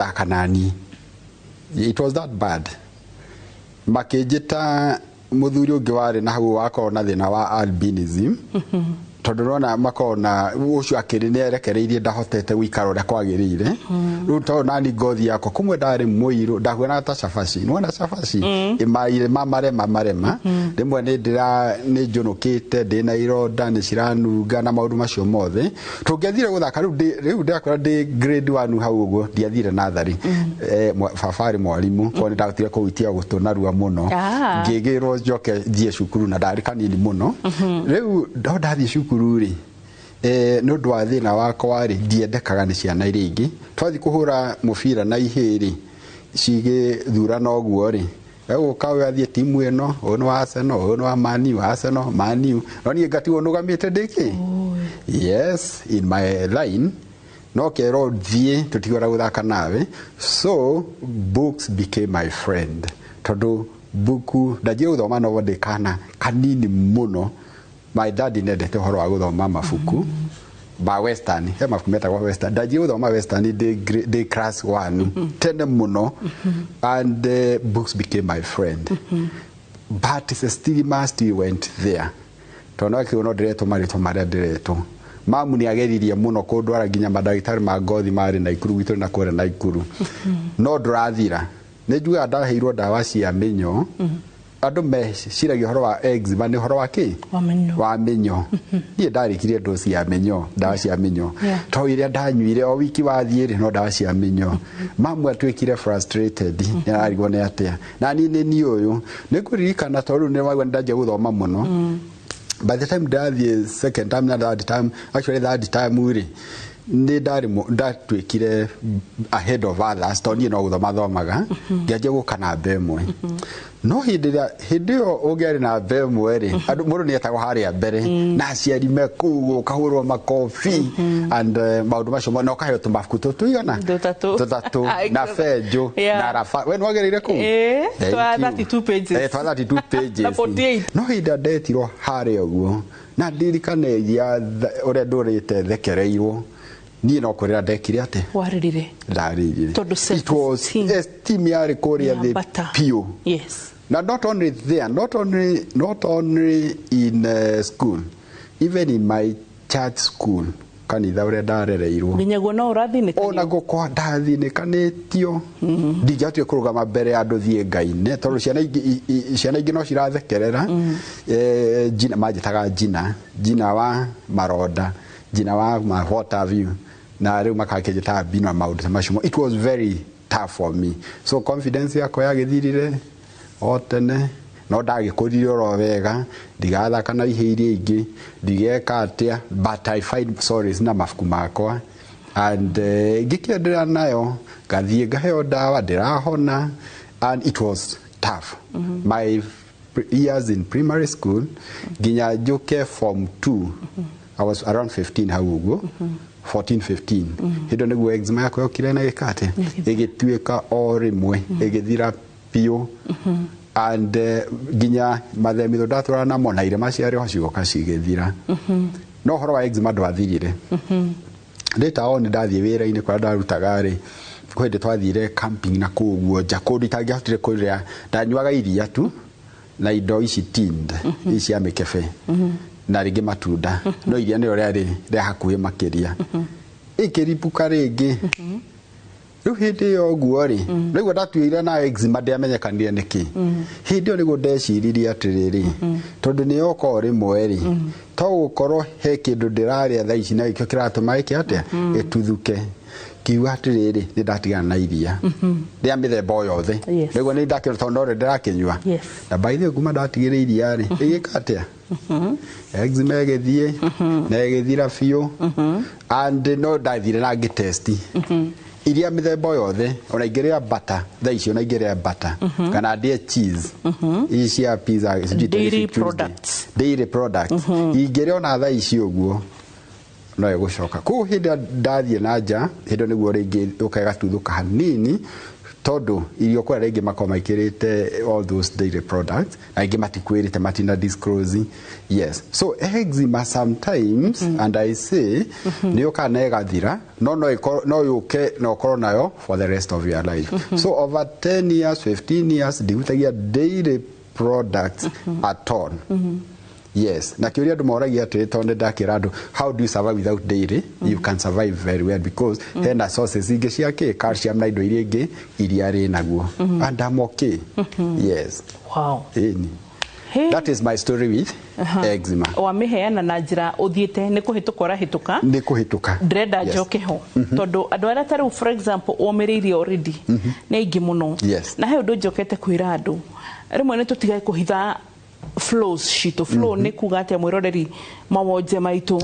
Gũthaka nani. It was that bad. Makĩnjĩta mũthuri ũngĩ warĩ na hau wakorwo na thĩna wa albinism, tondũ nona makorwo na ũcio akĩrĩ nĩ erekereirie, ndahotete gũikara ũrĩa kwagĩrĩire. Rĩu tondũ nani ngothi yakwa kũmwe ndarĩ mũirũ, ndahuanaga ta cabaci. Nĩwona cabaci ĩmaire mamarema marema, rĩmwe nĩ ndĩra nĩ njũnũkĩte, ndĩna ironda, nĩ ciranunga na maũndũ macio mothe. Tũngĩathire gũthaka rĩu rĩu ndĩrakora ndĩ grade 1 hau ũguo, ndiathire natharĩ. Baba arĩ mwarimũ, koguo nĩ ndahotire kũhutia gũtũ narua mũno. Ngĩgĩrwo njoke thiĩ cukuru na ndarĩ kanini mũno. Rĩu ndo ndathiĩ cukuru rĩ, nĩ ũndũ wa thĩna wakwa rĩ, ndiendekaga nĩ ciana iria ingĩ. Twathiĩ kũhũra mũbira na ihĩĩ rĩ, cigĩthurana ũguo rĩ, egũka ũyũ athiĩ timu ĩno, ũyũ nĩ wa Arsenal, ũyũ nĩ wa Man U, Arsenal, Man U, no niĩ ngatigwo nũgamĩte ndĩkĩ, yes, in my line, no kerwo thiĩ, tũtigwenda gũthaka nawe. So books became my friend, tondũ buku ndanjire gũthoma novel ndĩ kana kanini mũno. My dad nendete ũhoro wa gũthoma mabuku ma western. He mabuku metagwo western. Ndanjire gũthoma western ndĩ class 1, tene mũno, and books became my friend, but the stigma still went there, tondũ no kĩu no ndĩretwo marĩtwa marĩa ndĩretwo. Mamu nĩ ageririe mũno kũndwara nginya mandagĩtarĩ ma ngothi marĩ Naikuru gwitũ na kũrĩa Naikuru, no ndũrathira. Nĩ njugaga ndaheirwo ndawa cia mĩnyoo. Andũ meciragia ũhoro wa eczema nĩ ũhoro wa kĩ? Wa mĩnyoo. Wa mĩnyoo. Niĩ ndarĩkirie ndoci ya mĩnyoo, ndawa cia mĩnyoo, to ĩrĩa ndanyuire o wiki wathiĩ rĩ, no ndawa cia mĩnyoo. Mamu atuĩkire frustrated, nĩ ararigwo nĩ atĩa na niĩ nĩ niĩ ũyũ. Nĩ ngũririkana, tondũ rĩu nĩ waigua nĩ ndanjia gũthoma mũno, by the time ndathiĩ second time na third time, actually third time rĩ, nĩ ndarĩ ndatuĩkire ahead of others, tondũ niĩ no gũthoma thomaga. Ngĩanjia gũka namba 1, no hĩndĩ ĩrĩa hĩndĩ ĩyo ũngĩarĩ namba 1 rĩ, andũ mũndũ nĩ etagwo harĩa mbere na aciari me kũu, ũkahũrwo makobi and maũndũ macio, na ũkaheo tũmabuku tũ tũigana? Tũtatũ. Tũtatũ na benjũ na raba. We nĩwagereire kũu? Ĩĩ, Thank twa you. 32 pages. Twa 32 pages. Na 48. No hĩndĩ ĩrĩa ndetirwo harĩa ũguo na ndirikane iria ũrĩa ndũrĩte thekereirwo, niĩ no kũrĩra ndekire atĩ. Warĩrire. Ndarĩrire. Tondũ It was self-esteem. esteem yarĩ kũrĩa thĩ Yambata. biũ. Na not only there, not only in school, even in my church school, kanitha ũrĩa ndarereirwo. Nginyaguo no ũrathinĩkanio. Ona ngũkwa ndathinĩkanĩtio, ndingĩahotire kũrũgama mbere ya andũ thiĩ ngaine, tondũ ciana ingĩ no cirathekerera. Jina manjĩtaga jina, jina wa maronda, jina wa ma what have you, na rĩu makakĩnjĩtaga bino na maũndũ ta macio. It was very tough for me, so confidence yakwa yagĩthirire o tene. No ndagĩkũrire oro wega, ndigathaka na ihĩ iria ingĩ, ndigeka atĩa, but I find solace na mabuku makwa and ngĩkĩenderea nayo, ngathiĩ ngaheo ndawa, ndĩrahona, and it was tough. My years in primary school nginya njũke form 2, I was around 15 hau ũguo, 14, 15, hĩndĩ ĩyo nĩguo eczema yakwa yokire na ĩgĩka atĩa, ĩgĩtuĩka o rĩmwe ĩgĩthira biũ, and nginya mathemitho ndatwara namo na irema ciarĩ ho cigoka cigĩthira, no ũhoro wa eczema ndwathirire. Later on ndathiĩ wĩra-inĩ kũrĩa ndarutaga rĩ, kwĩ hĩndĩ twathire camping na kũu ũguo nja, kũndũ itangĩahotire kũrĩa, ndanyuaga iria tu na indo ici tinned, ici cia mĩkebe na rĩngĩ matunda, no iria nĩrĩo rĩarĩ rĩa hakuhĩ makĩria. Ĩkĩribũka rĩngĩ. Rĩu hĩndĩ ĩyo ũguo rĩ, nĩguo ndatuire na eczema ndĩamenyekanire nĩkĩ. Hĩndĩ ĩyo nĩguo ndeciririe atĩrĩrĩ, tondũ nĩ yoka o rĩmwe rĩ, to gũkorwo he kĩndũ ndĩrarĩa thaa ici na gĩkĩo kĩratũma ĩke atĩa, ĩtuthuke. Ngiuga atĩrĩrĩ, nĩ ndatigana na iria rĩa mĩthemba o yothe. Nĩguo nĩ ndakĩona, tondũ no rĩo ndĩrakĩnyua. Na by the way, kuma ndatigĩra iria rĩ, ĩgĩka atĩa, eczema ĩgĩthiĩ na ĩgĩthira biũ. And no ndathire na ngĩtest iria mĩthemba o yothe, ona ingĩrĩa butter thaa ici, ona ingĩrĩa butter kana ndĩe cheese ici cia pizza, sijui Dairy Terrific Tuesday. products. Dairy products ingĩrĩa ona thaa ici ũguo no ĩgũcoka. Koguo hĩndĩ ĩrĩa ndathiĩ na nja, hĩndĩ ĩyo nĩguo rĩngĩ ũka ĩgatuthũka hanini. Tondũ irio kwa rĩngĩ makorwo maikĩrĩte all those dairy products, na aingĩ matikwĩrĩte, matina disclose. Yes, so eczema sometimes, and I say nĩ yũkaga na ĩgathira, no yũke na ũkorwo nayo for the rest of your life. So over 10 years, 15 years, ndihutagia dairy products at all. Yes, na kĩũria andũ moragia atĩrĩ, tondũ nĩ ndakĩra andũ, "How do you survive without dairy?" You can survive very well, because hena sources ingĩ cia kĩ calcium na indo iria ingĩ iria rĩ naguo, and I'm okay. Yes. Ĩni. Hey. That is my story with eczema. Wamĩheana na njĩra ũthiĩte nĩ kũhĩtũka ũrahĩtũka. Nĩ kũhĩtũka. Ndĩrenda njoke ho, tondũ andũ arĩa ta rĩu, for example, ũmĩrĩirie already nĩ aingĩ mũno. Na he ũndũ njokete kwĩra andũ rĩmwe, nĩ tũtige kũhitha flaws citũ. Flaw nĩ kuga atĩa, mwĩroreri? Mawonje maitũ.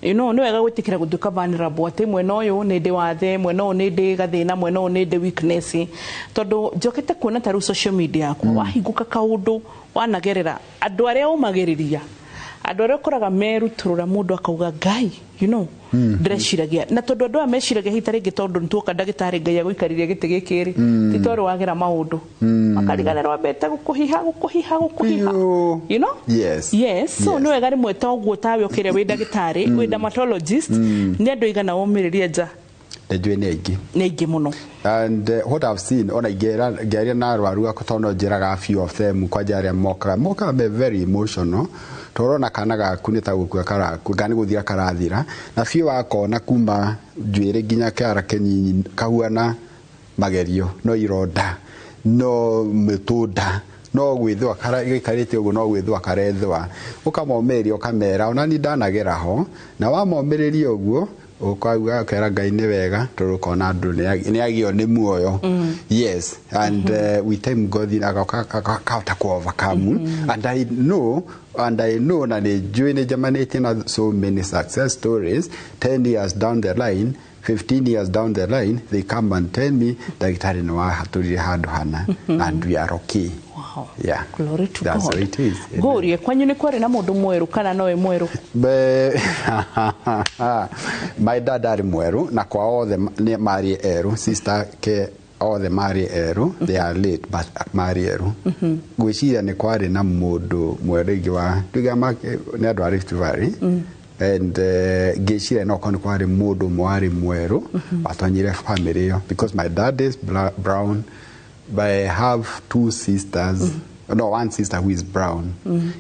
Nĩ wega gwĩtĩkĩra gũtuĩka vulnerable, atĩ mwena ũyũ nĩ ndĩ wathe, mwena ũyũ nĩ ndĩ gathĩna, mwena ũyũ nĩ ndĩ weakness, tondũ njokete kuona ta rĩu social media yakwa wahingũka kaũndũ wanagerera, andũ arĩa ũmagĩrĩria, andũ arĩa ũkoraga merutũrũra, mũndũ akauga, "Ngai, ndĩreciragia." Na tondũ andũ aya meciragia hita rĩngĩ, tondũ nĩtuoka ndagĩtarĩ, Ngai agũikarĩria gĩtĩ gĩkĩ rĩ, ti tondũ wagera maũndũ makariganĩrwo ambete gũkũhiha, gũkũhiha, gũkũhiha. Biũ. You know? Yes, so nĩ wega rĩmwe ta ũguo tawe ũkĩrĩa wĩ ndagĩtarĩ, wĩ dermatologist, nĩ andũ aigana womĩrĩria nja? Nĩ njũĩ nĩ aingĩ. Nĩ aingĩ mũno. And what I've seen, ona ngĩaria na arwaru akwa, tondũ no njĩraga few of them, kwanja arĩa mokaga me very emotional, tũrona kana gaku nĩ ta gũkua karakua kana nĩ gũthira karathira, na biũ wakona kuma njuĩrĩ nginya kĩara kĩnyinyi kahuana magerio, no ironda, no mĩtũnda, no gwĩthũa gĩikarĩte ũguo, no gwĩthũa karethũa. Ũkamomĩrĩria, ũkamera ona ni ndanagera ho, na wamomĩrĩria ũguo, ũkauga, ũkera Ngai nĩ wega, tondũ ũkona andũ nĩ agĩo nĩ muoyo. Yes, and with time God akahota ku overcome. And I know, na nĩ njũĩ, nĩ njemanĩtie na so many success stories. 10 years down the line, 15 years down the line, they come and tell me, "Ndagĩtarĩ, nĩ wahatũrire handũ hana," and we are okay. Yeah. Glory to That's God. how it is. Ngũrie, kwanyu nĩ kwarĩ na mũndũ mwerũ kana nowe mwerũ? My dad arĩ mwerũ, na kwa othe nĩ marĩ erũ, sister ke othe marĩ erũ. They are late, but marĩ erũ. Ngwĩciria nĩ kwarĩ na mũndũ mwerũ ingĩ wa tuge nĩ andũ a Rift Valley, and ngĩciria no korwo nĩ kwarĩ mũndũ ũmwe warĩ mwerũ watonyire family ĩyo, because my dad is brown, but I have two sisters, no, one sister who is brown.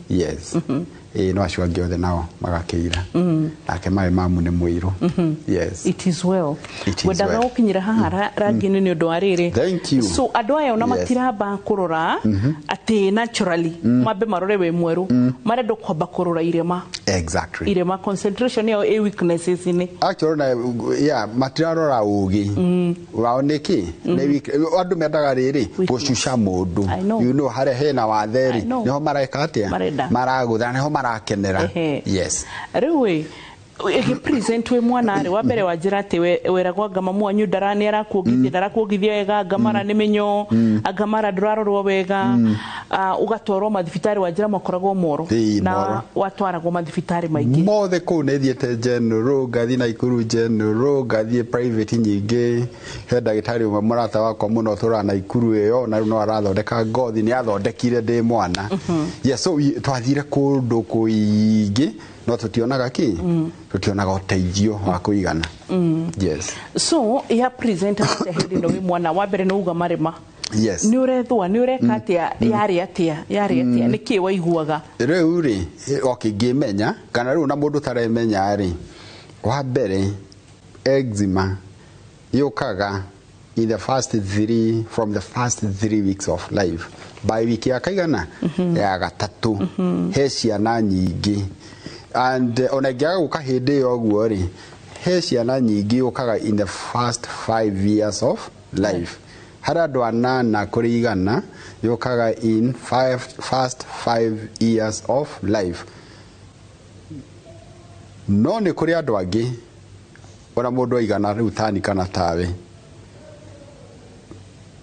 Yes. No acio angĩ othe nao magakĩira, nake marĩ mamu nĩ mũirũ. Yes. It is well. It is Ngwendaga well. gũkinyĩra haha rangi-inĩ nĩ ũndũ wa rĩrĩ. Thank you. So andũ aya ona matiramba kũrora atĩ naturally mambe marore wĩ mwerũ, marenda kwamba kũrora irema. Irema, concentration yao ĩ weaknesses-inĩ. Actually, na yeah, matirarora ũgĩ wao nĩkĩ. Nĩ andũ mendaga rĩrĩ Weakness. gũcuca mũndũ. I know. Harĩa hena watheri, I know. nĩho mareka atĩa? Marenda. Maragũtha, nĩho marakenera. Yes. Rĩu ĩ ĩgĩ present wĩ mwana rĩ, wa mbere wanjĩra atĩ weragwo anga mamu wanyu ndara nĩ arakuongithia, ndarakuongithia wega, anga mara nĩ mĩnyoo, anga mara ndũrarorwo wega. Ah, ũgatwarwo mathibitarĩ, wanjĩra makoragwo moro. Ĩĩ, na Moro. watwaragwo mathibitarĩ maingĩ? Mothe kũu nĩ thiĩte general, ngathiĩ Naikuru general, ngathiĩ private nyingĩ. He ndagĩtarĩ ũmwe mũrata wakwa mũno tũraga Naikuru ĩyo, na rĩu no arathondeka ngothi, nĩ athondekire ndĩ mwana. Yes, so twathire kũndũ kũingĩ, no tũtionaga kĩ, tũtionaga ũteithio wa kũigana. Yes. So ya present atĩa hĩndĩ ĩno wĩ mwana? Wa mbere nĩ uga marĩma. Yes. Nĩ ũrethũa, nĩ ũreka atĩa, yarĩ atĩa, yarĩ atĩa, nĩ kĩ waiguaga? Rĩu rĩ, okay, ngĩmenya kana rĩu na mũndũ ũtaremenya rĩ, wa mbere eczema yũkaga in the first three from the first 3 weeks of life. By wiki ya kaigana ya gatatũ he ciana nyingĩ, and ona ĩngĩaga gũka hĩndĩ ĩyo ũguo rĩ, he ciana nyingĩ yũkaga in the first 5 years of life. Harĩ andũ 8 kũrĩ 100 yũkaga in first 5 years of life. No nĩ kũrĩ andũ angĩ, ona mũndũ aigana rĩu tani kana tawe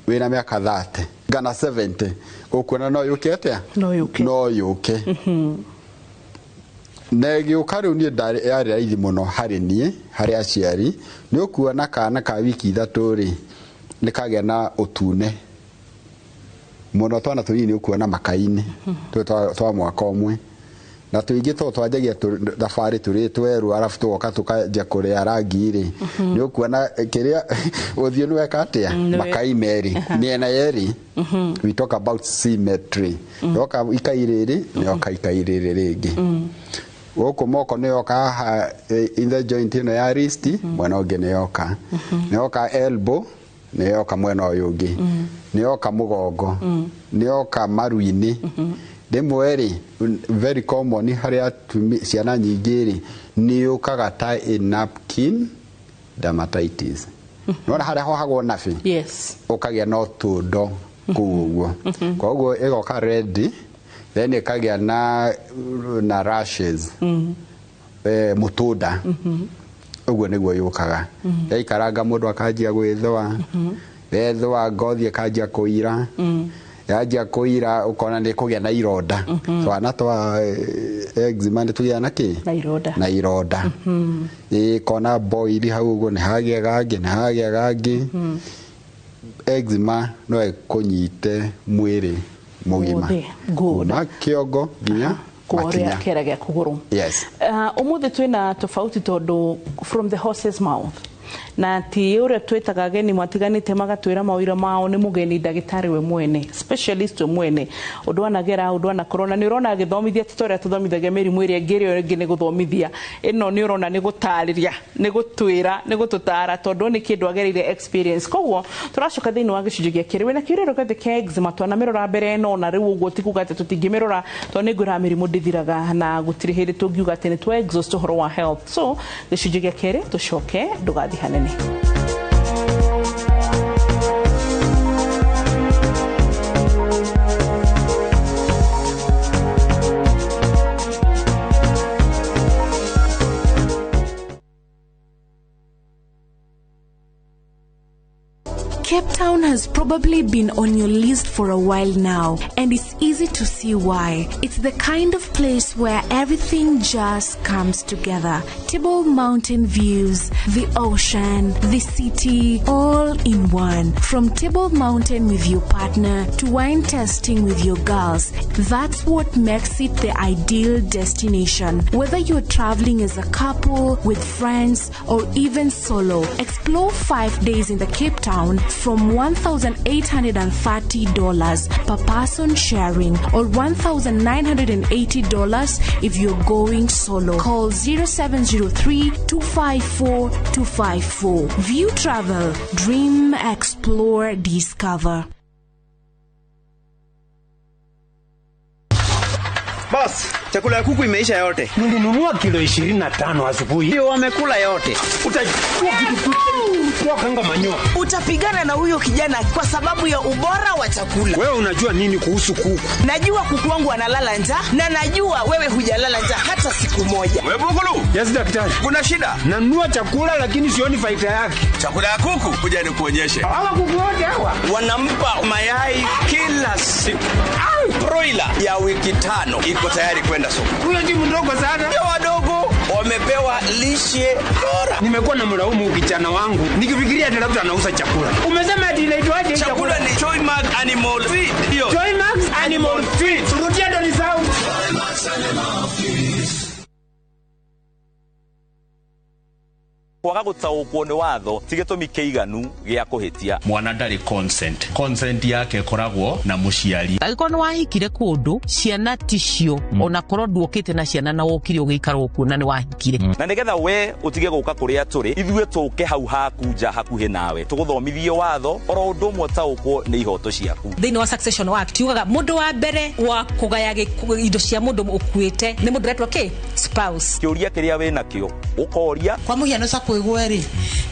wĩna mĩaka 30 kana 70, ũkuona no yũke atĩa? No yũke. No yũke. Na ĩgĩũka rĩu niĩ yarĩ raithi mũno harĩ niĩ, harĩ aciari, nĩ ũkuona kana ka wiki 3 rĩ, Nĩ kagĩa na ũtune mũno, twana tũnini ũkuona makai-inĩ twa mwaka ũmwe, na tũingĩ to twanjagia thabarĩ tũrĩ twerũ, arabu tũgoka tũkanjia kũrĩa rangi rĩ, nĩ ũkuona kĩrĩa ũthiũ nĩ weka atĩa, makai merĩ mĩena yerĩ. We talk about symmetry. Yoka ikai rĩrĩ, yoka ikai rĩrĩ rĩngĩ gũkũ moko nĩ yoka haha in the joint ĩno ya wrist, mwena ũngĩ nĩ yoka, nĩ yoka elbow, nĩ yoka mwena ũyũ ũngĩ, nĩ yoka mũgongo, nĩ yoka maru-inĩ. Rĩmwe rĩ, very common harĩ ciana nyingĩ rĩ, nĩ yũkaga ta a napkin dermatitis. Nĩwona harĩa hohagwo nabi? Yes. Ũkagĩa na ũtũndo kũu ũguo. Koguo ĩgoka red, then ĩkagĩa na rashes, mũtũnda. Ũguo nĩguo yũkaga. Yaikaranga mũndũ akanjia gwĩthũa, wethũa ngothi ĩkanjia kũira, yanjia kũira ũkona nĩ kũgĩa na ironda. Twana twa eczema nĩ tũgĩaga na kĩ? Na ironda. Na ironda. Ĩkona boil hau ũguo, nĩ hagĩa gangĩ, nĩ hagĩa gangĩ. Eczema no ĩkũnyite mwĩrĩ mũgima. Kuma kĩongo nginya kũrĩa kĩara gĩa kũgũrũ. Yes. Ũmũthĩ twĩna tofauti tondũ from the horse's mouth, na ti ũrĩa twĩtaga ageni matiganĩte magatwĩra mawĩra mao, nĩ mũgeni ndagĩtarĩ we mwene, specialist we mwene, ũndũ anagera, ũndũ anakorwo na nĩ ũrona agĩthomithia, ti ta ũrĩa tũthomithagia mĩrimũ ĩrĩa ĩngĩ, ĩrĩa ĩngĩ nĩ gũthomithia, ĩno nĩ ũrona nĩ gũtarĩria, nĩ gũtwĩra, nĩ gũtũtara, tondũ nĩ kĩndũ agereire experience. Koguo tũracoka thĩinĩ wa gĩcunjĩ gĩa kerĩ wĩna kĩũria gĩothe kĩa eczema, twanamĩrora mbere ĩno, na rĩu ũguo ti kuga atĩ tũtingĩmĩrora, tondũ nĩ ngwĩra mĩrimũ ndĩthiraga na gũtirĩ hĩndĩ tũngiuga atĩ nĩ twa exhaust ũhoro wa health. So gĩcunjĩ gĩa kerĩ tũcoke, ndũgathiĩ hanene. Cape Town has probably been on your list for a while now, and it's easy to see why. It's the kind of place where everything just comes together. Table Mountain views, the ocean, the city, all in one. From Table Mountain with your partner to wine tasting with your girls, that's what makes it the ideal destination. Whether you're traveling as a couple, with friends, or even solo, explore 5 days in the Cape Town from $1,830 per person sharing, or $1,980 if you're going solo. Call 0703 254 254. View Travel. Dream, explore, discover. Boss, chakula ya kuku imeisha yote. Nilinunua kilo 25 asubuhi. Ndio wamekula yote. Utajua kitu kanga manyoa. Utapigana na huyo kijana kwa sababu ya ubora wa chakula. Wewe unajua nini kuhusu kuku? Najua kuku wangu analala njaa, na najua wewe hujalala njaa hata siku moja. Wewe Bugulu? Yes daktari. Kuna shida? Nanunua chakula lakini sioni faida yake. Chakula ya kuku kuja nikuonyeshe. Hawa kuku wote hawa wanampa mayai kila siku. Broiler ya wiki 5 iko tayari kwenda soko. Huyo ni mdogo sana. Ndio wadogo wamepewa lishe bora. Nimekuwa na mlaumu kijana wangu nikifikiria ati labda anauza chakula. Umesema ati inaitwaje? Chakula ni Joymax Animal Feed. Ndio. Joymax Animal Feed. Rudia ndo nisahau. Joymax Animal Feed. Kwaga gutaũkwo nĩ watho ti gĩtũmi kĩiganu gĩa kũhĩtia. Mwana ndarĩ consent. Consent yake ĩkoragwo na mũciari. Angĩkorwo nĩ wahikire kũndũ ciana ticio, ona korwo nduokĩte na ciana na wokire ũgĩikara okuo na nĩ wahikire. Na nĩgetha we ũtige gũka kũrĩa tũrĩ, ithuĩ tũke hau haku nja hakuhĩ nawe, tũgũthomithie watho oro ũndũ ũmwe ũtaũkwo nĩ ihoto ciaku. Thĩinĩ wa Succession Act yugaga mũndũ wa mbere wa kũgaya indo cia mũndũ ũkuĩte nĩ mũndũ ũretwo kĩ? Spouse. Kĩũria kĩrĩa wĩnakĩo ũkoria. Kwa mũhiano kwigwa ri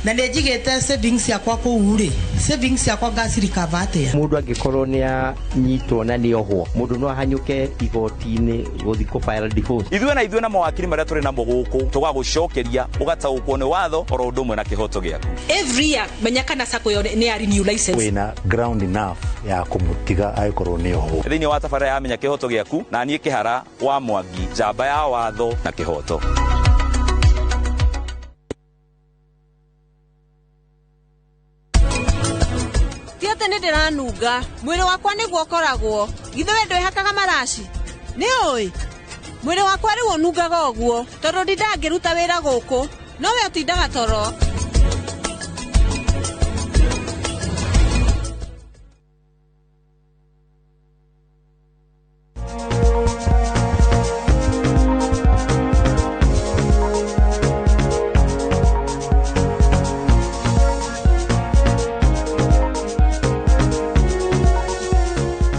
na nĩ njigĩte savings yakwa kũu rĩ, savings yakwa ngacirikava atĩa? Mũndũ angĩkorwo nĩ anyitwo na nĩ ohwo, mũndũ no ahanyũke igoti-inĩ gũthiĩ kũ file divorce. Ithuĩ na ithuĩ na mawakiri marĩa tũrĩ namo gũkũ tũgagũcokeria ũgataũkwo nĩ watho oro ũndũ ũmwe na kĩhoto gĩaku. Every year menya kana sacco ĩyo nĩ ya renew license. Wĩna ground enough ya kũmũtiga angĩkorwo nĩ ohwo. Thĩinĩ wa tabarĩra ya Menya Kĩhoto Gĩaku, na niĩ Kĩhara wa Mwangi, njamba ya watho na kĩhoto. Ũmũthĩ nĩ ndĩranunga mwĩrĩ wakwa nĩguo ũkoragwo githĩ we ndwĩhakaga maraci nĩ ũĩ mwĩrĩ wakwa rĩu ũnungaga ũguo tondũ ndindangĩruta wĩra gũkũ no we ũtindaga toro.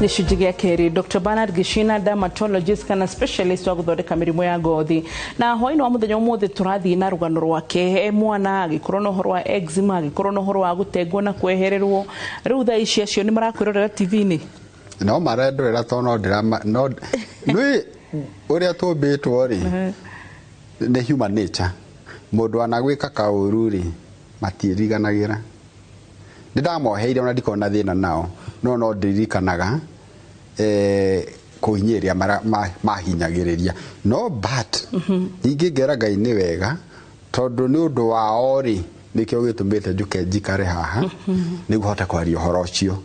Gĩcunjĩ gĩa kerĩ, Dr. Bernard Gicina, dermatologist kana specialist wa gũthondeka mĩrimũ ya ngothi. Na hwaĩ-inĩ wa mũthenya ũmũthĩ tũrathiĩ na rũgano rwake e mwana agĩkorwo na ũhoro wa eczema, agĩkorwo na ũhoro wa gũtengwo na kwehererwo. Rĩu thaa ici acio nĩ marakwĩrorera TV-inĩ? No marendorera tondũ no ndĩra no nĩ ũrĩa tũmbĩtwo rĩ, nĩ human nature. Mũndũ anagwĩka kaũru rĩ, matiriganagĩra. Nĩ ndamoheire ona ndikoragwo na thĩna nao, no no ndirikanaga kũhinyĩrĩria mahinyagĩrĩria. No but ningĩ ngera Ngai nĩ wega tondũ nĩ ũndũ wao rĩ, nĩkĩo gĩtũmĩte njũke njikare haha nĩguo hote kwaria ũhoro ũcio.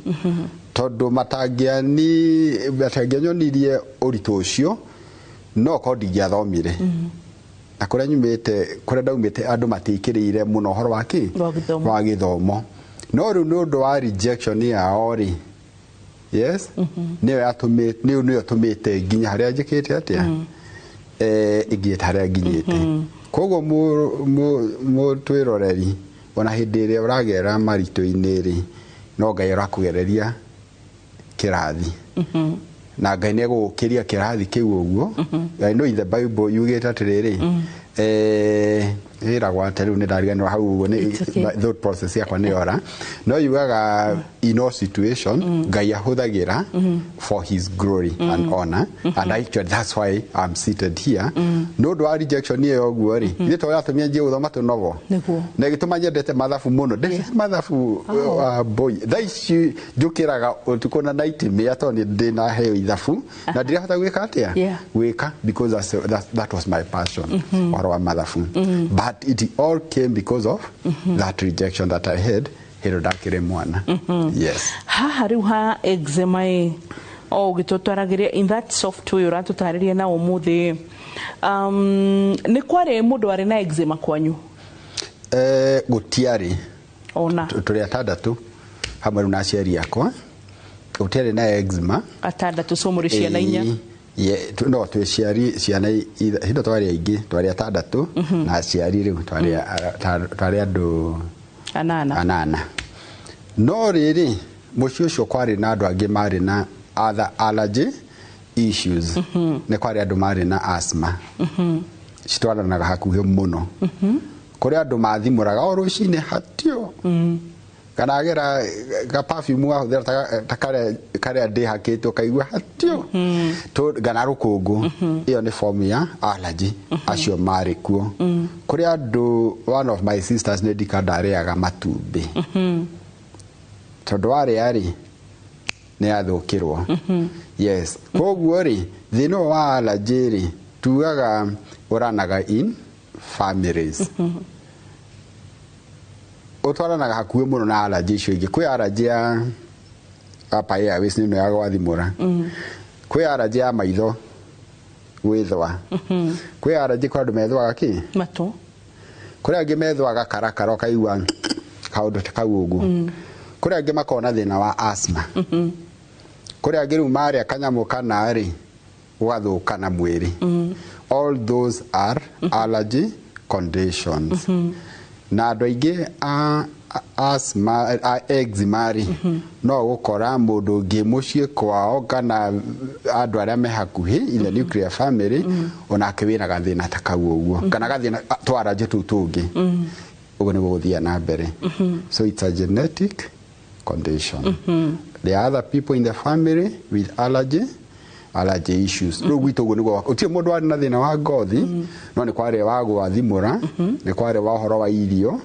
Tondũ matangĩanyonirie ũritũ ũcio no korwo ndingĩathomire. Na kũrĩa nyumĩte, kũrĩa ndaumĩte andũ matiĩkĩrĩire mũno ũhoro wa kĩ? Wa gĩthomo. No rĩu nĩ ũndũ wa rejection yao rĩ, yes, nĩyo yatũmĩte, nĩyo ĩtũmĩte nginya harĩa njĩkĩte atĩa, ĩnginyĩte harĩa nginyĩte. Koguo mũtwĩroreri ona hĩndĩ ĩrĩa ũragera maritũ-inĩ rĩ, no Ngai arakũgereria kĩrathi. Na Ngai nĩ egũgũkĩria kĩrathi kĩu ũguo. I know in the Bible yugĩte atĩrĩrĩ, ĩragwo atĩ rĩu nĩ ndariganĩrwo hau ũguo nĩ thought process yakwa nĩ yora. No yugaga in all situation Ngai ahũthagĩra for his glory and honor, and actually that's why I'm seated here. Nĩ ũndũ wa rejection ĩyo ũguo rĩ, ithe to yatũmire njie gũthoma tũnogo na ĩgĩtũma nyendete mathabu mũno. Ndĩcete mathabu boy. Thaa ici njũkĩraga ũtukũ na nightmare tondũ nĩ ndĩna heo ithabu na ndirahota gwĩka atĩa, gwĩka because that was my passion, ũhoro wa mathabu. But it all came because of that rejection that I had hĩndĩ ndakĩrĩ mwana. Yes. Haha rĩu ha eczema ĩ, o ũgĩtũtwaragĩria in that soft way ũratũtarĩria na ũmũthĩ, nĩ kwarĩ mũndũ warĩ na eczema kwanyu? Gũtiarĩ. Ona tũrĩ atandatũ hamwe rĩu na aciari akwa, gũtiarĩ na eczema. Atandatũ, so mũrĩ ciana inya? No twĩ ciari ciana hĩndĩ twarĩ aingĩ, twarĩ atandatũ na aciari rĩu twarĩ andũ anana. No rĩrĩ, mũciĩ ũcio kwarĩ na andũ angĩ marĩ na other allergy issues. Nĩ kwarĩ andũ marĩ na asthma. Citwaranaga hakuhĩ mũno. Kũrĩ andũ mathimũraga o rũcinĩ hatio. Kana agera ga perfume wahũthĩra ta karĩa ndĩhakĩtwo kaigua hatio. Kana rũkũngũ. Ĩyo nĩ form ya allergy. Acio marĩ kuo. Kũrĩ andũ, one of my sisters nĩ ndika ndarĩaga matumbĩ. Tondũ warĩa rĩ, nĩ yathũkĩrwo. Yes. Koguo rĩ, thĩna ũyũ wa allergy rĩ, tugaga ũranaga in families. Ũtwaranaga hakuhĩ mũno na allergy icio ingĩ. Kwĩ allergy ya upper airways nĩ ĩno ya gwathimũra. Kwĩ allergy ya maitho gwĩthũa. Kwĩ allergy kwĩ andũ methũaga kĩ? Matũ. Kũrĩ angĩ methũaga karakara ũkaigua kaũndũ ta kau ũguo. Kũrĩ angĩ makoragwo na thĩna wa asthma. Kũrĩ angĩ rĩu marĩa kanyamũ kana rĩ, gũgathũka na mwĩrĩ. All those are allergy conditions. Na andũ aingĩ a asthma, a eczema rĩ, no gũkora mũndũ ũngĩ mũciĩ kwao kana andũ arĩa me hakuhĩ in the nuclear family onake wĩna gathĩna ta kau ũguo, kana gathĩna twa allergy tũu tũngĩ. Ũguo nĩguo gũthiaga na mbere. So it's a genetic condition. There are other people in the family with allergy issues. Rĩu gwitũ ũguo nĩguo gũtirĩ mũndũ warĩ na thĩna wa ngothi, no nĩ kwarĩ wa gwathimũra, nĩ kwarĩ wa ũhoro wa irio.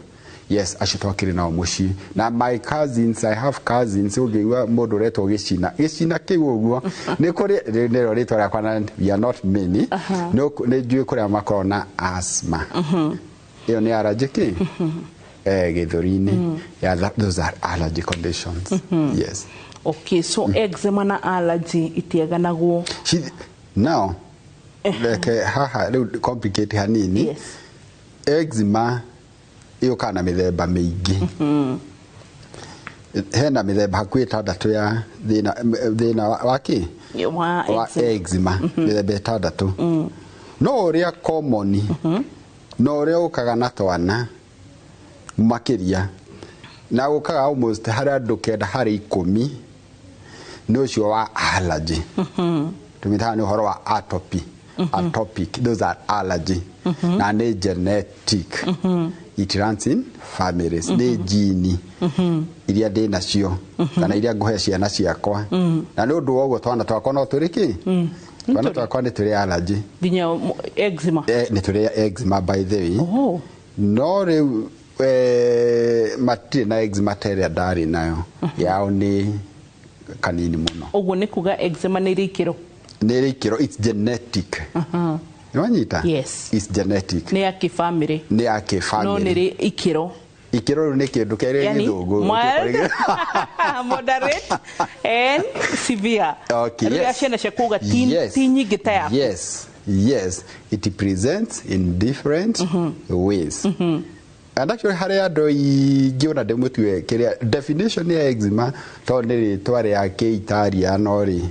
Yes, acio twakĩrĩ nao mũciĩ. Na my cousins, I have cousins, ũngĩigua mũndũ ũretwo gĩcina. Gĩcina kĩu ũguo, nĩ kũrĩ, nĩrĩo rĩtwa rĩakwa na we are not many. Nĩ njũĩ kũrĩa makoragwo na asthma. Ĩyo nĩ allergy kĩ? Gĩthũri-inĩ. Yeah, those are allergy conditions. Yes. Okay, so eczema na allergy itiaganagwo? Now reke haha rĩu complicate hanini. Eczema yũkaga na mĩthemba mĩingĩ. Hena mĩthemba hakuhĩ 6 ya thĩna wa kĩ? Wa eczema, mĩthemba 6. No ũrĩa common, no ũrĩa ũkaga na twana makĩria, na ũkaga almost harĩ andũ 9 harĩ 10, nĩ ũcio wa allergy. Tũmĩtaga nĩ ũhoro wa atopy. Atopic, those are allergy. Na nĩ genetic. It runs in families. Nĩ gene iria ndĩ nacio kana iria ngũhe ciana ciakwa. Na nĩ ũndũ wa ũguo twana twakwa no tũrĩ kĩ? Twana twakwa nĩ tũrĩ allergy. Nginya eczema? Nĩ tũrĩ eczema, by the way. No rĩu matirĩ na eczema ta ĩrĩa ndarĩ nayo. Yao nĩ kanini mũno. Ũguo nĩ kuga eczema nĩ ĩrĩ ikĩro? Nĩ ĩrĩ ikĩro, it's genetic. Nĩwanyita? Yes. It's genetic. Nĩ ya kĩbamĩrĩ. Nĩ ya kĩbamĩrĩ. No nĩ ĩrĩ ikĩro. Ikĩro rĩu nĩ kĩndũ kĩrĩ gĩthũngũ. Mild, moderate and severe. Okay, yes. Ciana cia kuga ti nyingĩ ta yaku. Yes, yes. It presents in different ways. And actually harĩ andũ aingĩ ona ndĩmũtue kĩrĩa definition ya eczema, tondũ nĩ rĩtwa rĩa kĩitariano rĩ.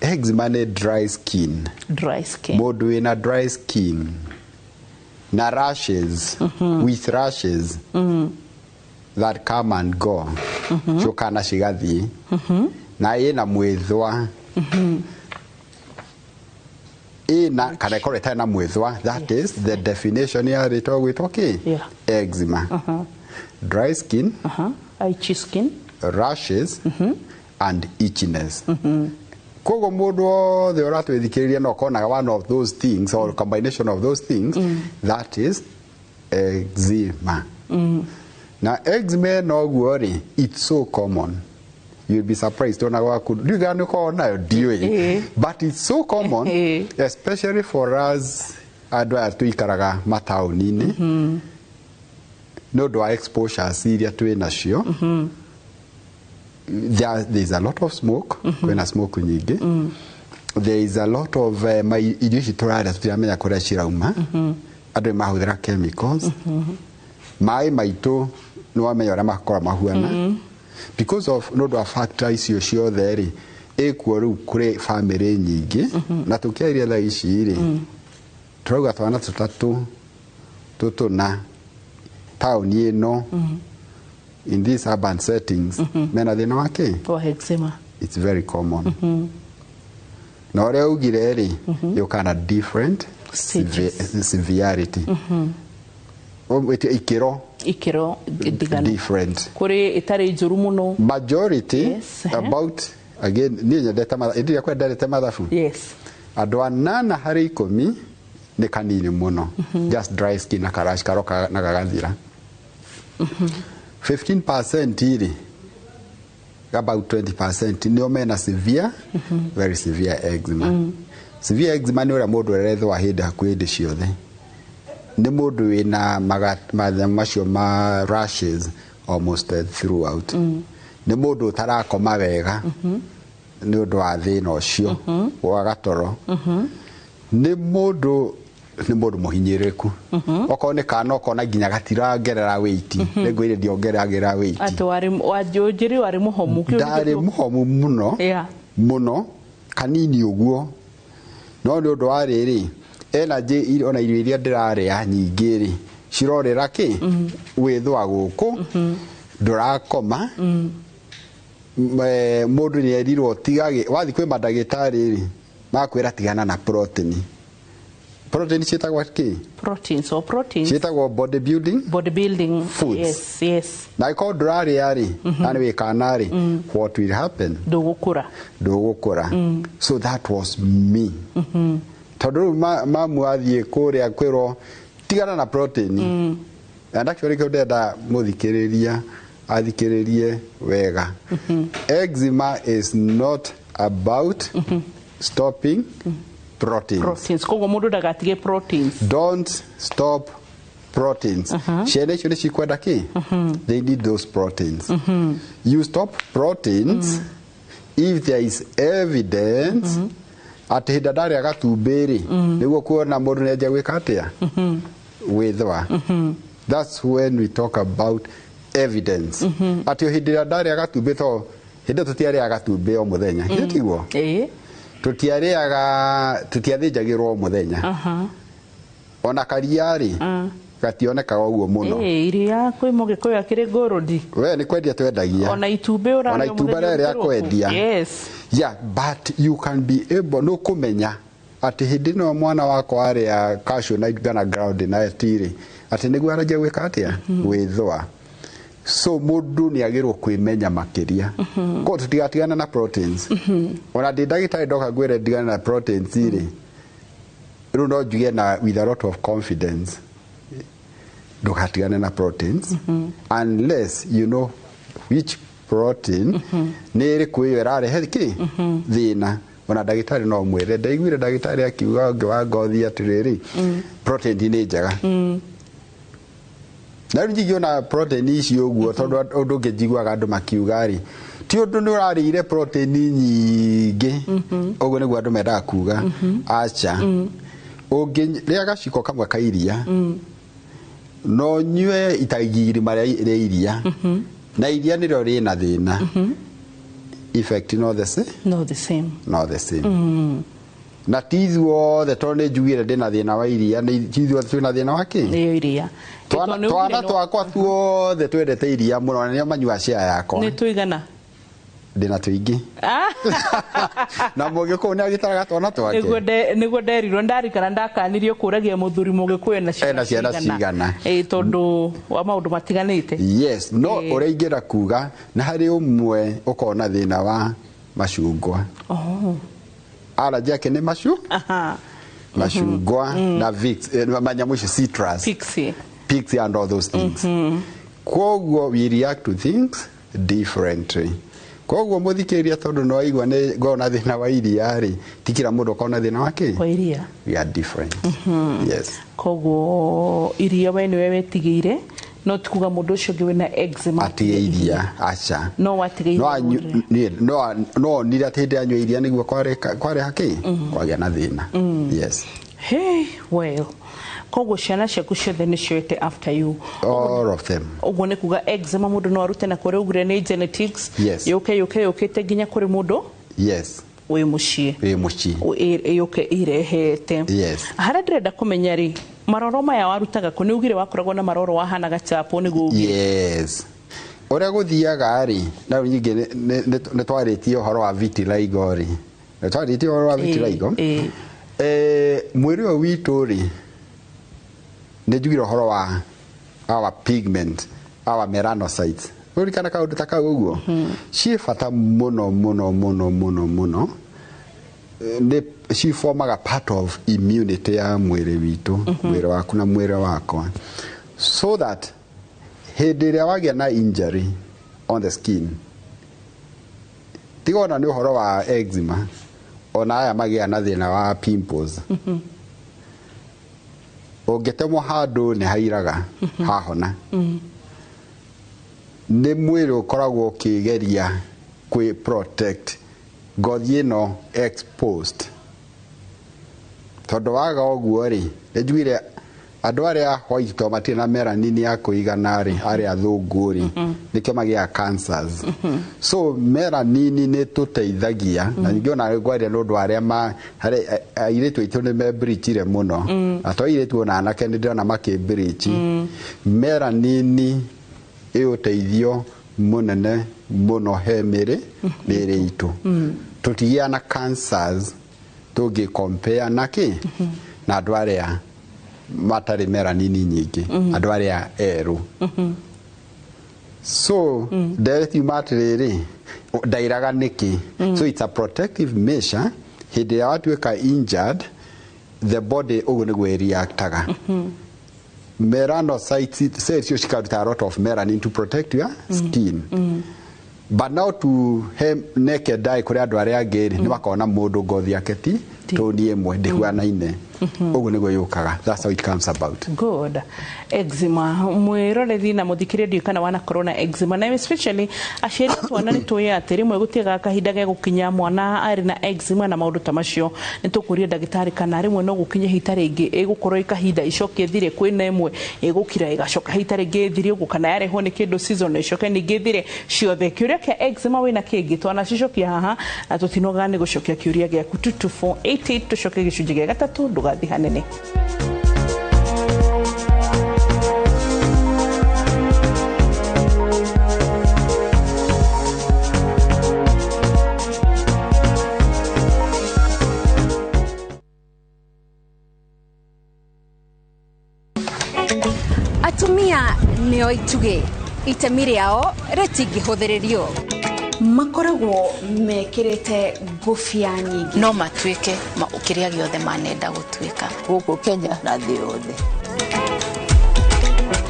Eczema nĩ dry skin. Dry skin. Mũndũ wĩna dry skin na rashes, with rashes that come and go. Ciũkaga na cigathiĩ. Na ĩna mwĩthwa. Ĩna kana ĩkorwo ĩtarĩ na mwĩthwa. That is the definition ya rĩtwa gwĩtwo kĩ? Eczema. Dry skin. Itchy skin. Rashes and itchiness. Koguo mũndũ wothe ũratwĩthikĩrĩria no okonaga one of those things or combination of those things, that is eczema. Na eczema no guo rĩ, it's so common. You'll be surprised ona gwaku ndiũĩ kana nĩ ũkoragwo nayo, ndiũĩ. But it's so common, especially for us andũ aya tũikaraga mataũni-inĩ, nĩ ũndũ wa exposures iria twĩ nacio. There is a lot of smoke. Kwĩna smoke nyingĩ. There is a lot of irio ici tũrarĩa tũtiramenya kũrĩa cirauma. Andũ nĩmahũthĩra chemicals. Maĩ maitũ nĩwamenya ũrĩa makoragwo mahuana. Because of nĩ ũndũ wa factor icio ciothe rĩ, ĩkuo rĩu kũrĩ bamĩrĩ nyingĩ. Na tũkĩaria thaa ici rĩ, tũrauga twana 3 tũtũna taũni ĩno, in these urban settings, mena thĩna wa kĩ? Wa eczema. It's very common. Na ũrĩa ugire rĩ, yũkaga na different severity. Ikĩro. Ikĩro ndiganu. Different. Kũrĩ ĩtarĩ njũru mũno. Majority, yes, about, again, niĩ nyendete mathabu, ĩndĩ yakwa ndendete mathabu. Yes. Andũ 8 harĩ 10 nĩ kanini mũno. Just dry skin na karash karoka na gagathira. 15% rĩ, about 20% nĩo mena severe, very severe eczema. Severe eczema nĩ ũrĩa mũndũ arethwa hĩndĩ hakuhĩ hĩndĩ ciothe. Nĩ mũndũ wĩna mathĩna macio ma rashes almost throughout. Nĩ mũndũ ũtarakoma wega nĩ ũndũ wa thĩna ũcio wa gatoro. Nĩ mũndũ mũhinyĩrĩrĩku. Okorwo nĩ kana ũkona nginya gatirangerera weight. Nĩ ngwĩrire ndiongeragĩra weight. Atĩ wanjĩrĩ warĩ mũhomu. Ndarĩ mũhomu mũno. Mũno kanini ũguo. No nĩ ũndũ wa rĩrĩ, energy ona irio iria ndĩrarĩa nyingĩ rĩ, cirorĩra kĩ? Wĩthũa gũkũ, ndũrakoma. Mũndũ nĩ erirwo tigage, wathiĩ kwĩ mandagĩtarĩ rĩ, makwĩra tigana na protein. Protein ciĩtagwo kĩ? Proteins or proteins. Ciĩtagwo body building. Body building foods. Yes, yes. Na ĩkorwo ndũrarĩa rĩ, na nĩ wĩkana rĩ, what will happen? Ndũgũkũra. Ndũgũkũra. So that was me. Tondũ rĩu mamu athiĩ kũrĩa kwĩrwo tigana na protein. And actually kĩu ndĩrenda mũthikĩrĩria athikĩrĩrie wega. Eczema is not about stopping proteins. Proteins. Koguo mũndũ ndagatige proteins. Don't stop Proteins, ciana icio nĩ cikwenda kĩ? They need those proteins. You stop proteins if there is evidence atĩ hĩndĩ ndarĩa gatumbĩ rĩ, nĩguo kuona mũndũ nĩ anjia gwĩka atĩa, gwĩthũa. That's when we talk about evidence, atĩ o hĩndĩ ĩrĩa ndarĩa gatumbĩ, to hĩndĩ ĩyo tũtiarĩaga gatumbĩ o mũthenya, githĩ tiguo? Ĩĩ. Tũtiarĩaga, tũtiathĩnjagĩrwo o mũthenya. Ona karia rĩ, gationekaga ũguo mũno. Ĩĩ, iria kwĩ mũgĩkũyũ akĩrĩ ngũrũndi. We nĩ kwendia twendagia. Ona itumbĩ ũrarĩa Ona itumbĩ mũthenya rĩrĩa rĩa ũrutĩrwo kũ? kwendia. Yeah, but you can be able no kũmenya atĩ hĩndĩ ĩno mwana wakwa arĩa cashew nut kana ground nut rĩ, atĩ nĩguo aranjia gwĩka atĩa, gwĩthũa. So mũndũ nĩ agĩrwo kwĩmenya makĩria. Koguo tũtigatigana na proteins. Ona ndĩ ndagĩtarĩ ndoka ngwĩre ndigane na proteins rĩ, rĩu no njuge na with a lot of confidence, ndũgatigane na proteins unless you know which protein nĩ ĩrĩkũ ĩyo ĩrarehe kĩ thĩna. Ona ndagĩtarĩ no mwĩre, ndaiguire ndagĩtarĩ akiuga ũngĩ wa ngothi atĩrĩrĩ, protein nĩ njega. Na rĩu njingĩona protein ici ũguo, tondũ ũndũ ũngĩ njiguaga andũ makiuga rĩ, ti ũndũ nĩ ũrarĩire protein nyingĩ, ũguo nĩguo andũ mendaga kuga. Aca, ũngĩrĩa gaciko kamwe ka iria, no nyue itagi irima rĩa iria, na iria nĩrĩo rĩna thĩna, effect no the same. No the same. No the same. Na ti ithuothe, tondũ nĩ njugire ndĩna thĩna wa iria, nĩ ti ithuothe twĩna thĩna wa kĩ? Nĩyo iria. Twana Tondũ nĩ twana ugire twakwa tuothe twendete iria mũno, na nĩo manyua share yakwa. Nĩ tũigana? Ndĩna tũingĩ. Na mũgĩkũyũ nĩ agĩtaraga twana twake. Nĩguo nderirwo, ndarikana ndakanirio kũragia mũthuri mũgĩkũyũ na Ena ciana cigana. Ĩĩ, tondũ wa maũndũ matiganĩte. Yes, no Ĩĩ. ũrĩa ingĩenda kuga na harĩ ũmwe ũkoragwo na thĩna wa macungwa. Allergy yake nĩ macungwa na Vicks, manyamũ icio citrus. Pixie. Pixie and all those things. Koguo we react to things differently. Koguo mũthikĩrĩria, tondũ no aigua nĩ ngoragwo na thĩna wa iria rĩ, ti kila mũndũ ũkoragwo na thĩna wa kĩ? Wa iria. We are different. Yes. Koguo iria we nĩwe wetigĩire, no ti kuga mũndũ ũcio ũngĩ wĩna eczema atige iria, aca. No watige No iria no onire atĩ hĩndĩ anyua iria nĩguo kwareha kĩ, kwagĩa na thĩna. Yes. Hey, well, koguo ciana ciaku ciothe nĩ cioete after you? All of them. Ũguo nĩ kuga eczema mũndũ no arute na kũrĩa ugire nĩ genetics? Yes. Yũke yũke yũkĩte nginya kũrĩ mũndũ wĩ mũciĩ? Wĩ mũciĩ. Yũke irehete. Yes. Harĩa ndĩrenda kũmenya rĩ, maroro maya warutaga kũ? Nĩ ugire wakoragwo na maroro wahanaga chapo, nĩguo ugire? Yes, ũrĩa gũthiaga rĩ, na rĩu nyingĩ nĩ twarĩtie ũhoro wa vitiligo rĩ, nĩ twarĩtie ũhoro wa vitiligo. Mwĩrĩ ũyũ witũ rĩ, nĩ njugire ũhoro wa our pigment, our melanocytes, ũririkana kaũndũ ta kau ũguo, ciĩ bata mũno mũno mũno mũno mũno. Nĩ ciformaga part of immunity ya mwĩrĩ witũ, mwĩrĩ waku na mwĩrĩ wakwa, so that hĩndĩ ĩrĩa wagĩa na injury on the skin, tiga ona nĩ ũhoro wa eczema, ona aya magĩa na thĩna wa pimples, ũngĩtemwo handũ nĩ hairaga hahona. Nĩ mwĩrĩ ũkoragwo ũkĩgeria kwĩ protect ngothi ĩno exposed, tondũ waga ũguo rĩ, nĩ njugire andũ arĩa white to matirĩ na melanin ya kũigana rĩ, arĩa athũngũ rĩ, nĩkĩo magĩaga cancers. So melanin nĩ tũteithagia, na ningĩ ona ngwaria nĩ ũndũ wa arĩa ma harĩ airĩtu aitũ nĩ mebleachire mũno, na to airĩtu, ona anake nĩ ndĩrona makĩbleach. Melanin ĩ ũteithio mũnene mũno he mĩrĩ itũ. Tũtigĩa na cancers tũngĩ compare na kĩ, na andũ arĩa matarĩ melanin nyingĩ, andũ arĩa erũ. So nderetiuma atĩrĩrĩ, ndairaga nĩkĩ? So it's a protective measure. Hĩndĩ ĩrĩa watuĩka injured, the body ũguo nĩguo ĩreactaga, melanocytes cells icio cikaruta a lot of melanin to protect your skin. But now to he naked eye kũrĩ andũ arĩa angĩ rĩ, nĩ makona mũndũ ngothi yake ti toni ĩmwe, ndĩhuanaine. Ũguo nĩguo yũkaga. That's how it comes about. Good. Eczema, mwĩroreri na mũthikĩrĩria, ndiũĩ kana wanakorwo na eczema, na especially aciari a twana, nĩ tũĩ atĩ rĩmwe gũtiagaga kahinda ge gũkinya mwana arĩ na eczema na maũndũ ta macio. Nĩ tũkũria ndagĩtarĩ kana rĩmwe no gũkinye hita rĩngĩ ĩgũkorwo ĩ kahinda icoke ĩthire, kwĩna ĩmwe ĩgũkira ĩgacoka hita rĩngĩ ĩthire ũguo, kana yarehwo nĩ kĩndũ season ĩcoke ningĩ ĩthire ciothe. Kĩũria kĩa eczema wĩna kĩngĩ twanacicokia haha na tũtinogaga nĩ gũcokia kĩũria gĩaku 22488. Tũcoke gĩcunjĩ gĩa gatatũ, ndũgathiĩ hanene. Atumia nĩo itugĩ, itemi rĩao rĩtingĩhũthĩrĩrio. Makoragwo mekĩrĩte ngũbia nyingĩ. No matuĩke kĩrĩa gĩothe manenda gũtuĩka gũkũ Kenya na thĩ yothe.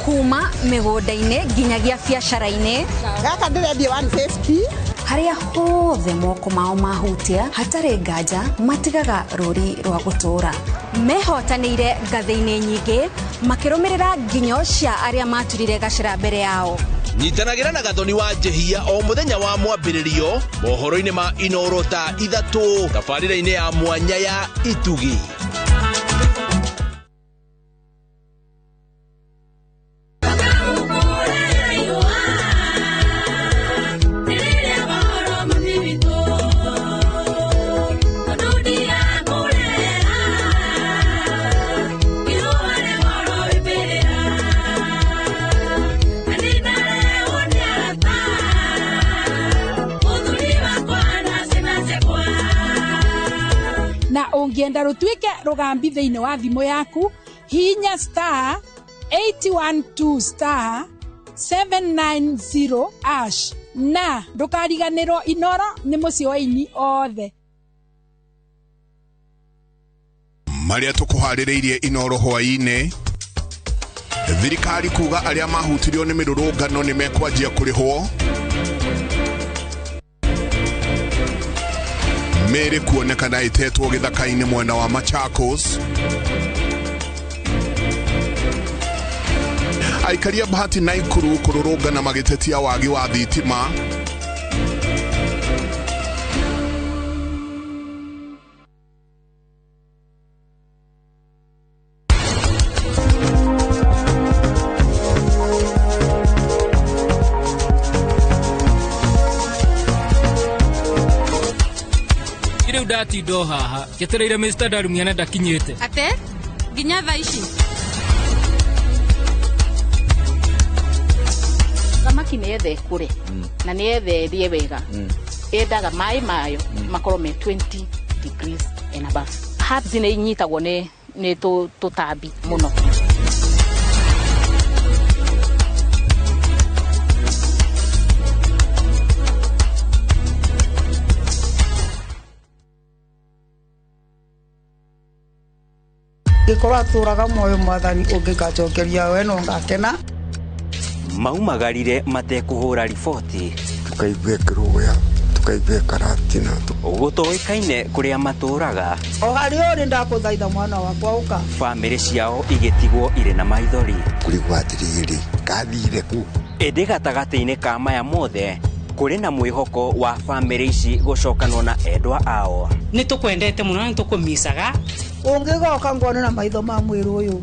Kuma mĩgũnda-inĩ nginyagia biacara-inĩ. Gaka ndĩrendia 150. Harĩa hothe moko mao mahutia, hatarĩ nganja matigaga rũri rwa gũtũũra. Mehotanĩire ngathĩ-inĩ nyingĩ, makĩrũmĩrĩra nginyo cia arĩa maturire gacĩra mbere yao. Nyitanagĩra na Gathoni wa Njehia o mũthenya wa mwambĩrĩrio mohoro-inĩ ma Inoro thaa 3, tabarĩra-inĩ ya mwanya ya Itugi. Na ũngĩenda rũtuĩke rũgambi thĩinĩ wa thimũ yaku, hihinya *812*790# na ndũkariganĩrwo Inoro nĩ mũciĩ wa aini othe. Marĩa tũkũharĩrĩirie Inoro hwaĩ-inĩ: thirikari kuga arĩa mahutirio nĩ mĩrũrũngano nĩ mekwanjia kũrĩhwo, mĩĩrĩ kuonekana ĩtetwo gĩthaka-inĩ mwena wa Machakos, aikaria Bahati Naikuru kũrũrũngana magĩtetia wagi wa thitima, Rĩu ndatinda o haha njetereire Mr. Darumia na ndakinyĩte. Ate nginya thaa ici. Thamaki nĩ yetha ĩkũre na nĩ yetha ĩrĩe wega, yendaga maĩ mayo makorwo me 20 degrees and above. Herbs nĩ inyitagwo nĩ tũtambi mũno. Ngĩkorwo atũraga muoyo mwathani ũngĩgacokeria we no ngakena. Maumagarire matekũhũra riboti, tukaigua kĩrũya, tukaigua karatina, gũtoĩkaine kũrĩa matũraga. O harĩa ũrĩ ndakũthaitha mwana wakwa ũka. Bamĩrĩ ciao igĩtigwo irĩ na maithori. Kũrigwo atĩrĩrĩ, kathire kũ? Ĩndĩ gatagatĩ-inĩ ka maya mothe kũrĩ na mwĩhoko wa bamĩrĩ ici gũcokanwo na endwa ao. Nĩ tũkwendete mũno na nĩ tũkũmicaga. Ũngĩgoka nguone na maitho ma mwĩrĩ ũyũ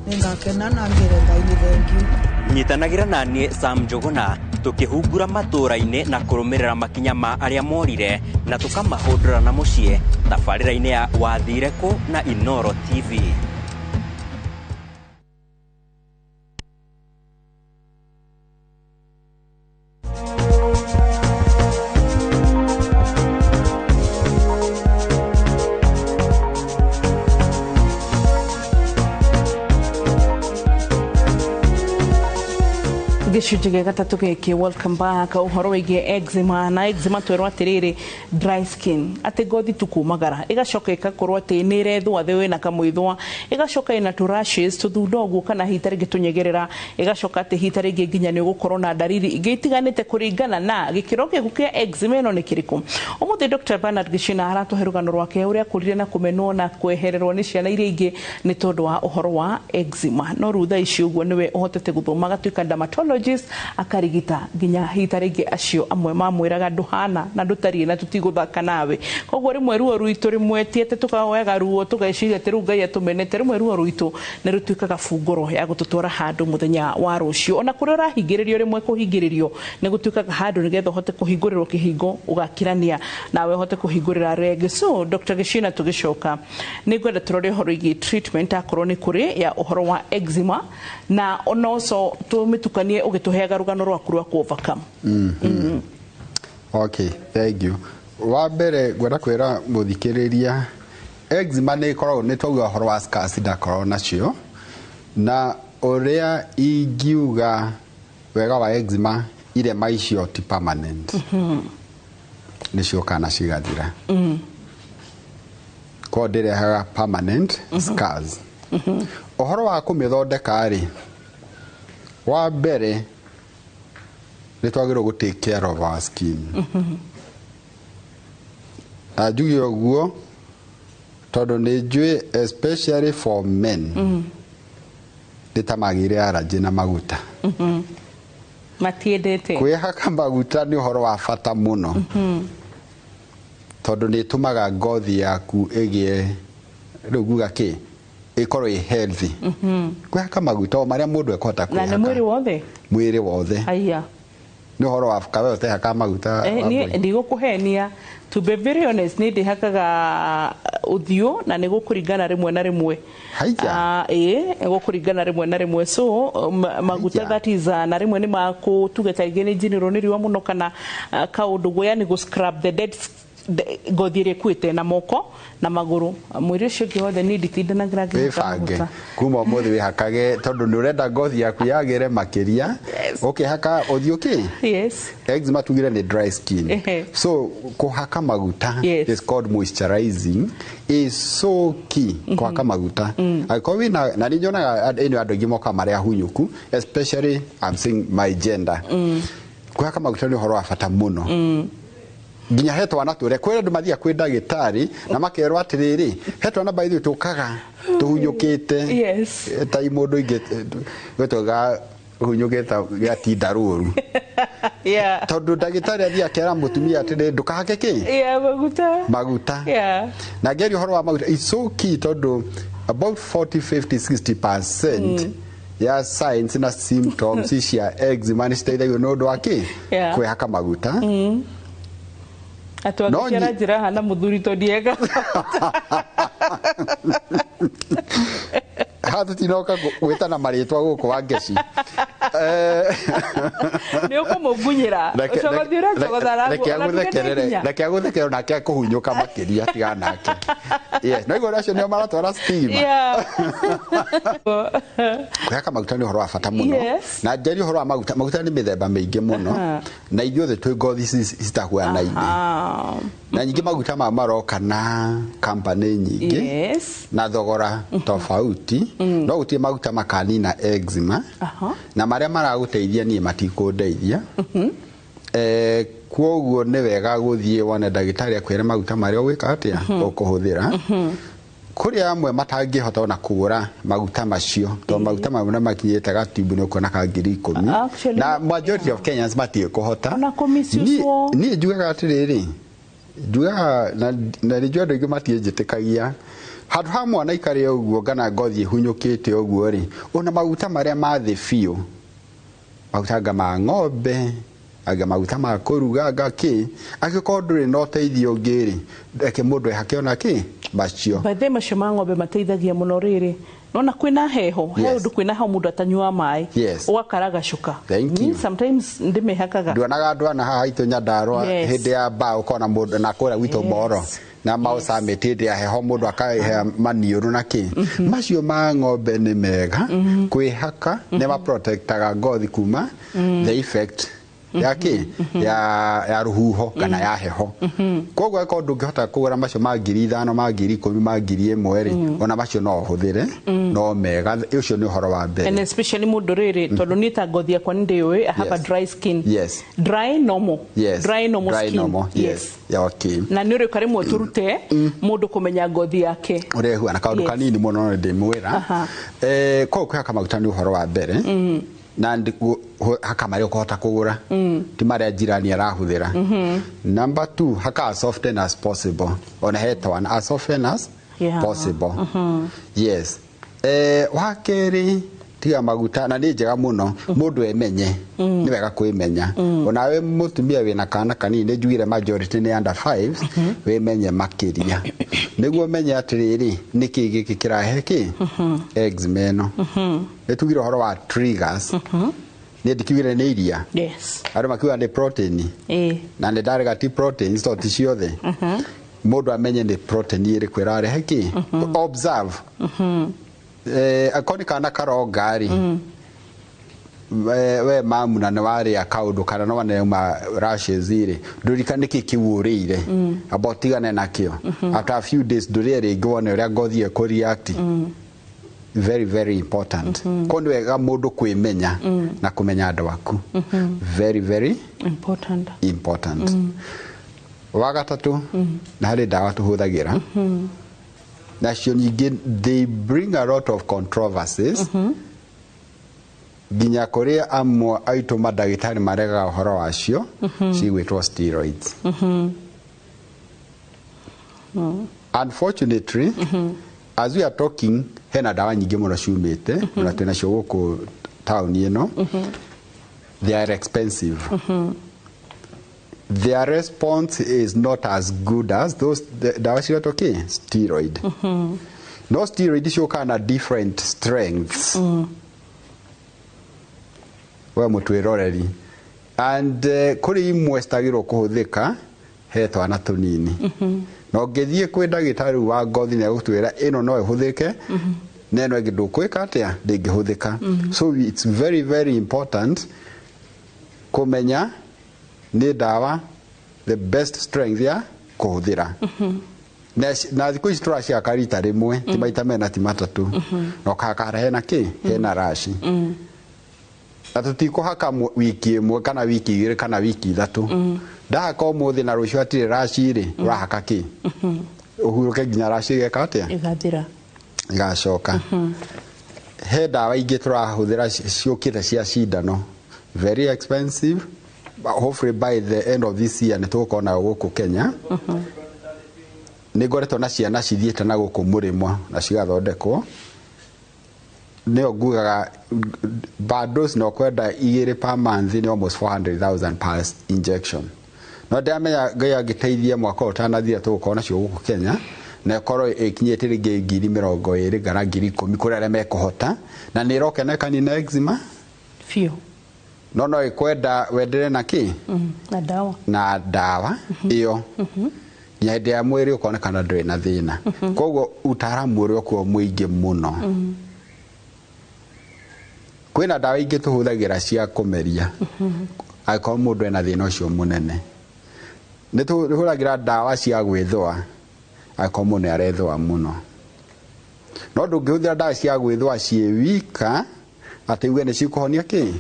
nĩngakena na ngĩre Ngai nĩ thengiũ. Nyitanagĩra na niĩ Sam Njũgũna tũkĩhungura matũũra-inĩ na kũrũmĩrĩra makinya ma arĩa morire na tũkamahũndũra na mũciĩ tabarĩra-inĩ ya Wathire Kũ na Inoro TV. Gĩcunjĩ gĩa gatatũ gĩkĩ, welcome back. Ũhoro wĩgiĩ eczema, na eczema twerwo atĩrĩrĩ, dry skin, atĩ ngothi tu kũmagara, ĩgacoka ĩgakorwo atĩ nĩ ĩrethũa thĩ, wĩna kamwĩthũa, ĩgacoka ĩna tũ rashes, tũthunda ũguo, kana hihi ta rĩngĩ tũnyegerera, ĩgacoka atĩ hihi ta rĩngĩ nginya nĩ ũgũkorwo na ndariri ingĩ itiganĩte kũringana na gĩkĩro gĩaku kĩa eczema ĩno nĩ kĩrĩkũ. Ũmũthĩ Dr. Bernard Gĩchina aratũhe rũgano rwake ũrĩa akũrire na kũmenwo na kwehererwo nĩ ciana iria ingĩ nĩ tondũ wa ũhoro wa eczema, no rĩu thaa ici ũguo nĩwe ũhotete gũthoma agatuĩka dermatologist, akarigita nginya hihi ta rĩngĩ acio amwe mamwĩraga ndũhana na ndũtariĩ na tũtigũthaka nawe. Koguo rĩmwe ruo rwitũ, rĩmwe ti atĩ tũkaoyaga ruo tũgeciria atĩ rĩu Ngai atũmenete, rĩmwe ruo rwitũ nĩ rũtuĩkaga bungũro ya gũtũtwara handũ mũthenya wa rũciũ. Ona kũrĩa ũrahingĩrĩrio, rĩmwe kũhingĩrĩrio nĩ gũtuĩkaga handũ nĩgetha ũhote kũhingũrĩrwo kĩhingo, ũgakirania nawe ũhote kũhingũrĩra arĩa angĩ. So Dr. Gĩchina, tũgĩcoka nĩ ngwenda tũrore ũhoro wĩgiĩ treatment, akorwo nĩ kũrĩ ya ũhoro wa eczema, na ona also tũmĩtukanie ũgĩtũheaga rũgano rwaku rwa ku overcome. Okay, thank you. Wa mbere ngwenda kwĩra mũthikĩrĩria, eczema nĩ ĩkoragwo, nĩ twauga ũhoro wa scars ndakoragwo nacio, na ũrĩa ingiuga wega wa eczema, irema icio ti permanent, nĩ ciũkaga na cigathira. Koguo ndĩrehaga permanent scars. Ũhoro wa kũmĩthondeka rĩ, wa mbere nĩ twagĩrĩirwo gũ take care of our skin. Na njuge ũguo tondũ nĩ njũĩ, especially for men, nĩ ta magĩire allergy na maguta. Matiendete. Kwĩhaka maguta nĩ ũhoro wa bata mũno, tondũ nĩ ĩtũmaga ngothi yaku ĩgĩe, rĩu nguga kĩ, ĩkorwo ĩ healthy. Kwĩhaka maguta o marĩa mũndũ ekũhota Na nĩ mwĩrĩ kwĩhaka. Wothe? Mwĩrĩ wothe. Aya. Nĩ ũhoro wa kawe ũtehaka maguta? Niĩ Wambui? Ndigũkũhenia, to be very honest, nĩ ndĩhakaga ũthiũ na nĩ gũkũringana rĩmwe na rĩmwe. Haiya. Ĩĩ, gũkũringana rĩmwe na rĩmwe. So maguta, Haiya. that is, na rĩmwe nĩ makũtuge ta rĩngĩ nĩ njinĩrwo nĩ riũa mũno kana kaũndũ guoya, nĩ gũ scrub the dead ngothi ĩrĩa ĩkuĩte na moko na magũrũ. Mwĩrĩ ũcio ũngĩ wothe niĩ nditindanagĩra ngĩhaka Wĩbange. maguta. Kuma ũmũthĩ wĩhakage, tondũ nĩ ũrenda ngothi yaku yagĩre makĩria, ũkĩhaka ũthiũ kĩ. Eczema tugire nĩ dry skin. So kũhaka maguta is called moisturizing, is so key. Kũhaka maguta angĩkorwo wĩna, na nĩ nyonaga ĩno andũ aingĩ mokaga marĩ ahunyũku, especially I'm saying my gender. Kũhaka maguta nĩ ũhoro wa bata mũno, nginya he twana tũrĩa kwĩ andũ mathiaga kwĩ ndagĩtarĩ na makerwo atĩrĩrĩ, he twana by the way tũkaga tũhunyũkĩte. Ta mũndũ ingĩ gwĩtwaga hunyũkĩte gĩatinda rũru, tondũ ndagĩtarĩ athiĩ akera mũtumia atĩrĩ, ndũkahake kĩ? Yeah, maguta. Maguta. Na ngeria ũhoro wa maguta is so key, tondũ about 40 50 60% ya signs na symptoms cia eczema nĩ citeithagio nĩ ũndũ wa kĩ? Kwĩhaka maguta. Atĩ No wangĩciara njĩra hana mũthuri to ndiega. Haha tũtinoka gwĩtana marĩtwa gũkũ wa ngeci. Nĩ ũkũmũngunyĩra. Ũcogothi ũracogotha. Reke agũthekerere, reke agũthekerere, nake akũhunyũka makĩria, tiga nake. Yes, no igũrũ acio nĩo maratwara stigma. Kwĩhaka maguta nĩ ũhoro wa bata mũno. Na njarie ũhoro wa maguta, maguta nĩ mĩthemba mĩingĩ mũno, na ithuothe twĩ ngothi citahuanaine, na nyingĩ maguta maya maroka na company nyingĩ na thogora tofauti, no gũtirĩ maguta makanina eczema, na marĩa maragũteithia niĩ matikũndeithia. Kwoguo nĩ wega gũthiĩ wone ndagĩtarĩ akwĩre maguta marĩa ũgwĩka atĩa, ũkũhũthĩra. Kũrĩ amwe matangĩhota ona kũgũra maguta macio, tondũ maguta mamwe nĩ makinyĩte gatibu nĩ ũkuona ka 10,000. Actually, na majority of Kenyans matirĩ kũhota. Ona kũmiciũcwo. Niĩ njugaga atĩrĩrĩ, njugaga na nĩ njũĩ andũ aingĩ matiĩnjĩtĩkagia, handũ ha mwana ikare ũguo ngana ngothi ĩhunyũkĩte ũguo rĩ, ona maguta marĩa ma thĩ biũ, maguta anga ma ng'ombe, anga maguta ma kũruga, anga kĩ, angĩkorwo ndũrĩ na ũteithio ũngĩ rĩ, reke mũndũ ehake ona kĩ macio. By the way, macio ma ng'ombe mateithagia mũno rĩrĩ nona kwĩna heho, he ũndũ kwĩna heho mũndũ atanyuaga maĩ, ũgakaraga cuka. Thank you. Niĩ sometimes ndĩmĩhakaga. Nduonaga andũ ana haha haitũ Nyandarũa hĩndĩ ya mbaa, ũkona mũndũ na kũrĩa gwitũ Moro na Mau Summit, hĩndĩ ya heho mũndũ akahe maniũrũ na kĩ. Macio ma ng'ombe nĩ mega kwĩhaka, nĩ maprotectaga ngothi kuma The effect ya kĩ ya rũhuho kana ya heho. Koguo angĩkorwo ndũngĩhota kũgũra macio ma 5,000, ma 10,000, ma 1,000 rĩ, ona macio no ũhũthĩre, no mega. Ũcio nĩ ũhoro wa mbere. And especially mũndũ rĩrĩ, tondũ niĩ ta ngothi yakwa nĩ ndĩũĩ, I have a dry skin. Dry normal. Dry normal Dry skin. normal, yes. Yeah, okay. Na nĩ ũrĩũka rĩmwe tũrute mũndũ kũmenya ngothi yake. Ũrĩa ĩhuana kaũndũ kanini mũno no ndĩmwĩra. Koguo kwĩhaka maguta nĩ ũhoro wa mbere. Na haka marĩa ũkũhota kũgũra, ti marĩa jirani arahũthĩra. Number 2, haka as often as possible. Ona he twana, as often as possible. Yes. Wa kerĩ, tiga maguta na nĩ njega mũno mũndũ emenye. Nĩ wega kwĩmenya. Onawe mũtumia wĩna kana kanini, nĩ njugire majority nĩ under 5, wĩmenye makĩria nĩguo menye atĩrĩrĩ, nĩkĩ gĩkĩ kĩrahe kĩ eczema ĩno. Nĩ tugire ũhoro wa triggers. Nĩ ndikiugire nĩ iria. Andũ makiuga nĩ protein. Na nĩ ndarega ti proteins tondũ ti ciothe. Mũndũ amenye nĩ protein ĩrĩkũ ĩrarehe kĩ. Observe. Akorwo nĩ kana karonga rĩ, we mamu na nĩ warĩa kaũndũ kana no waneuma rashes rĩ, ndũririkane nĩkĩ kĩu ũrĩire, amba ũtigane nakĩo. After a few days ndũrĩe rĩngĩ wone ũrĩa ngothi ĩkũ react. Very very important. Koguo nĩ wega mũndũ kwĩmenya na kũmenya andũ aku. Very very important. Important. Wa gatatũ, na harĩ ndawa tũhũthagĩra, nacio nyingĩ they bring a lot of controversies, nginya kũrĩ amwe aitũ mandagĩtarĩ maregaga ũhoro wacio, cigwĩtwo steroids. Unfortunately, as we are talking, hena ndawa nyingĩ mũno ciumĩte na twĩnacio gũkũ taũni ĩno. They are expensive. Their response is not as good as those ndawa ciretwo kĩ steroid. No steroid ciũkaga na different strengths. We mũtwĩroreri, and kũrĩ imwe citagĩrĩirwo kũhũthĩka he twana tũnini, na ũngĩthiĩ kwĩ ndagĩtarĩ wa ngothi nĩ egũtwĩra ĩno no ĩhũthĩke na ĩno ĩngĩ ndũkwĩka atĩa, ndĩngĩhũthĩka. So it's very very important kũmenya nĩ ndawa the best strength ya kũhũthĩra. Na thikũ ici tũraciaka rita rĩmwe, ti maita mena, ti matatũ, na ũkahaka hena kĩ hena rashi, na tũtikũhaka wiki ĩmwe kana wiki 2 kana wiki 3. Ndahaka ũmũthĩ na rũciũ hatirĩ rashi rĩ, ũrahaka kĩ ũhurũke nginya rashi ĩgeka atĩa, ĩgathira, ĩgacoka. He ndawa ingĩ tũrahũthĩra ciũkĩte cia cindano, very expensive, but hopefully by the end of this year nĩ tũgũkorwo nayo gũkũ Kenya. Nĩ ngoretwo na ciana cithiĩte na gũkũ mũrĩmo na cigathondekwo. Nĩyo ngugaga per dose no kwenda 2 per month, nĩ almost 400,000 per injection. No ndĩramenya Ngai angĩteithia mwaka ũyũ ũtanathira tũgũkorwo nacio gũkũ Kenya, na ĩkorwo ĩkinyĩte rĩngĩ 20,000 kana 10,000 kũrĩ arĩa mekũhota, na nĩ ĩroka na ĩkanina eczema biũ. No no ĩkwenda wendere na kĩ na ndawa, na ndawa ĩyo nginya hĩndĩ ya mwĩrĩ ũkonekana ndũrĩ na thĩna. Koguo utaaramu ũrĩa ũkuo mũingĩ mũno. Kwĩna ndawa ingĩ tũhũthagĩra cia kũmeria angĩkorwo mũndũ ena thĩna ũcio mũnene. Nĩ tũhũthagĩra ndawa cia gwĩthũa angĩkorwo mũndũ nĩ arethũa mũno. No ndũngĩhũthĩra ndawa cia gwĩthũa ciĩ wika atĩ uge nĩ cikũhonia kĩ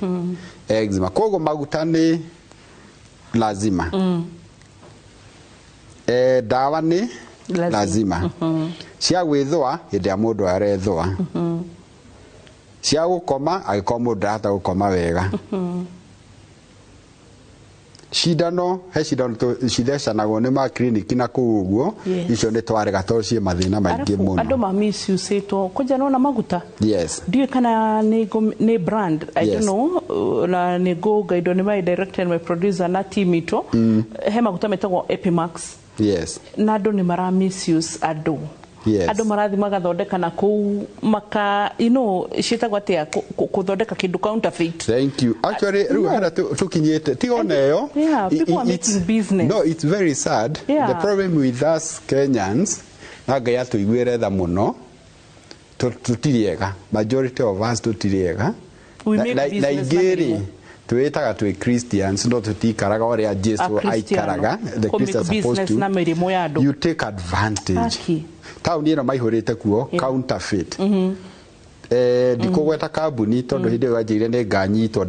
eczema. Koguo maguta nĩ lazima. Ndawa nĩ lazima. Cia gwĩthũa hĩndĩ ya mũndũ arethũa. Cia gũkoma angĩkorwo mũndũ ndarahota gũkoma wega. Cindano, he cindano cithecanagwo nĩ ma clinic na kũu ũguo, icio nĩ twarega tondũ ciĩ mathĩna maingĩ mũno. Andũ ma misuse-ĩtwo kwanja nona maguta. Ndiũĩ kana nĩ brand, I don't know, na nĩ ngũgaidwo nĩ my director and my producer na team itũ. He maguta metagwo Epimax. Na andũ nĩ mara misuse andũ. Andũ marathi magathondeka na kũu maka, you know, ciĩtagwo atĩa, kũthondeka kĩndũ counterfeit. Thank you. Actually, rĩu harĩa tũkinyĩte, tiga ona ĩyo, Yeah, people are making business. No, it's very sad. The problem with us Kenyans, na Ngai atũiguĩre tha mũno, tũtirĩ ega. Majority of us tũtirĩ ega. We make Na business ingĩ rĩ, na mĩrimũ. Twĩtaga twĩ Christians, no tũtikaraga ũrĩa Jesu Akristiano. aikaraga. The Kũ make Christians supposed business to na mĩrimũ ya andũ. You take advantage. Aki. Taũni ĩno maihũrĩte kuo counterfeit. Ndikũgweta kambuni tondũ hĩndĩ ĩyo wanjĩire nĩ nganyitwo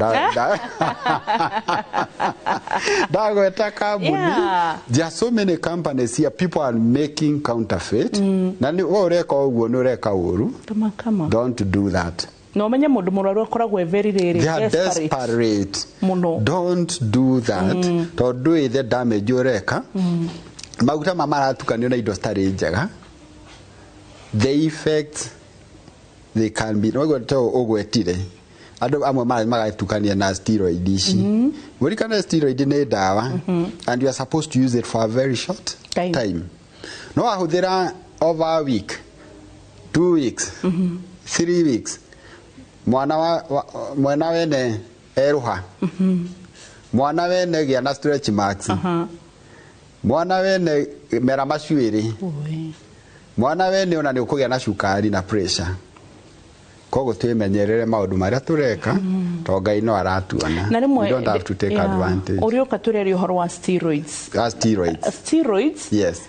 ndagweta kambuni. There are so many companies here, people are making counterfeit. Na nĩ we ũreka ũguo, nĩ ũreka ũru. Kama kama. Don't do that. Na ũmenye mũndũ mũrwaru akoragwo e very rĩrĩ They are desperate. desperate. Mũno. Don't do that, tondũ ndũĩ the damage ũreka. Maguta ma maratukanio na indo citarĩ njega, the effects they can be no to ũgwetire andũ amwe magatukania na steroid ici. Mũrikane steroid nĩ ndawa and you are supposed to use it for a very short time, time. No wahũthĩra over a week, 2 weeks, 3 weeks, mwana wa mwana wene eruha, mwana wene gĩa na stretch marks, mwana wene mera macuĩrĩ, Oi. mwana wene ona nĩ ũkũgĩa na cukari na pressure. Koguo twĩmenyerere maũndũ marĩa tũreka, to Ngai no aratuona. Na rĩmwe We don't have to take advantage. Ũrĩũka tũrĩaria ũhoro wa steroids. Ah, steroids. Steroids,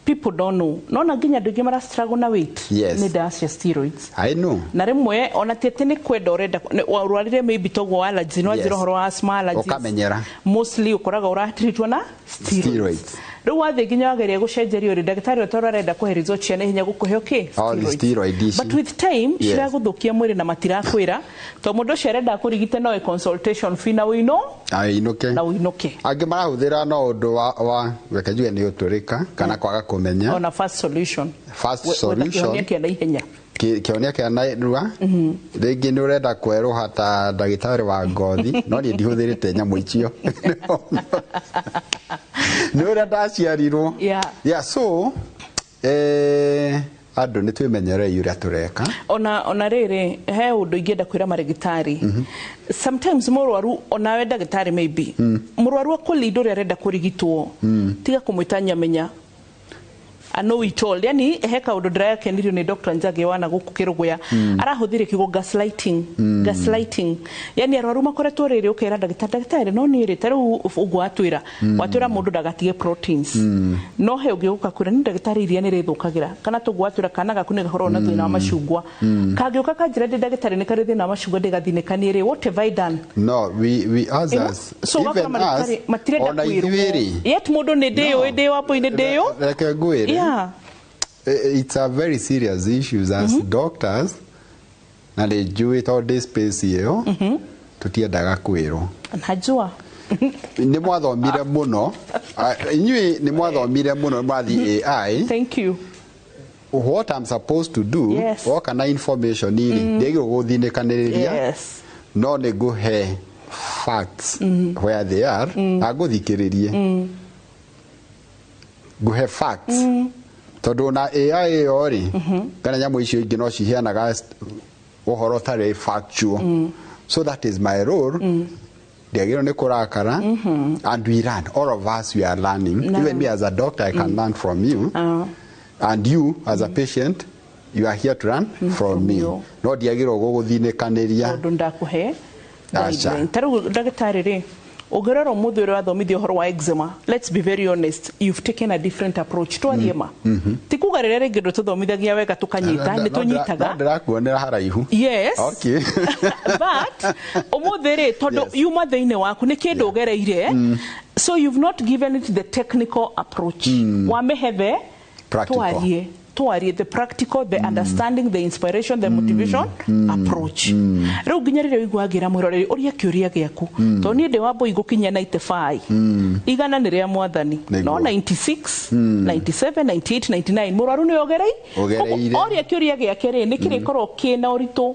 people don't know, nona nginya andũ aingĩ mara struggle na weight nĩ ndawa cia steroids. I know. Na rĩmwe ona ti atĩ nĩ kwenda ũrenda warwarire maybe toguo wa allergies, nĩ wanjĩra ũhoro wa asthma, allergies. Ũkamenyera. Mostly ũkoraga ũratreatwo na steroids. Steroids. Rĩu wathiĩ nginya wageria gũcenjerio rĩ, ndagĩtarĩ ũrĩa arenda kũhe result cia naihenya gũkũhe okay All the steroid ici. But with time ciragũthũkia mwĩrĩ na matirakwĩra, to mũndũ ũcio arenda kũrigite no consultation fee na wĩino Ainũke. Na ũinũke. Angĩ marahũthĩra no ũndũ wa reke njuge nĩ ũtũrĩka kana kwaga kũmenya. Ona fast solution. Fast Wetha solution. kĩhonia kĩa naihenya. Kĩhonia kĩa narua. Rĩngĩ nĩ ũrenda kwerũha ta ndagĩtarĩ wa ngothi, no niĩ ndihũthĩrĩte nyamũ icio, nĩ ũrĩa ndaciarirwo. Yeah, so andũ nĩ twĩmenyerei ũrĩa tũreka. Ona rĩrĩ, he ũndũ ingĩenda kwĩra marĩgĩtarĩ. Sometimes mũrwaru, onawe ndagĩtarĩ, maybe mũrwaru akũlead ũrĩa arenda kũrigitwo, tiga kũmwĩta nyamenya, I know it all. Yani he kaũndũ ndĩrakenirio nĩ Dr. Njagi wana gũkũ Kĩrũgũya, arahũthĩre kiugo gaslighting. Gaslighting, yani arwaru makoretwo rĩrĩ ũkera ndagĩtarĩ, ndagĩtarĩ, no niĩ rĩ, ta rĩu ũguo watwĩra, watwĩra mũndũ ndagatige proteins, no he ũngĩ gũka kwĩra nĩ ndagĩtarĩ iria nĩ rĩthũkagĩra, kana tũguo watwĩra kana gaku nĩ gakoragwo na thĩna wa macungwa, kangĩũka kanjĩra ndĩ ndagĩtarĩ nĩ karĩ thĩna wa macungwa, ndĩgathinĩkanie rĩ, what have I done? No, we us as So even ũgakora us marĩgĩtarĩ matirenda ona kwĩrwo. ithuĩ rĩ, Yet mũndũ nĩ ndĩyũĩ, ndĩ wambui nĩ ndĩyũ. Reke ngwĩre. It's a very serious issue as doctors, na nĩ njũĩ tondũ ndĩ space ĩyo tũtiendaga kwĩrwo. Najua. Nĩ mwathomire mũno. Ah, inyuĩ nĩ mwathomire mũno, mwathiĩ AI. Thank you. What I'm supposed to do, woka na information rĩ, ndiagĩrĩirwo gũthinĩkanĩrĩria, no nĩ ngũhe facts where they are, na ngũthikĩrĩrie, ngũhe facts, tondũ na AI ĩyo rĩ, kana nyamũ icio ingĩ no ciheanaga ũhoro ũtarĩ factual. So that is my role. Ndiagĩrĩirwo nĩ kũrakara, and we learn, all of us, we are learning. No. Even me as a doctor, I can learn from you, and you as a patient, you are here to learn from me. You. No ndiagĩrĩirwo gũgũthinĩkanĩria. Tondũ ndakũhe Aca. guideline. Ta rĩu ndagĩtarĩ rĩ, ũngĩrora ũmũthĩ ũrĩa wathomithia ũhoro wa eczema, let's be very honest, you've taken a different approach. Twarie ma, ti kuga rĩrĩa rĩngĩ ndũtũthomithagia wega tũkanyita, nĩ tũnyitaga. No ndĩrakuonera haraihu. Yes. But ũmũthĩ rĩ, tondũ yuma thĩinĩ waku, nĩ kĩndũ ũgereire, so you've not given it the technical approach, wamĩhe the Practical. Twarie the practical, the understanding, the inspiration, the motivation approach. Rĩu nginya rĩrĩa ũiguagĩra mwĩroreri ũria kĩũria gĩaku, tondũ niĩ ndĩ wa mbũi gũkinyia 95, igana nĩ rĩa mwathani, no 96, 97, 98, 99, mũrwaru nĩ ogerei. Ũgereire. Koguo, oria kĩũria gĩake rĩ, nĩ kĩrĩkorwo kĩna ũritũ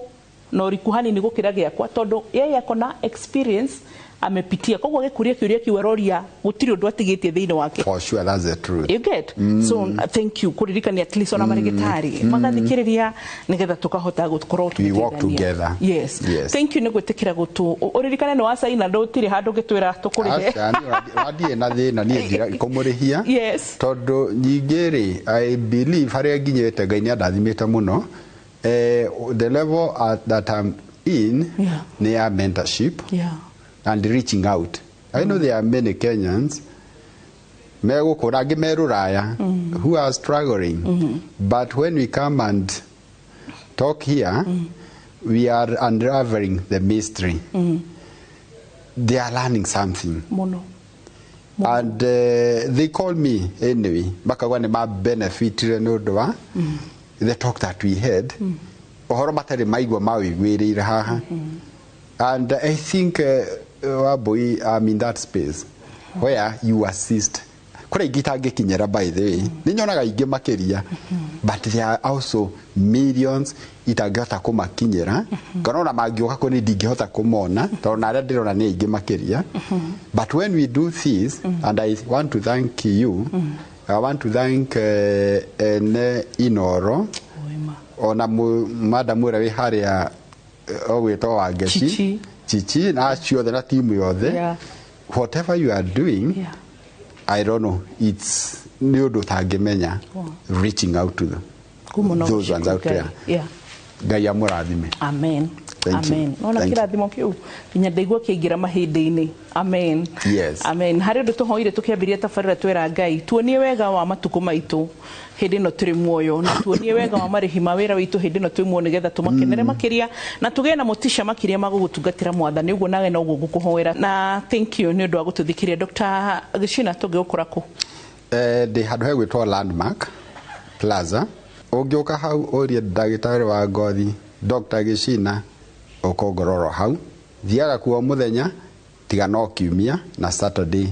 na ũriku hanini gũkĩra gĩakwa, tondũ yeye ako na experience amepitia. Koguo agĩkũria kĩũria kĩu aroria, gũtirĩ ũndũ atigĩtie thĩinĩ wake. For sure, that's the truth. You get? So thank you kũririkania at least ona marĩgĩtarĩ magathikĩrĩria nĩgetha tũkahota gũkorwo We work tũgĩteithania. Together. Yes. Yes. Thank you nĩ gwĩtĩkĩra gũtũ ũririkane nĩ wacaina, ndũtirĩ handũ ngĩtwĩra tũkũrĩhe. Aca, niĩ wandirĩ na thĩna, niĩ ndira kũmũrĩhia. Tondũ nyingĩ rĩ, I believe harĩa nginyĩte Ngai nĩ andathimĩte mũno. The level that I'm in nĩ ya mentorship. And reaching out. I know there are many Kenyans megũkũ na angĩ me rũraya who are struggling, but when we come and talk here, we are unraveling the mystery. They are learning something. Mũno. And they call me anyway makauga nĩ ma benefitire nĩ ũndũ wa the talk that we had, ũhoro matarĩ maigua mawĩiguĩrĩire haha. And I think, Wambui, I'm in that space where you assist. Kũrĩ ingĩ itangĩkinyĩra, by the way, nĩ nyonaga ingĩ makĩria, but there are also millions itangĩhota kũmakinyĩra, kana ona mangĩũka kũ nĩ ndingĩhota kũmona tondũ na arĩa ndĩrona nĩ aingĩ makĩria. But when we do this, and I want to thank you, I want to thank ene Inoro, ona madam ũrĩa wĩ harĩa ũgwĩtwo Wangeci. Chichi. Chichi na acio othe na timu yothe. Whatever you are doing, I don't know, it's nĩ ũndũ ũtangĩmenya, reaching out to them, Kuma those ones out there. Ngai amũrathime. Amen. Thank you. Amen. Nona Thank you. kĩrathimo kĩu nginya ndaigua kĩingĩra mahĩndĩ-inĩ. Amen. Yes. Amen. Harĩ ũndũ tũhoire tũkĩambĩrĩria tabarĩra, twĩra Ngai tuonie wega wa matukũ maitũ hĩndĩ ĩno tũrĩ muoyo, na tuonie wega wa marĩhi ma wĩra witũ hĩndĩ ĩno twĩ muoyo, nĩgetha tũmakenere makĩria na tũgĩe na motisha makĩria ma gũgũtungatĩra Mwathani. Ũguo nawe noguo ngũkũhoera, na thank you nĩ ũndũ wa gũtũthikĩrĩria. Dr. Gĩcina, tũngĩgũkora kũ? Ndĩ handũ hegwĩtwo Landmark Plaza. Ũngĩũka hau ũrie ndagĩtarĩ wa ngothi Dr. Gĩcina, ũkongororo hau. Thiaga kuo mũthenya tiga no kiumia na Saturday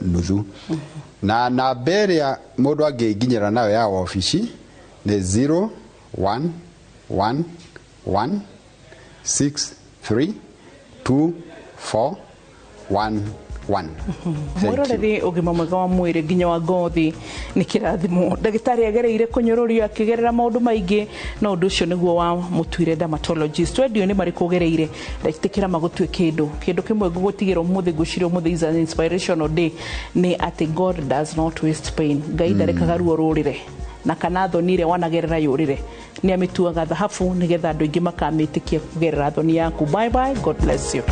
nuthu. Na namba ĩrĩa mũndũ angĩnginyĩra nayo ya wabici nĩ 0111 63 24 11. Mwĩroreri, ũgima mwega wa mwĩrĩ nginya wa ngothi nĩ kĩrathimo. Ndagĩtarĩ agereire kũnyũrũrio, akĩgerera maũndũ maingĩ, no ũndũ ũcio nĩguo wa mũtuire dermatologist. Wendio nĩ marĩkũ ũgereire, ndetĩkĩra magũtue kĩndũ. Kĩndũ kĩmwe ngũgũtigĩra ũmũthĩ, ngwĩciria ũmũthĩ is an inspirational day, nĩ atĩ God does not waste pain. Ngai ndarekaga ruo rũrĩre na kana thoni ĩrĩa wanagerera yũrĩre, nĩ amĩtuaga thahabu nĩgetha andũ aingĩ makamĩtĩkia kũgerera thoni yaku. Bye bye, God bless you.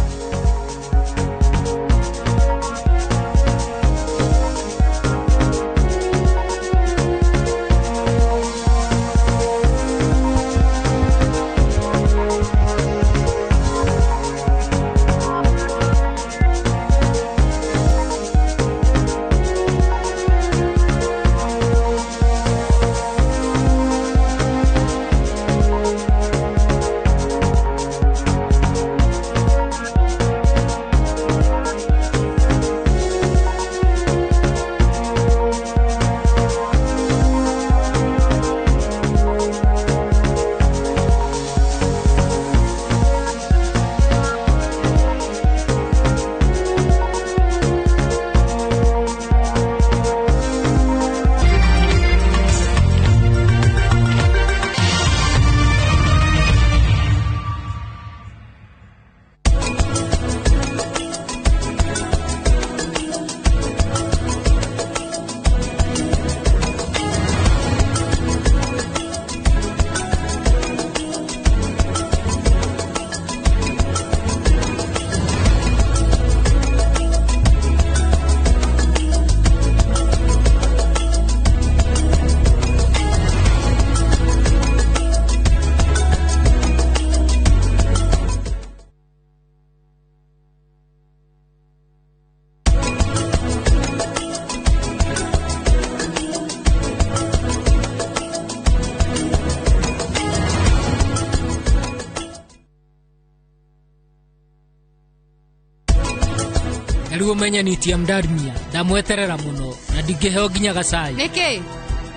Rĩu ũmenye ni TM Darmia ndamweterera mũno na ndingĩheo nginya gacai. Nĩkĩ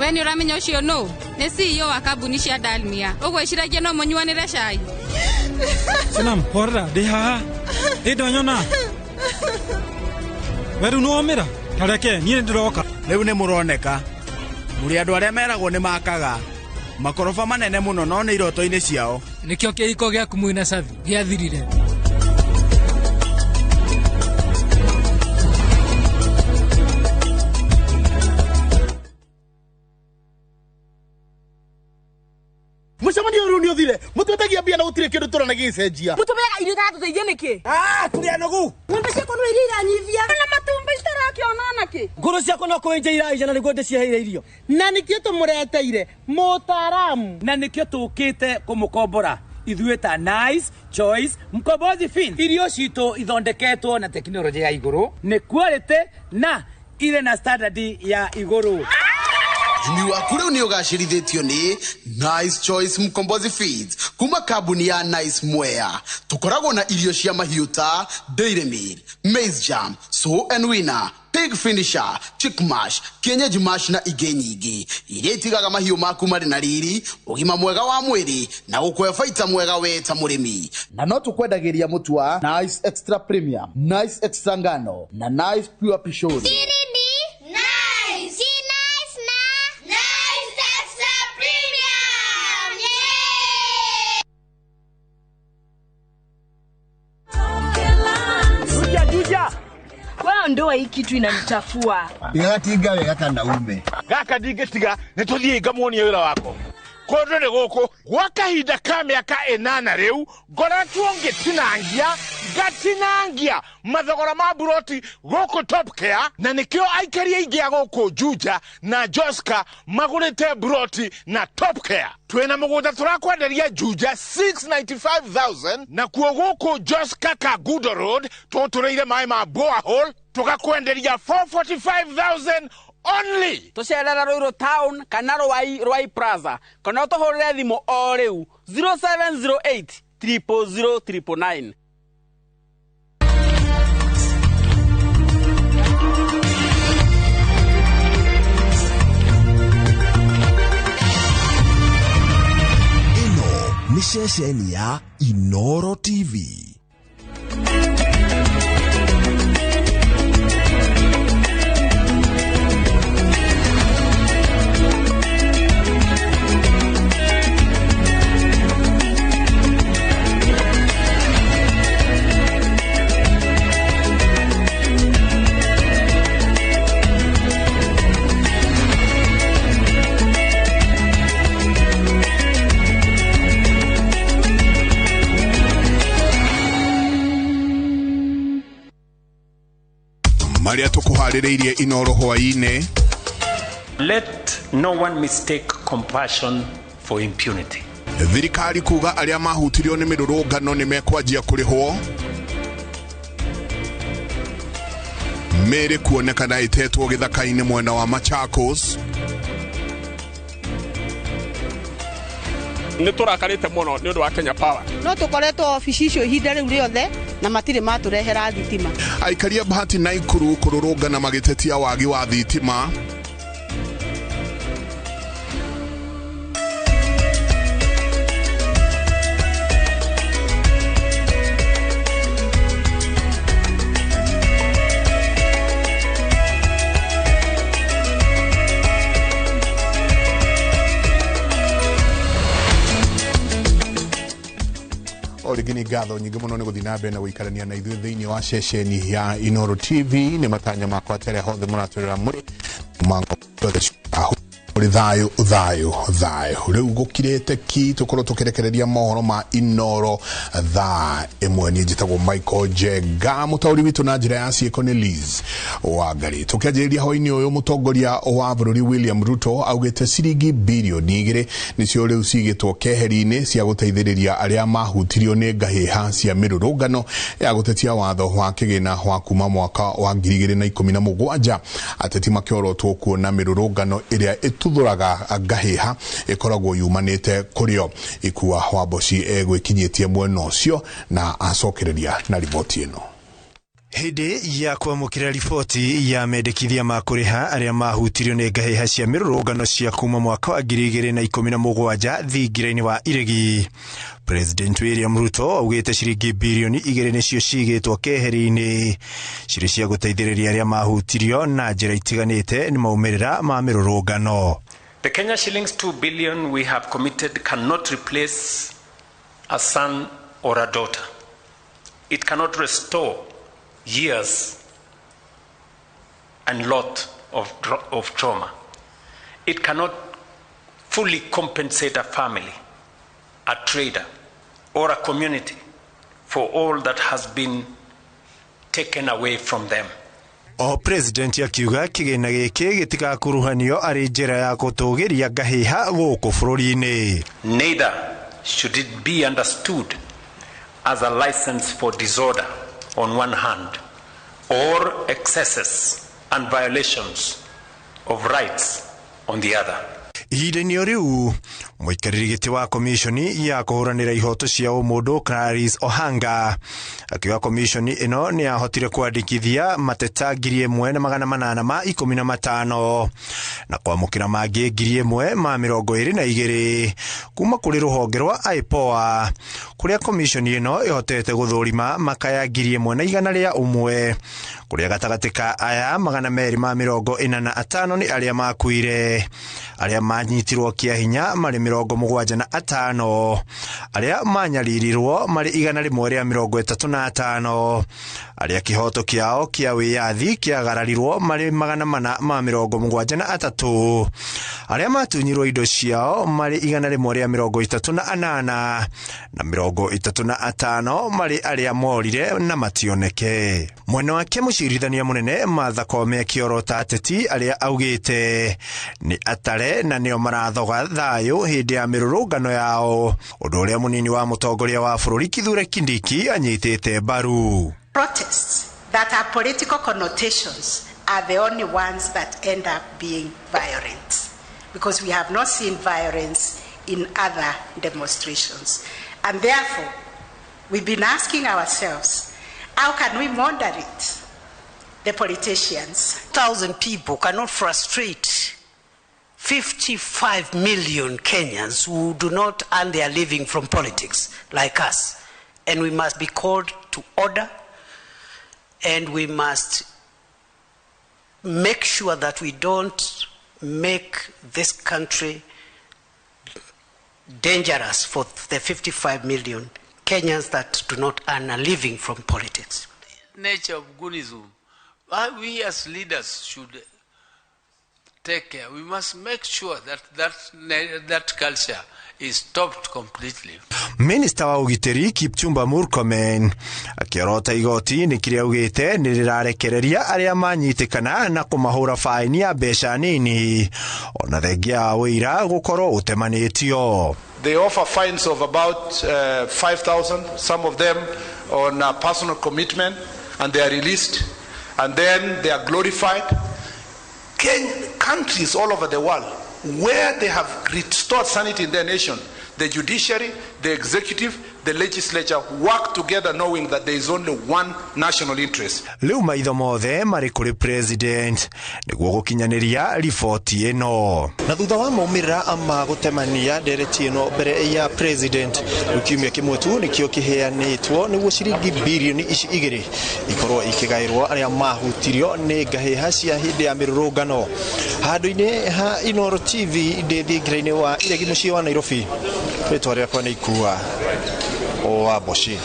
we nĩ ũramenya ũcio nũ? Nĩ CEO wa kambuni cia Dalmia. Ũgwĩciragia no mũnyuanĩre cai? Sanam, horera, ndĩ haha. Ĩ ndonyona. We rĩu nĩwomĩra? Tareke, niĩ nĩndĩroka. Rĩu nĩ mũroneka. Mũrĩ andũ arĩa meragwo nĩ makaga makoroba manene mũno, no nĩ iroto-inĩ ciao. Nĩkĩo kĩhiko gĩaku mwĩna Cathi gĩathirire. Mũcemanio ũyũ nĩ ũthire. Mũtwetagia mbia na gũtirĩ kĩndũ tũrona gĩgĩcenjia. Mũtũmeaga irio itatũteithia nĩkĩ? Ah, tũrĩ anogu. Ng'ombe ciakwa no iria iranyivia. Na matumbĩ citarakĩona nakĩ? Ngũrũ ciakwa no kũenja iraija na nĩguo ndĩciheire irio. Na nĩkĩo tũmũreteire mũtaaramu. Na nĩkĩo tũkĩte kũmũkombora ithuĩ ta Nice Choice Mkombozi Fin. Irio citũ ithondeketwo na tekinoronjĩ ya igũrũ, nĩ quality na irĩ na standard ya igũrũ. Ũrĩmi waku rĩu nĩ ũgacĩrithĩtio nĩ Nice Choice Mkombozi Feeds kuma kambuni ya Nice Mwea. Tũkoragwo na irio cia mahiũ ta Dairy Meal, Maize Jam, Sow and Winner, Pig Finisher, Chick Mash, Kienyeji Mash na ingĩ nyingĩ iria itigaga mahiũ maku marĩ na riri, ũgima mwega wa mwĩrĩ na gũkũhe baita mwega we ta mũrĩmi. Na no tũkwendagĩria mũtu wa Nice Extra Premium, Nice Extra Ngano na Nice Pure Pishori. Nice. Nice na Nice Extra Premium. Yeah. Juja juja. Wewe ndoa hii kitu inanichafua. Ndĩgatinga wega kana ume. Gaka ndingĩtiga nĩ tũthiĩ ngamuonie wĩra wako. Kũndũ nĩ gũkũ gwa kahinda ka mĩaka 8 rĩu ngoretwo ngĩtinangia ngatinangia mathogora ma buroti gũkũ Top Care, na nĩkĩo aikari aingĩ a gũkũ Juja na Joska magũrĩte buroti na Top Care. Twĩna mũgũnda tũrakwenderia Juja 695,000 na kuo gũkũ Joska Kagudo Road tũtũrĩire maĩ ma borehole tũgakwenderia 445,000 only. Tũcerera Ruiru Town kana Ruai Plaza kana ũtũhũrĩre thimũ o rĩu 0708 000 999. Ĩno nĩ ceceni ya Inoro TV. Maria tukuharĩrĩirie Inoro hwaĩ-inĩ. Let no one mistake compassion for impunity. Thirikari kuga arĩa mahutirio nĩ mĩrũrũngano nĩ mekwanjia kũrĩhwo. Mĩĩrĩ kuonekana ĩtetwo gĩthaka-inĩ mwena wa Machakos. Nĩ tũrakarĩte mũno nĩ ũndũ wa Kenya Power. No tũkoretwo obici icio ihinda rĩu rĩothe na matirĩ matũrehera thitima. Aikari a Bahati Naikuru kũrũrũngana magĩtetia wagi wa thitima. Rĩngĩ nĩ ngatho nyingĩ mũno nĩ gũthiĩ na mbere na gũikarania na ithuĩ thĩinĩ wa ceceni ya Inoro TV. Nĩ matanya makwa atĩ arĩa hothe mũratwĩrora mũrĩ mũrĩ thayũ thayũ thayũ. Rĩu gũkirĩte ki tũkorwo tũkĩrekereria mohoro ma Inoro thaa 1. Niĩ njĩtagwo Michael Njenga, mũtaũri witũ na njĩra ya ciĩko nĩ Liz Wangari. Tũkĩanjĩrĩria hwaĩ-inĩ ũyũ, mũtongoria wa bũrũri William Ruto augĩte ciringi birioni 2 nĩcio rĩu cigĩtwo keheri-inĩ cia gũteithĩrĩria arĩa mahutirio nĩ ngahĩha cia mĩrũrũngano ya gũtetia watho wa kĩgĩna wa kuma mwaka wa 2017. Ateti makĩorotwo kuona mĩrũrũngano ĩrĩa ĩtuthũraga ngahĩha ĩkoragwo yumanĩte kũrĩo. Ikua Wamboci egwĩkinyĩtie mwena ũcio na acokereria na riboti ĩno. Hĩndĩ ya kwamũkĩra riboti ya mendekithia ma kũrĩha arĩa mahutirio nĩ ngahĩha cia mĩrũrũngano cia kuma mwaka wa 2017 thingira-inĩ wa Iregi, President William Ruto augĩte ciringi birioni 2 nĩcio cigĩtwo keheri-inĩ cirĩ cia gũteithĩrĩria arĩa mahutirio na njĩra itiganĩte nĩ maumĩrĩra ma mĩrũrũngano. The Kenya shillings 2 billion we have committed cannot replace a son or a daughter. It cannot restore years and lot of trauma. It cannot fully compensate a family. a trader, or a community for all that has been taken away from them. O president akiuga kĩgĩna gĩkĩ gĩtigakuruhanio arĩ njĩra ya gũtũgĩria ngahĩha gũkũ bũrũri-inĩ. Neither should it be understood as a license for disorder on one hand or excesses and violations of rights on the other. Ihinda-inĩ o rĩu mũikarĩri gĩtĩ wa komishoni ya kũhũranĩra ihoto cia ũmũndũ Clarice Ohanga akiuga komishoni ĩno nĩ yahotire kwandĩkithia mateta 1815 na kwamũkĩra mangĩ 1022 kuma kũrĩ rũhonge rwa IPOA kũrĩa komishoni ĩno ĩhotete gũthũrima makaya 1101 kũrĩa gatagatĩ ka aya 245 nĩ arĩa makuire, arĩa manyitirwo kĩa hinya marĩ 75, arĩa manyaririrwo marĩ 135, arĩa kĩhoto kĩao kĩa wĩyathi kĩagararirwo marĩ 473, arĩa matunyirwo indo ciao marĩ 138 na 35 marĩ arĩa morire na mationeke. Mwena wake mũcirithania mũnene Martha Koome akĩorota ateti arĩa augĩte nĩ atare na nĩo marathoga thayũ hĩndĩ ya mĩrũrũngano yao, ũndũ ũrĩa mũnini wa mũtongoria wa bũrũri Kithure Kindiki anyitĩte mbaru. Protests that have political connotations are the only ones that end up being violent, because we have not seen violence in other demonstrations. And therefore, we've been asking ourselves, how can we moderate the politicians? 1,000 people cannot frustrate 55 million Kenyans who do not earn their living from politics like us. And we must be called to order, and we must make sure that we don't make this country dangerous for the 55 million Kenyans that do not earn a living from politics. Nature of Gunism, we as leaders should take care. We must make sure that that culture is stopped completely. Minister wa ũgitĩri Kipchumba Murkomen akĩorota igoti nĩ kĩrĩa augĩte nĩ rĩrarekereria arĩa manyitĩkana na kũmahũra faini ya mbeca nini ona thengia wa ũira gũkorwo ũtemanĩtio. They offer fines of about 5,000, some of them on a personal commitment, and they are released, and then they are glorified. Countries all over the world where they have restored sanity in their nation, the judiciary, the executive, the legislature work together knowing that there is only one national interest. Rĩu maitho mothe marĩ kũrĩ president nĩguo gũkinyanĩria riboti ĩno. Na thutha wa maumĩrĩra ma gũtemania ndereti ĩno mbere ya president, rĩu kiumia kĩmwe tu nĩkĩo kĩheanĩtwo nĩguo ciringi birioni ici igĩrĩ ikorwo ikĩgaĩrwo arĩa mahutirio nĩ ngahĩha cia hĩndĩ ya mĩrũrũngano. Handũ-inĩ ha Inooro TV ndĩ thingira-inĩ wa Iregi mũciĩ wa Nairobi, rĩtwa rĩakwa nĩ Ikua wa Mboci.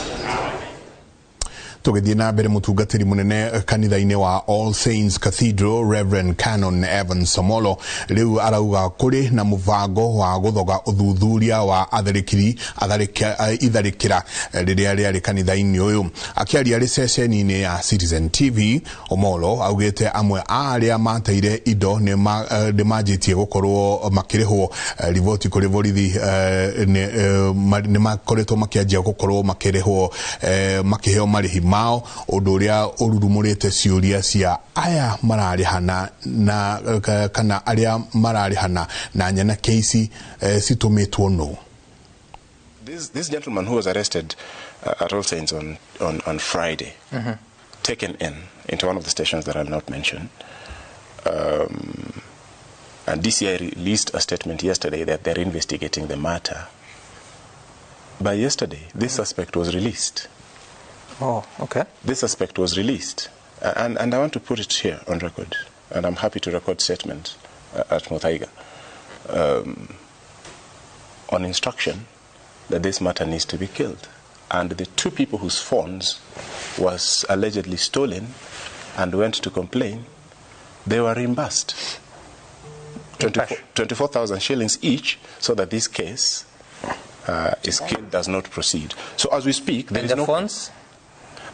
Tũgĩthiĩ na mbere, mũtungatĩri mũnene kanitha-inĩ wa All Saints Cathedral Reverend Canon Evans Omolo rĩu arauga kũrĩ na mũbango wa gũthoga ũthuthuria wa itharĩkĩra rĩrĩa rĩarĩ kanitha-inĩ ũyũ. Akĩaria arĩ ceceni-inĩ ya Citizen TV, Omolo augĩte amwe a arĩa mateire indo nĩ manjĩtie gũkorwo makĩrĩhwo. Riboti kũrĩ borithi nĩ makoretwo makĩanjia gũkorwo makĩrĩhwo makĩheo marĩhi mao, ũndũ ũrĩa ũrurumũrĩte ciũria cia aya mararĩhana na kana arĩa mararĩhana na nyanake ici citũmĩtwo nũ. This gentleman who was arrested at All Saints on Friday, taken into one of the stations that I'll not mention, and DCI released a statement yesterday that they're investigating the matter. By yesterday, this suspect was released. Oh, okay. This suspect was released. And I want to put it here on record, and I'm happy to record statement at Muthaiga, on instruction that this matter needs to be killed. And the two people whose phones was allegedly stolen and went to complain, they were reimbursed 24,000 shillings each, so that this case is killed does not proceed. So as we speak, there And is the no funds?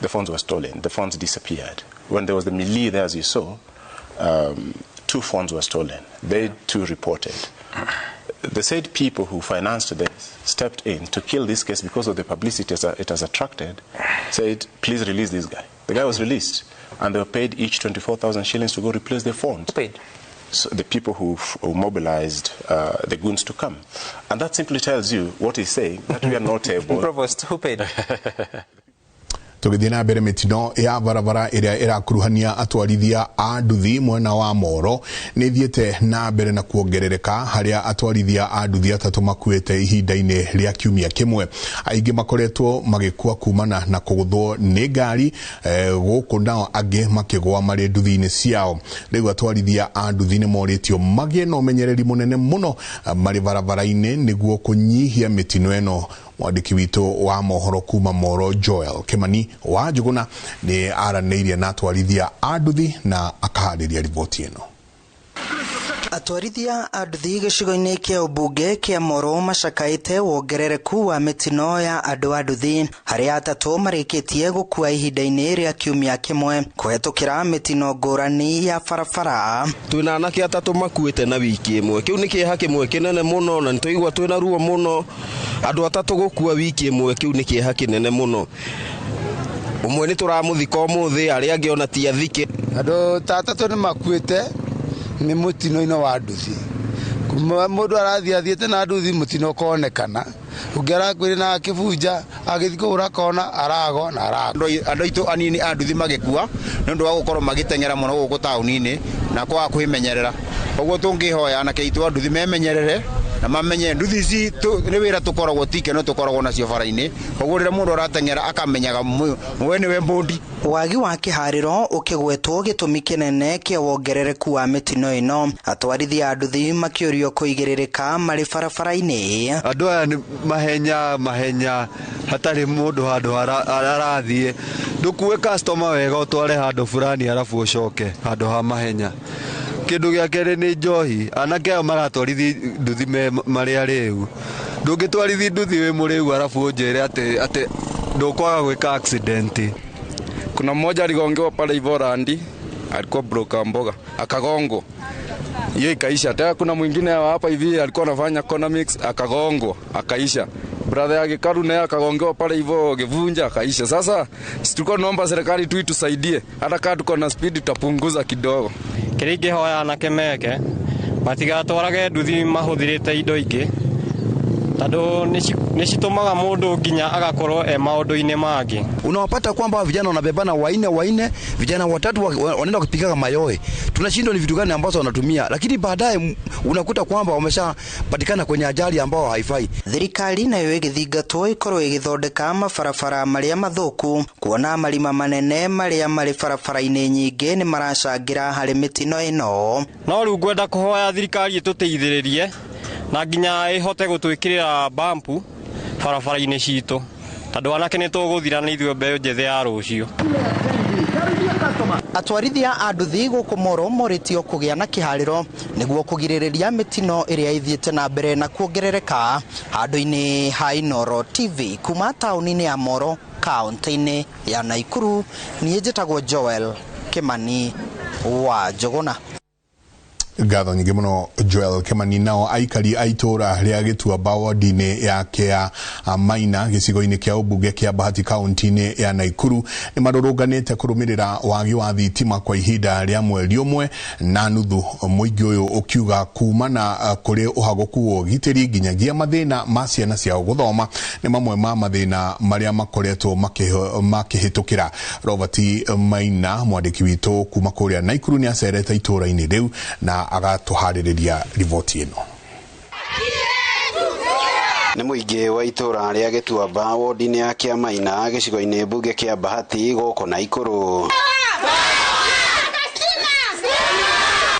The funds were stolen. The funds disappeared. When there was the melee there, as you saw, 2 funds were stolen. They too reported. The said people who financed this stepped in to kill this case because of the publicity it has attracted, said, please release this guy. The guy was released, and they were paid each 24,000 shillings to go replace the funds. Paid. So the people who mobilized the goons to come. And that simply tells you what he's saying, that we are not able. Provost, who paid? Tũgĩthiĩ na mbere mĩtino ya barabara ĩrĩa ĩrakuruhania atwarithia a nduthi mwena wa Moro nĩ ĩthiĩte na mbere na kuongerereka, harĩa atwarithia a nduthi 3 makuĩte ihinda-inĩ rĩa kiumia kĩmwe. Aingĩ makoretwo magĩkua kumana na kũgũthwo nĩ ngari, gũkũ nao angĩ makĩgũa marĩ nduthi-inĩ ciao. Rĩu atwarithia a nduthi nĩ morĩtio magĩe na ũmenyereri mũnene mũno marĩ barabara-inĩ nĩguo kũnyihia mĩtino ĩno. Mwandĩki witũ wa mohoro kuma Moro, Joel Kimani wa Njuguna, nĩ aranĩirie na atwarithia a nduthi na akaharĩria riboti ĩno. Atwarithia a nduthi gĩcigo-inĩ kĩa ũmbunge kĩa Moro macakaĩte wongerereku wa mĩtino ya andũ a nduthi, harĩa 3 marĩkĩtie gũkua ihinda-inĩ rĩa kiumia kĩmwe kũhetũkĩra mĩtino ngũrani ya barabara. Twĩna anake 3 makuĩte na wiki ĩmwe, kĩu nĩ kĩeha kĩmwe kĩnene mũno, na nĩtwaigua twĩna ruo mũno. Andũ 3 gũkua wiki ĩmwe, kĩu nĩ kĩeha kĩnene mũno. Ũmwe nĩ tũramũthika ũmũthĩ, arĩa angĩ ona ti athike. Andũ ta 3 nĩ makuĩte nĩ mũtino-inĩ wa nduthi. Kuma mũndũ arathiĩ athiĩte na nduthi, mũtino ũkonekana. Ũngĩ arakuire na akĩbunja, agĩthiĩ kũhũra kona, aragwa na aragwa. Andũ aitũ anini a nduthi magĩkua nĩ ũndũ wa gũkorwo magĩteng'era mũno gũkũ taũni-inĩ na kwaga kwĩmenyerera. Koguo tũngĩhoya anake aitũ a nduthi memenyerere na mamenye nduthi ici nĩ wĩra tũkoragwo ti ikeno tũkoragwo nacio bara-inĩ. Koguo rĩrĩa mũndũ arateng'era akamenyaga we nĩwe mbũndi. Wagi wa kĩharĩro ũkĩgwetwo gĩtũmi kĩnene kĩa wongerereku wa mĩtino ĩno, atwarithia a nduthi makĩũrio kũigĩrĩrĩka marĩ barabara-inĩ. Andũ aya nĩ mahenya hatarĩ mũndũ handũ arathiĩ. Ndũkue customer wega ũtware handũ fulani arabu ũcoke handũ ha mahenya. Kĩndũ gĩa kerĩ nĩ njohi. Anake aya maratwarithi nduthi marĩ arĩu. Ndũngĩtwarithi nduthi wĩ mũrĩu arabu ũnjĩre atĩ ndũkwaga gwĩka accident. Kuna mmoja aligongewa pale hivyo Randi, alikuwa broker mboga, akagongwa. Hiyo ikaisha. Tena kuna mwingine hapa hivi alikuwa anafanya economics, akagongwa, akaisha. Brother yake Karu naye akagongewa pale hivyo Gevunja, akaisha. Sasa tulikuwa tunaomba serikali tu itusaidie. Hata kama tuko na speed tutapunguza kidogo. Kĩrĩa ingĩhoya anake meke matigatwarage nduthi mahũthĩrĩte indo ingĩ, tondũ nĩ citũmaga mũndũ nginya agakorwo e maũndũ-inĩ mangĩ. Unawapata kwamba vijana wanabebana waine, vijana 3 wanaenda kupigaga mayowe. Tunashindwa ni vitu gani ambazo wanatumia, lakini baadaye unakuta kwamba wameshapatikana kwenye ajali ambao haifai. Thirikari nayo ĩgĩthingatwo ĩkorwo ĩgĩthondeka mabarabara marĩa mathũku, kuona marima manene marĩa marĩ barabara-inĩ nyingĩ nĩ maracangĩra harĩ mĩtino ĩno. No rĩu ngwenda kũhoya thirikari ĩtũteithĩrĩrie na nginya ĩhote gũtwĩkĩrĩra bampu barabara-inĩ citũ, tondũ anake nĩ tũgũthira nĩ ithuĩ mbeũ njĩthĩ ya rũciũ. Atwarithia a nduthi gũkũ Moro morĩtio kũgĩa na kĩharĩro nĩguo kũgirĩrĩria mĩtino ĩrĩa ĩthiĩte na mbere na kuongerereka. Handũ-inĩ ha Inooro TV kuma taũni-inĩ ya Moro, kaũntĩ-inĩ ya Naikuru, niĩ njĩtagwo Joel Kimani wa Njuguna. Ngatho nyingĩ mũno Joel Kimani. Nao aikari a itũra rĩa Gĩtuamba wodi-inĩ ya Kĩa Maina gĩcigo-inĩ kĩa ũmbunge kĩa Bahati kaũntĩ-inĩ ya Naikuru nĩ marũrũnganĩte kũrũmĩrĩra wagi wa thitima kwa ihinda rĩa mweri 1.5, mũingĩ ũyũ ũkiuga kumana kũrĩ ũhagũku wa ũgitĩri nginyagia mathĩna ma ciana ciao gũthoma nĩ mamwe ma mathĩna marĩa makoretwo makĩhĩtũkĩra. Robert Maina, mwandĩki witũ kuma kũrĩa Naikuru, nĩ acerete itũra-inĩ rĩu na agatuharĩrĩria riboti ĩno. Nĩ mũingĩ wa itũra rĩa Gĩtuamba wodi-inĩ ya Kĩamaina gĩcigo-inĩ mbunge kĩa Bahati gũkũ Naikuru.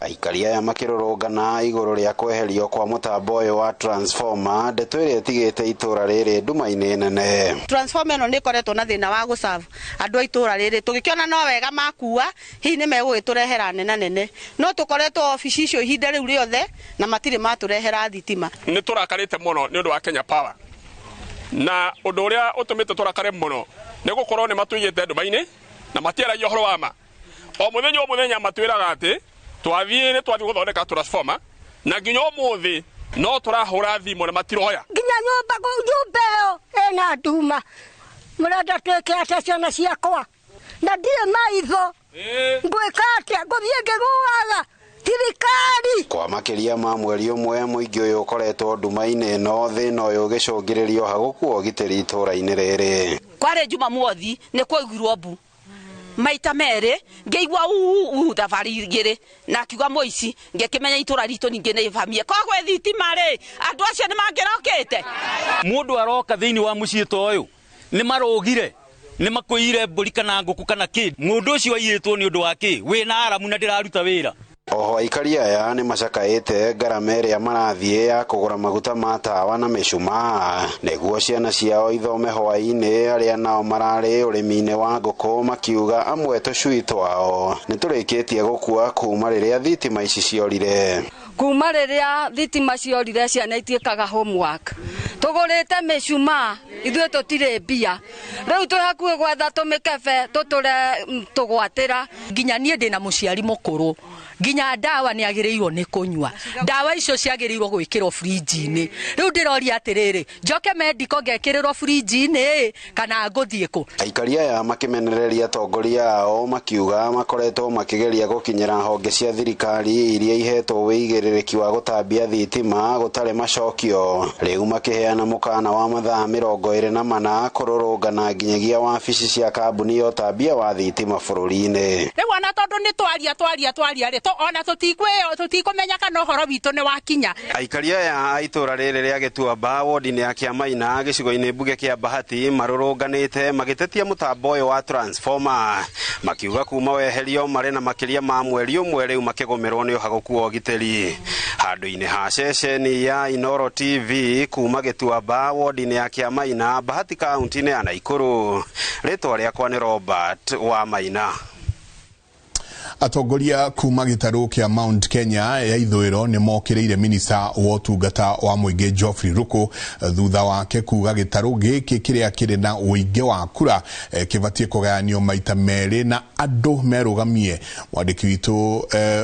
Aikari aya makĩrũrũngana igũrũ rĩa kweherio kwa mũtambo ũyũ wa transformer, ndeto ĩrĩa ĩtigĩte itũra rĩrĩ nduma-inĩ nene. Transformer ĩno nĩ ĩkoretwo na thĩna wa gũserve andũ a itũra rĩrĩ, tũgĩkĩona no wega makua, hihi nĩ megũgĩtũrehera nena nene, no tũkoretwo obici icio ihinda rĩu rĩothe na matirĩ matũrehera thitima. Nĩ tũrakarĩte mũno nĩ ũndũ wa Kenya Power. Na ũndũ ũrĩa ũtũmĩte tũrakare mũno nĩ gũkorwo nĩ matũigĩte nduma-inĩ na matiaragia ũhoro wa ma. O mũthenya matwĩraga atĩ twathiĩ nĩ twathiĩ gũthondeka transformer na nginya ũmũthĩ no tũrahũra thimũ na matiroya. Nginya nyũmba ĩyo ĩna nduma, mũrenda twĩke atĩa ciana ciakwa? Na ndirĩ maitho, ngwĩka atĩa? Ngũthiĩ ngĩgũaga thirikari. Kwa makĩria ma mweri ũmwe mũingĩ ũyũ ũkoretwo nduma-inĩ ĩno, thĩna ũyũ ũgĩcũngĩrĩrio hagũku ũgitĩri itũũra-inĩ rĩrĩ. Kwarĩ Jumamothi nĩ kwaiguirwo mbu maita merĩ, ngĩigua uu thabarĩ igĩrĩ na akiuga mũici, ngĩkĩmenya itũũra ritũ ningĩ nĩ ĩbamie. Koguo thitima rĩ, andũ acio nĩ mangĩrokĩte. Mũndũ aroka thĩinĩ wa mũciĩ ta ũyũ nĩ marũgire, nĩ makũire mbũri kana ngũkũ kana kĩ, mũndũ ũcio aiyĩtwo nĩ ũndũ wa kĩ? Wĩna aramu na ndĩraruta wĩra. Oho aikari aya nĩ macakaĩte ngarama ĩrĩa marathiĩ ya kũgũra maguta ma tawa na mĩcumaa nĩguo ciana ciao ithome hwaĩ-inĩ. Arĩa nao mararĩ ũrĩmi-inĩ wa ngũkũ makiuga amwe tũcui twao nĩ tũrĩkĩtie gũkua kuma rĩrĩa thitima ici ciorire. Kuma rĩrĩa thitima ciorire ciana itiĩkaga homework, tũgũrĩte mĩcumaa ithuĩ tũtirĩ mbia, rĩu twĩ hakuhĩ gwetha tũmĩkebe tũtũre tũgwatĩra. Nginya niĩ ndĩna mũciari mũkũrũ, nginya ndawa nĩ agĩrĩirwo nĩ kũnyua, ndawa icio ciagĩrĩirwo gwĩkĩrwo fridge-inĩ. Rĩu ndĩroria atĩrĩrĩ, njoke medical ngekĩrĩrwo fridge-inĩ kana ngũthiĩ kũ? Aikari aya makĩmenereria atongoria ao makiuga makoretwo makĩgeria gũkinyĩra honge cia thirikari iria ihetwo wĩigĩrĩrĩki wa gũtambia thitima gũtarĩ macokio. Rĩu makĩheana mũkana wa mathaa 24 kũrũrũngana nginyagia wabici cia kambuni ya ũtambia wa thitima bũrũri-inĩ. Rĩu ona tondũ nĩ twaria rĩ, ona tũtikũmenya kana ũhoro witũ nĩ wakinya. Aikari aya a itũũra rĩrĩ rĩa Gĩtuamba wodi-inĩ ya Kĩamaina gĩcigo-inĩ mbunge kĩa Bahati marũrũnganĩte magĩtetia mũtambo ũyũ wa transformer, makiuga kuma weherio marĩ na makĩria ma mweri ũmwe rĩu makĩgũmĩrwo nĩ ũhagũku wa ũgitĩri. Handũ-inĩ ha ceceni ya Inooro TV kuma Gĩtuamba wodi-inĩ ya Kĩamaina Bahati kaunti-inĩ ya Naikuru, rĩtwa rĩakwa nĩ Robert wa Maina. Atongoria kuma gĩtarũ kĩa Mount Kenya ya ithũĩro nĩ mokĩrĩire minista wa ũtungata wa mũingĩ Geoffrey Ruku thutha wake kuga gĩtarũ gĩkĩ kĩrĩa kĩrĩ na ũingĩ wa kura kĩbatiĩ kũgayanio maita merĩ na andũ merũgamie. Mwandĩki witũ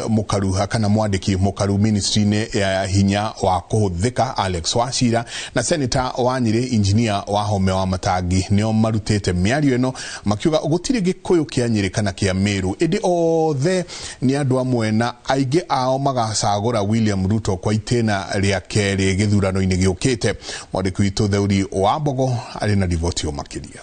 Mũkaru kana mwandĩki Mũkaru ministry-inĩ ya hinya wa kũhũthĩka Alex Wachira na Senator wa Nyĩrĩ Engineer Wahome wa Matangi nĩo marutĩte mĩario ĩno makiuga gũtirĩ Gĩkũyũ kĩa Nyĩrĩ kana kĩa Meru, ĩndĩ othe nĩ andũ amwe na aingĩ ao magacagũra William Ruto kwa itĩna rĩa kerĩ gĩthurano-inĩ gĩũkĩte. Mwandĩki witũ Theuri wa Mbogo arĩ na riboti makĩria.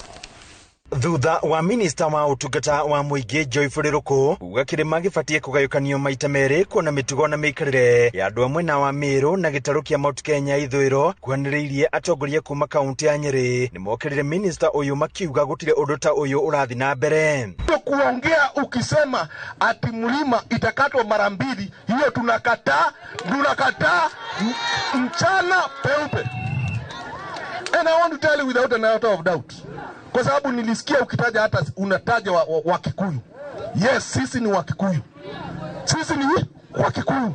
Thutha wa minista wa ũtungata wa mũingĩ Geoffrey Ruku kuga kĩrĩma gĩbatiĩ kũgayũkanio maita merĩ kuona mĩtugo na mĩikarĩre ya andũ a mwena wa Meru na gĩtarũ kĩa Mount Kenya ithũĩro kuhanĩrĩirie atongoria kuma kaunti ya Nyĩrĩ nĩ mokĩrĩre minista ũyũ makiuga gũtirĩ ũndũ ta ũyũ ũrathiĩ na mbere. Kuongea ukisema ati mlima itakatwa mara mbili, hiyo tunakataa, tunakataa mchana peupe. And I want to tell you without an iota of doubt, kwa sababu nilisikia ukitaja hata unataja wa Kikuyu. Yes, sisi ni Wakikuyu. Sisi ni Wakikuyu.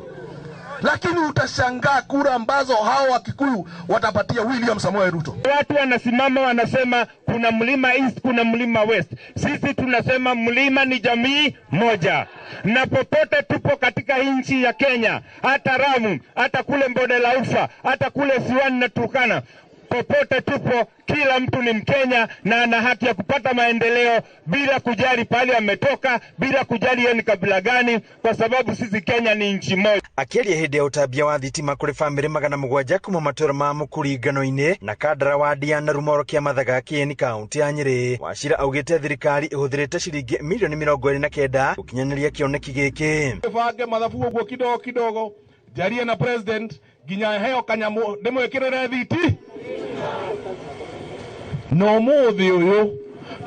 Lakini utashangaa kura ambazo hao Wakikuyu watapatia William Samoei Ruto. Watu wanasimama wanasema kuna mlima East, kuna mlima West. Sisi tunasema mlima ni jamii moja. Na popote tupo katika nchi ya Kenya, hata Ramu, hata kule Mbode la Ufa, hata kule Siwani na Turkana, popote tupo, kila mtu ni Mkenya na ana haki ya kupata maendeleo bila kujali pale ametoka, bila kujali yeye ni kabila gani, kwa sababu sisi Kenya ni nchi moja. Akĩaria hĩndĩ ya ũtambia wa thitima kũrĩ bamĩrĩ 700 kuma matũra ma Mũkũringano-inĩ na Kandara wa Ndiana Rumoro kĩa Mathaga Kĩeni kaunti ya Nyĩrĩ, Wachira augĩte thirikari ĩhũthĩrĩte ciringi milioni 29 gũkinyanĩria kĩoneki gĩkĩ. Bange mathabu ũguo kidogo kidogo, njarie na president nginya heo kanyamu ndĩmwĩkĩrĩre thiti. No mũthĩ ũyũ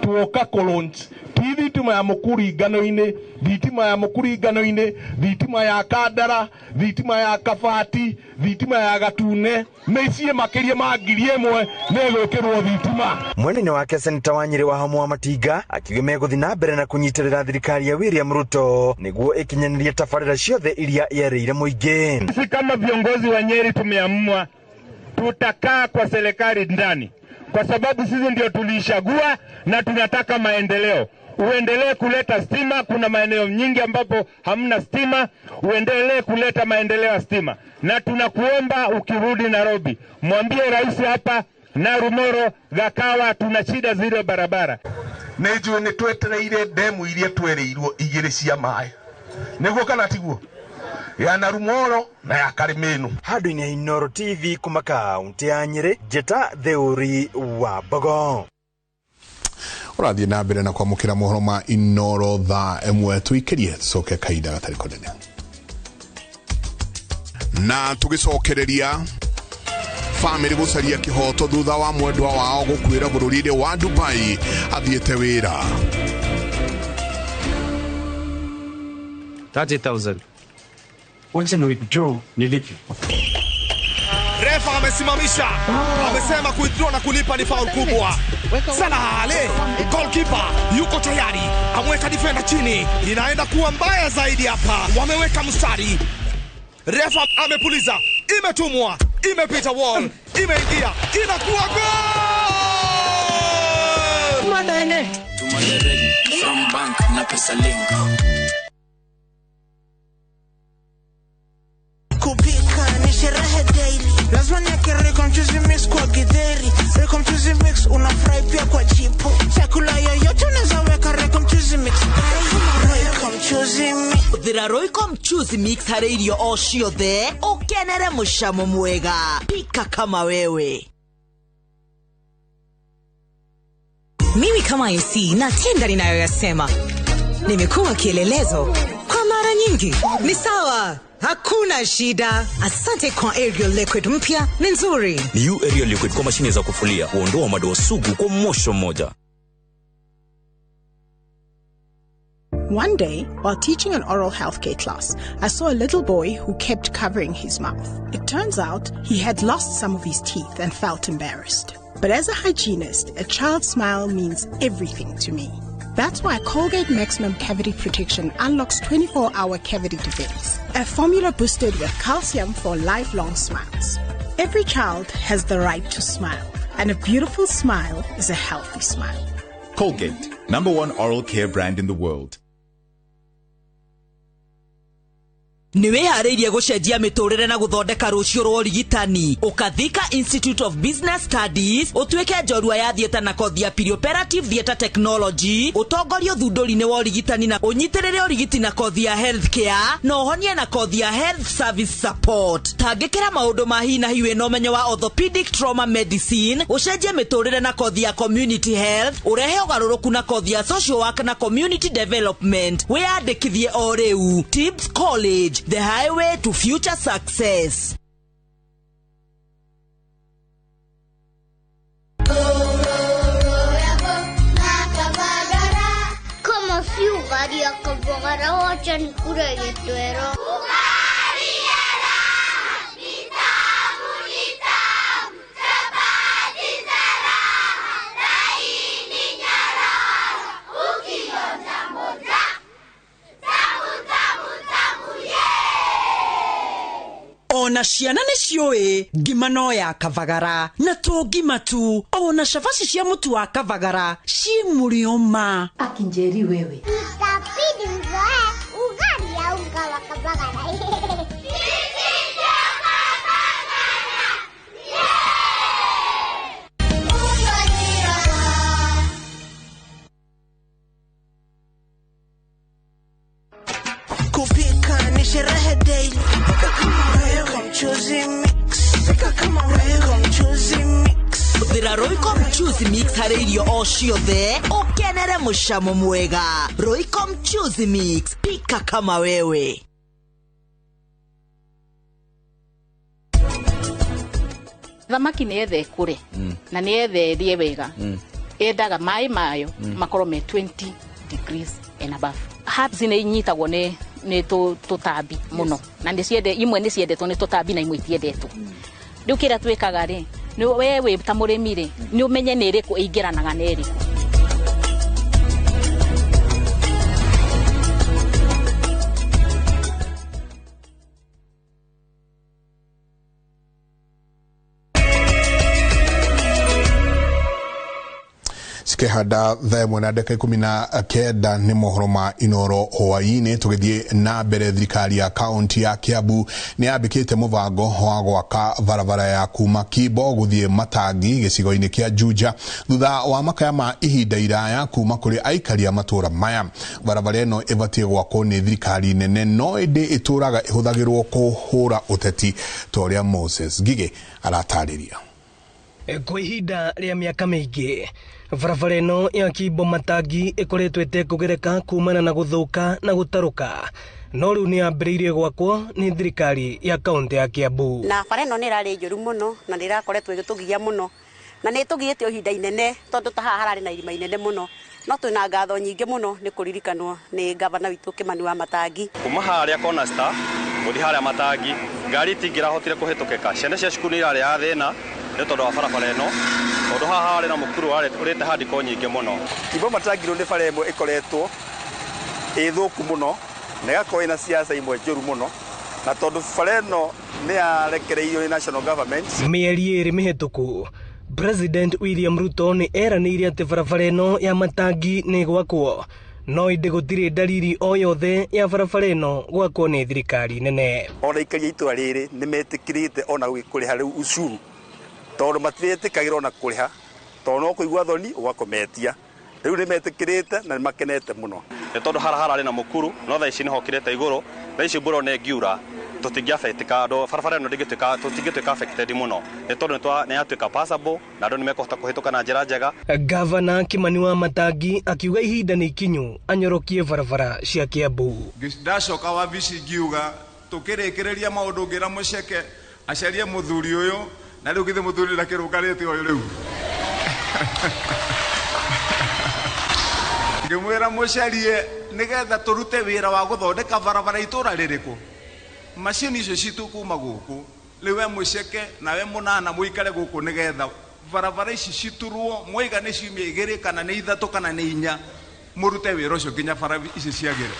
tuoka kũ-launch ti thitima ya Mũkũringano-inĩ, thitima ya Mũkũringano-inĩ, thitima ya Kandara, thitima ya Kabati, thitima ya Gatune, mĩciĩ makĩria ma 1000 nĩ ĩgwĩkĩrwo thitima. Mwena-inĩ wake Seneta wa Nyĩrĩ Wahome wa Matinga akiuga megũthiĩ na mbere na kũnyitĩrĩra thirikari ya William Ruto nĩguo ĩkinyanĩrie tabarĩra ciothe iria yerĩire mũingĩ. Sisi kama viongozi wa Nyeri tumeamua tutakaa kwa serikali ndani kwa sababu sisi ndio tuliishagua na tunataka maendeleo. Uendelee kuleta stima, kuna maeneo nyingi ambapo hamna stima, uendelee kuleta maendeleo ya stima. Na tunakuomba ukirudi Nairobi, mwambie rais hapa Narumoro Gakawa tuna shida zile barabara. Nĩnjũĩ nĩ twetereire ndemu iria twereirwo igĩrĩ cia maĩ, nĩguo kana tiguo, ya Narumoro na ya Karimenu. Handũ-inĩ ha Inooro TV kuma kaunti ya Nyĩrĩ, Njĩta Theuri wa Mbogo. Ũrathiĩ na mbere na kwamũkĩra mohoro ma Inooro thaa ĩmwe, tũikĩrie tũcoke kahinda gatarĩ kũnene na tũgĩcokereria famĩlĩ gũcaria kĩhoto thutha wa mwendwa wao gũkuĩra bũrũri-inĩ wa Dubai athiĩte wĩra. 30,000. Wacha ni withdraw nilipe. Refa amesimamisha, amesema kuwithdraw na kulipa ni foul kubwa. Salah Ale, goalkeeper yuko tayari, ameweka defender chini, inaenda kuwa mbaya zaidi hapa. Wameweka mstari. Refa amepuliza, imetumwa, imepita wall, imeingia, inakuwa goal! Madene. From bank na pesa link. Kupika ni sherehe daily. Lazima niweke Royco mchuzi mix kwa githeri. Royco mchuzi mix unafry pia kwa chipo. Chakula yoyote unaweza weka Royco mchuzi mix. Royco mchuzi mix. Hũthĩra Royco mchuzi mix harĩ irio o ciothe, ũkenere mũcamo mwega. Pika kama wewe. Mimi kama MC natenda ninayoyasema. Nimekuwa kielelezo kwa mara nyingi. Ni sawa, hakuna shida. Asante kwa Ariel Liquid mpya, ni nzuri. New Ariel Liquid kwa mashine za kufulia, huondoa madoa sugu kwa mosho mmoja. One day, while teaching an oral healthcare class, I saw a little boy who kept covering his mouth. It turns out he had lost some of his teeth and felt embarrassed. But as a hygienist, a child's smile means everything to me. That's why Colgate Maximum Cavity Protection unlocks 24-hour cavity defense, a formula boosted with calcium for lifelong smiles. Every child has the right to smile, and a beautiful smile is a healthy smile. Colgate, #1 oral care brand in the world. Nĩ wĩharĩirie gũcenjia mĩtũrĩre na gũthondeka rũciũ rwa ũrigitani. Ũkathika Institute of Business Studies, ũtuĩke njorua ya theatre na kothi ya perioperative theatre technology, ũtongorie ũthundũri-inĩ wa ũrigitani na ũnyitĩrĩre ũrigiti na kothi ya healthcare, na ũhonie na kothi ya health service support. Tangĩkĩra maũndũ ma hi na hi wĩna ũmenyo wa orthopedic trauma medicine, ũcenjie mĩtũrĩre na kothi ya community health, ũrehe ũgarũrũku na kothi ya social work na community development. Wĩyandĩkithie o rĩu. Tibbs College, the highway to future success. Kama si ugali ya Kabagara, wacha nikule gitwero. Ona ciana nĩ ciũĩ ngima no ya Kabagara, na to ngima tu, ona cabaci cia mũtu wa Kabagara ci mũrĩo ma. Akinjeri wewe. Itabidi mzoe ugali ya unga wa Kabagara. Kupika ni sherehe daily. Mchuzi mix. Pika kama Royco mchuzi mix. Hũthĩra Royco mchuzi mix harĩ irio o ciothe, ũkenere mũcamo mwega. Royco mchuzi mix, pika kama wewe. Thamaki nĩ yethe ĩkũre na nĩ yethe ĩrĩe wega, yendaga maĩ mayo makorwo me 20 degrees and above. Herbs nĩ inyitagwo nĩ tũtambi mũno, na nĩ ciende imwe nĩ ciendetwo nĩ tũtambi na imwe itiendetwo. Rĩu kĩrĩa twĩkaga rĩ, nĩ we wĩ ta mũrĩmi rĩ, nĩ ũmenye nĩ ĩrĩkũ ĩingĩranaga na ĩrĩkũ. Tukihanda thaa ĩmwe na ndagĩka 19 nĩ mohoro ma Inoro hwaĩ-inĩ. Tũgĩthiĩ na mbere, thirikari ya kaunti ya Kiambu nĩ yambĩkĩte mũbango wa gwaka barabara ya kuma Kimbo gũthiĩ Matangi gĩcigo-inĩ kĩa Juja thutha wa makaya ma ihinda iraya kuma kũrĩ aikari a matũra maya. Barabara ĩno ĩbatiĩ gwakwo nĩ thirikari nene no ĩndĩ ĩtũraga ĩhũthagĩrwo kũhũra ũteti ta ũrĩa Moses Ngigĩ aratarĩria. Kwa ihinda rĩa mĩaka mĩingĩ barabara ĩno ya Kimbo Matangi ĩkoretwo ĩtekũgereka kumana na gũthũka na gũtarũka, no rĩu nĩ yambĩrĩirie gwakwo nĩ thirikari ya kaunti ya Kiambu. Na bara ĩno nĩ ĩrarĩ njũru mũno na nĩ ĩrakoretwo ĩgĩtũgia mũno na nĩ ĩtũgiĩte ihinda inene tondũ ta haha hararĩ na irima inene mũno, no twĩna ngatho nyingĩ mũno nĩ kũririkanwo nĩ gavana witũ Kimani wa Matangi. Kuma harĩa Corner Star gũthiĩ harĩa Matangi ngari itingĩrahotire kũhĩtũkĩka, ciana cia cukuru nĩ irarĩ ya thĩna nĩ tondũ wa barabara ĩno, tondũ haha harĩ na mũkuru ũrĩte handiko nyingĩ mũno. Kimbo Matangi nĩ bara ĩmwe ĩkoretwo ĩ thũku mũno na ĩgakorwo ĩna siasa imwe njũru mũno, na tondũ bara ĩno nĩ yarekereirio nĩ national government. Mĩeri 2 mĩhĩtũku President William Ruto nĩ eranĩire atĩ barabara ĩno ya Matangi nĩ gwakwo, no ĩndĩ gũtirĩ dalili o yothe ya barabara ĩno gwakwo nĩ thirikari nene. Ona aikari a itũra rĩrĩ nĩ metĩkĩrĩte ona kũrĩha rĩu ucuru, tondũ matiretĩkagĩra ona kũrĩha, tondũ no kũigua thoni ũgakometia. Rĩu nĩ metĩkĩrĩte na nĩ makenete mũno. Nĩ tondũ haha hararĩ na mũkuru no thaa ici nĩ hokĩrĩte igũrũ, thaa ici mbura ona ĩngiura tũtingĩafectĩka, andũ barabara ĩno ndĩngĩtuĩka, tũtingĩtuĩka affected mũno nĩ tondũ nĩ yatuĩka passable na andũ nĩ mekũhota kũhĩtũka na njĩra njega. Gavana Kimani wa Matangi akiuga ihinda nĩ ikinyu anyorokie barabara cia Kiambu. Ndacoka wabici ngiuga tũkĩrĩkĩrĩria maũndũ ngĩra mũceke acarie mũthuri ũyũ, na rĩu githĩ mũthuri ndakĩrũngarĩte ũyũ rĩu. Ngĩmwĩra mũcarie nĩgetha tũrute wĩra wa gũthondeka barabara itũra rĩrĩkũ, macini icio citũ kuma gũkũ, rĩu we mũceke na we mũnana mũikare gũkũ nĩgetha barabara ici citurwo mwaiga nĩ ciumia 2 kana nĩ 3 kana nĩ 4, mũrute wĩra ũcio nginya bara ici ciagĩre.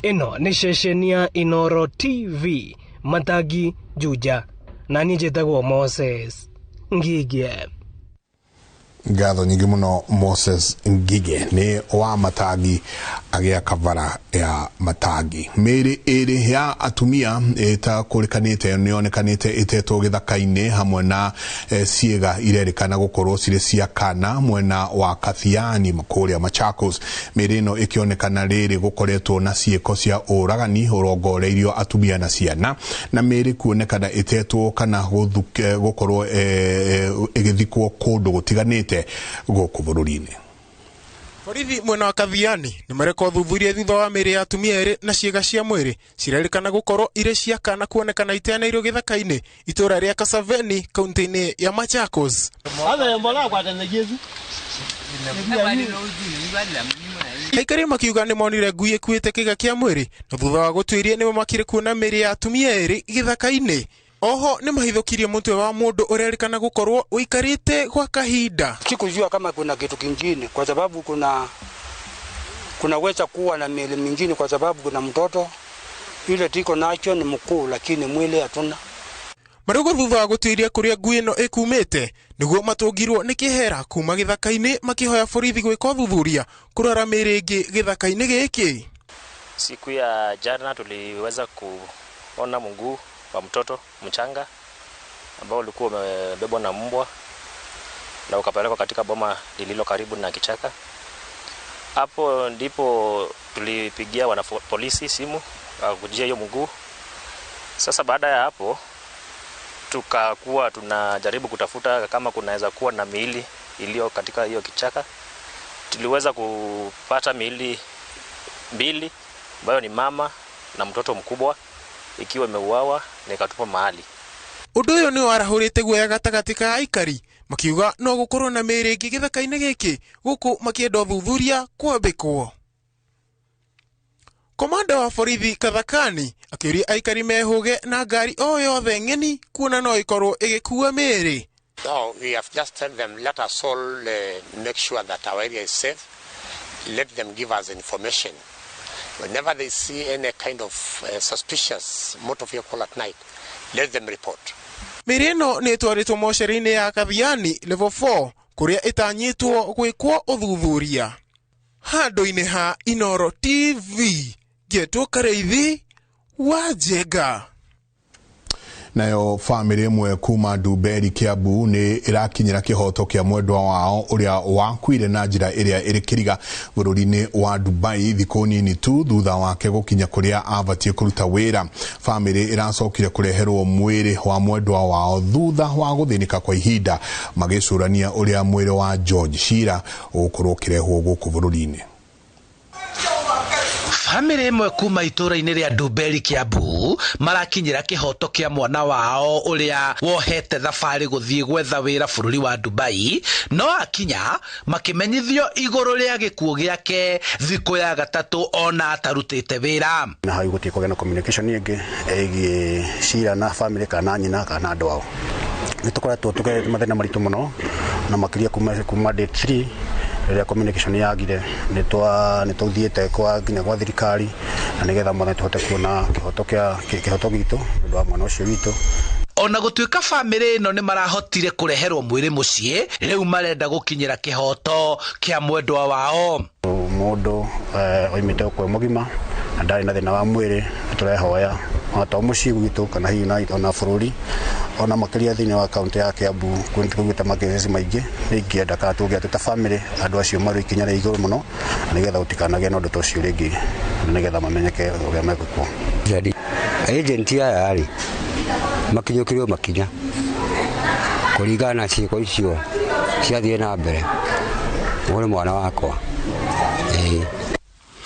Ĩno nĩ ceceni ya Inoro TV, Matangi, Juja, na niĩ njĩtagwo Moses Ngigĩ. Ngatho nyingĩ mũno Moses Ngige nĩ wa Matangi agĩaka bara ya Matangi. Mĩĩrĩ ĩrĩ ya atumia ĩtakũrĩkanĩte nĩyonekanĩte ĩtetwo gĩthaka-inĩ hamwe na ciĩga irerĩkana gũkorwo cirĩ cia kana mwena wa Kathiani kũrĩa Machakos. Mĩĩrĩ ĩno ĩkĩonekana rĩrĩ gũkoretwo na ciĩko cia ũragani ũrongoreirio atumia na ciana, na mĩĩrĩ kuonekana ĩtetwo kana gũkorwo ĩgĩthikwo kũndũ gũtiganĩte gũkũ bũrũri-inĩ. Borithi mwena wa Kathiani nĩ mareka ũthuthuria thutha wa mĩĩrĩ ya atumia erĩ na ciĩga cia mwĩrĩ cirerĩkana gũkorwo irĩ cia kana kuonekana iteanĩirio gĩthaka-inĩ itũra rĩa Kasaveni kaunti-inĩ ya Machakos. Aikari makiuga nĩ monire ngui ĩkuĩte kĩga kĩa mwĩrĩ na thutha wa gũtuĩria nĩ mamakire kuona mĩĩrĩ ya atumia erĩ gĩthaka-inĩ. Oho nĩ mahithũkirie mũtwe wa mũndũ ũrerĩkana gũkorwo ũikarĩte kwa kahinda. Sikujua kama kuna kitu kingine kwa sababu kunaweza kuwa na miili mingine kwa sababu kuna mtoto ile tiko nacho ni mkuu lakini mwili hatuna. Marugo thutha wa gũtuĩria kũrĩa ngui ĩno ĩkumĩte nĩguo matũngirwo nĩ kĩhera kuma gĩthaka-inĩ makĩhoya borithi gwĩka ũthuthuria kũrora mĩĩrĩ ĩngĩ gĩthaka-inĩ gĩkĩ. Siku ya jana tuliweza kuona mguu wa mtoto mchanga ambao ulikuwa umebebwa na mbwa na ukapelekwa katika boma lililo karibu na kichaka. Hapo ndipo tulipigia wana polisi simu kujia hiyo mguu. Sasa baada ya hapo tukakuwa tunajaribu kutafuta kama kunaweza kuwa na miili iliyo katika hiyo kichaka. Tuliweza kupata miili 2 ambayo ni mama na mtoto mkubwa ikiwa imeuawa na ikatupwa mahali. Ũndũ ũyũ nĩ warahũrĩte guoya gatagatĩ ka aikari makiuga no gũkorwo na mĩĩrĩ ĩngĩ gĩthaka-inĩ gĩkĩ gũkũ makĩenda ũthuthuria kwambĩkwo. Komanda wa borithi Kathakani akĩũria aikari mehũge na ngari o yothe ng'eni kuona no ĩkorwo ĩgĩkua mĩĩrĩ. No, we have just tell them let us all make sure that our area is safe. Let them give us information. Whenever they see any kind of suspicious motor vehicle at night, let them report. Mĩĩrĩ ĩno nĩ ĩtwarĩtwo mocarĩ-inĩ ya Kathiani level 4 Kũrĩa ĩtanyĩtwo gwĩkwo ũthuthuria. Handũ-inĩ ha Inooro TV, ngetwo Karĩithi wa Njenga. Nayo famĩlĩ ĩmwe kuma Ndumberi Kiambu nĩ ĩrakinyĩra kĩhoto kĩa mwendwa wao ũrĩa wakuire na njĩra ĩrĩa ĩrĩ kĩriga bũrũri-inĩ wa Dubai thikũ nini tu thutha wake gũkinya kũrĩa abatiĩ kũruta wĩra. Famĩlĩ ĩracokire kũreherwo mwĩrĩ wa mwendwa wao thutha wa gũthĩnĩka kwa ihinda magĩcũrania ũrĩa mwĩrĩ wa George Shira ũgũkorwo ũkĩrehwo gũkũ bũrũri-inĩ. Famĩlĩ ĩmwe kuma itũũra-inĩ rĩa Ndumberi Kiambu marakinyĩra kĩhoto kĩa mwana wao ũrĩa wohete thabarĩ gũthiĩ gwetha wĩra bũrũri wa Dubai, no akinya makĩmenyithio igũrũ rĩa gĩkuũ gĩake thikũ ya gatatũ ona atarutĩte wĩra. Na hau gũtirĩ kũgĩa na communication ĩngĩ ĩgiĩ Shira na famĩlĩ kana nyina kana andũ ao. Nĩ tũkoretwo tũgerete mathĩna maritũ mũno na makĩria kuma date 3 rĩrĩa communication yagire nĩ tũthiĩte kwa nginya gwa thirikari na nĩgetha mwana tũhote kuona kĩhoto kĩhoto gitũ nĩ ũndũ wa mwana ũcio witũ. Ona gũtuĩka famĩlĩ ĩno nĩ marahotire kũreherwo mwĩrĩ mũciĩ, rĩu marenda gũkinyĩra kĩhoto kĩa mwendwa wao. Mũndũ oimĩte gũkũ e mũgima na ndarĩ na thĩna wa mwĩrĩ, tũrehoya ona to mũciĩ gwitũ kana hihi ona bũrũri ona makĩria thĩinĩ wa kaunti ya Kiambu kũgĩte makĩci maingĩ nĩ ingĩenda kana tũngĩa twĩ ta famĩlĩ andũ acio marĩ ikinya rĩa igũrũ mũno nĩgetha gũtikanagĩe na ũndũ ta ũcio rĩngĩ nĩgetha mamenyeke ũrĩa megwĩkwo. Agent aya rĩ makinyũkĩrio makinya kũringana na ciĩko icio ciathiĩ na mbere ũrĩ mwana wakwa.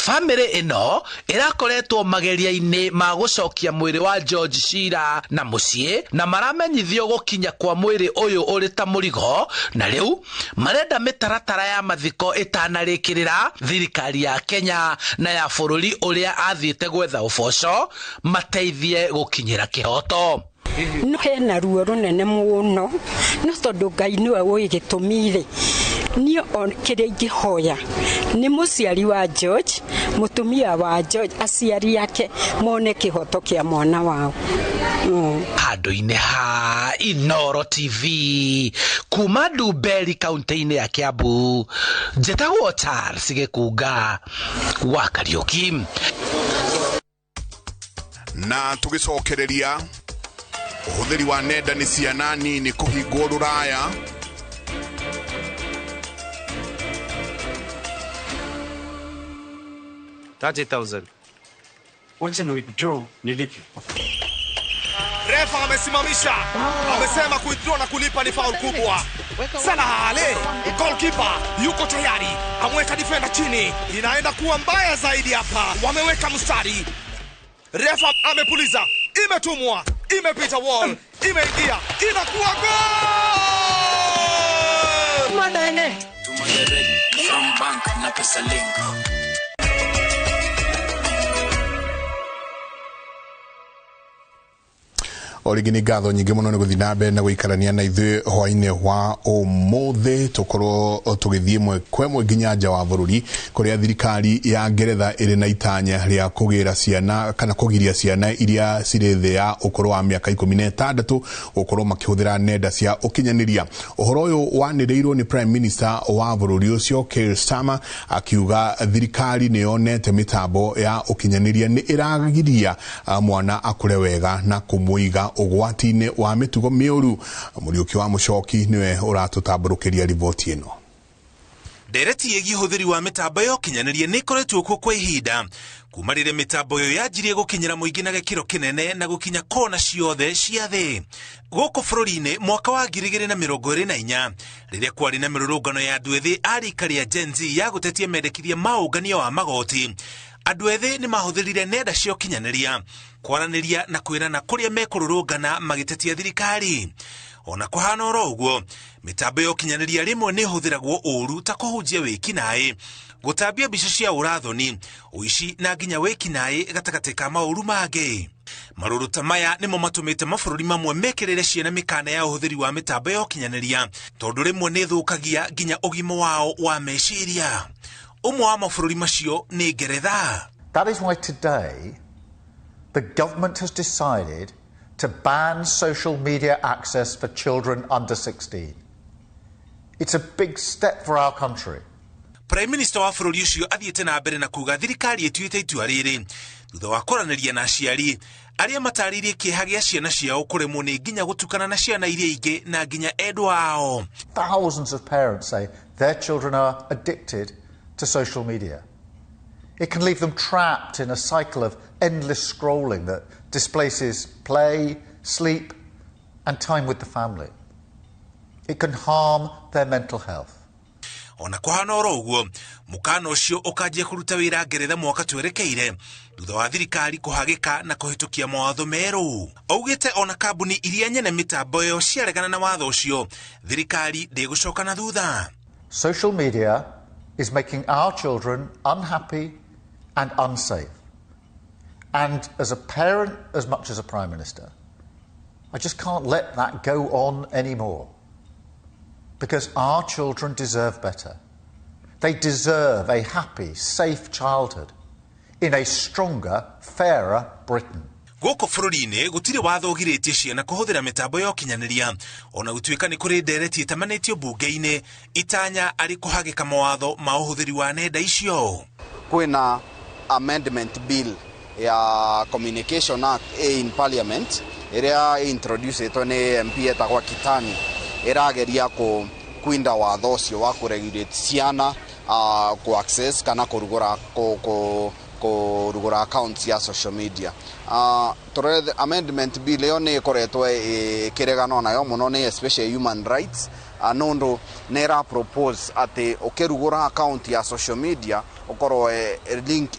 Famĩlĩ ĩno ĩrakoretwo mageria-inĩ ma gũcokia mwĩrĩ wa George Shira na mũciĩ na maramenyithio gũkinya kwa mwĩrĩ ũyũ ũrĩ ta mũrigo, na rĩu marenda mĩtaratara ya mathiko ĩtanarĩkĩrĩra thirikari ya Kenya na ya bũrũri ũrĩa athiĩte gwetha ũboco mateithie gũkinyĩra kĩhoto. No hena ruo rũnene mũno no tondũ Ngai nĩwe ũĩ gĩtũmi rĩ, niĩ kĩrĩa ingĩhoya nĩ mũciari wa George, mũtumia wa George, aciari ake mone kĩhoto kĩa mwana wao. Handũ-inĩ ha Inooro TV kuma Ndumberi kaunti-inĩ ya Kiambu, njĩtagwo Charles Gĩkunga wa Kariũki. Na tũgĩcokereria ũhũthĩri wa nenda nĩ ciana nini kũhingwo rũraya. Wacha ni withdraw nilipe. Refa amesimamisha, amesema kuwithdraw na kulipa ni foul kubwa. Salah Ale, goalkeeper yuko tayari, amweka defender chini, inaenda kuwa mbaya zaidi hapa. Wameweka mstari. Refa amepuliza, imetumwa, imepita wall, imeingia, inakuwa goal! Madane. From bank na pesa link. Origi nĩ ngatho nyingĩ mũno nĩ gũthiĩ na mbere na gũikarania na ithuĩ hwainĩ wa ũmũthĩ tũkorwo tũgĩthiĩ ĩmwe kwa ĩmwe nginya nja wa bũrũri kũrĩa thirikari ya Ngeretha ĩrĩ na itanya rĩa kũgĩra ciana kana kũgiria ciana iria cirĩ thĩ ya ũkũrũ wa mĩaka 16 gũkorwo makĩhũthĩra nenda cia ũkinyanĩria. Ũhoro ũyũ wanĩrĩirwo nĩ Prime Minister wa bũrũri ũcio Keir Starmer akiuga thirikari nĩ yonete mĩtambo ya ũkinyanĩria nĩ ĩragiria mwana akũre wega na kũmũiga ũgwati-inĩ wa mĩtugo mĩũru. Mũriũki wa Mũcoki nĩwe ũratũtambũrũkĩria riboti ĩno. Ndereti ĩgiĩ ũhũthĩri wa mĩtambo ya ũkinyanĩria nĩ ĩkoretwo kuo kwa ihinda kuma rĩrĩa mĩtambo ĩyo yanjirie gũkinyĩra mũingĩ na gĩkĩro kĩnene na gũkinya kona ciothe cia thĩ. Gũkũ bũrũri-inĩ mwaka wa 2024 rĩrĩa kwarĩ na mĩrũrũngano ya andũ ethĩ a rika rĩa Gen Z ya gũtetia mendekithia ma ũngania wa magoti, andũ ethĩ nĩ mahũthĩrire nenda cia ũkinyanĩria kwaranĩria na kwĩrana kũrĩa mekũrũrũngana magĩtetia thirikari. Ona kũhana oro ũguo, mĩtambo ya ũkinyanĩria rĩmwe nĩ ĩhũthĩragwo ũũru ta kũhunjia wĩkinaĩ, gũtambia mbica cia ũrathoni, ũici na nginya wĩkinaĩ gatagatĩ ka maũru mangĩ. Marũrũ ta maya nĩmo matũmĩte mabũrũri mamwe mekĩrĩre ciana mĩkana ya ũhũthĩri wa mĩtambo ya ũkinyanĩria tondũ rĩmwe nĩ ĩthũkagia nginya ũgima wao wa meciria. Ũmwe wa mabũrũri macio nĩ Ngeretha. That is why today the government has decided to ban social media access for children under 16. It's a big step for our country. Prime Minister wa bũrũri ũcio athiĩte na mbere na kuga thirikari ĩtuĩte itua rĩrĩ thutha wa kwaranĩria na aciari arĩa matarĩirie kĩeha gĩa ciana ciao kũremwo nĩ nginya gũtukana na ciana iria ingĩ na nginya endwa ao. Thousands of parents say their children are addicted to social media. It can leave them trapped in a cycle of endless scrolling that displaces play, sleep, and time with the family. It can harm their mental health. Ona kũhana oro ũguo, mũkana ũcio ũkanjia kũruta wĩra Ngeretha mwaka twerekeire thutha wa thirikari kũhagĩka na kũhĩtũkia mawatho merũ. Augĩte ona kambuni iria nyene mĩtambo ĩyo ciaregana na watho ũcio, thirikari ndĩgũcoka na thutha. Social media is making our children unhappy and unsafe. And as a parent, as much as a Prime Minister, I just can't let that go on anymore. Because our children deserve better. They deserve a happy, safe childhood in a stronger, fairer Britain. Gũkũ bũrũri-inĩ gũtirĩ watho ũgirĩtie ciana kũhũthĩra mĩtambo ya ũkinyanĩria, ona gũtuĩka nĩ kũrĩ ndereti ĩtamanĩtio mbunge-inĩ itanya arĩ kũhagĩka mawatho ma ũhũthĩri wa nenda icio. Kwĩna amendment bill ya Communication Act in Parliament ĩrĩa introducetwo nĩ MP etagwo Kitani, ĩrageria kwinda watho ũcio wa kũregulate ciana ku access kana kũrugũra kũrugũra accounts ya social media. Amendment bill ĩyo nĩ ĩkoretwo ĩkĩreganwo nayo mũno nĩ especially human rights, nũndũ nĩ ĩra propose atĩ ũkĩrugũra account ya social media ũkorwo link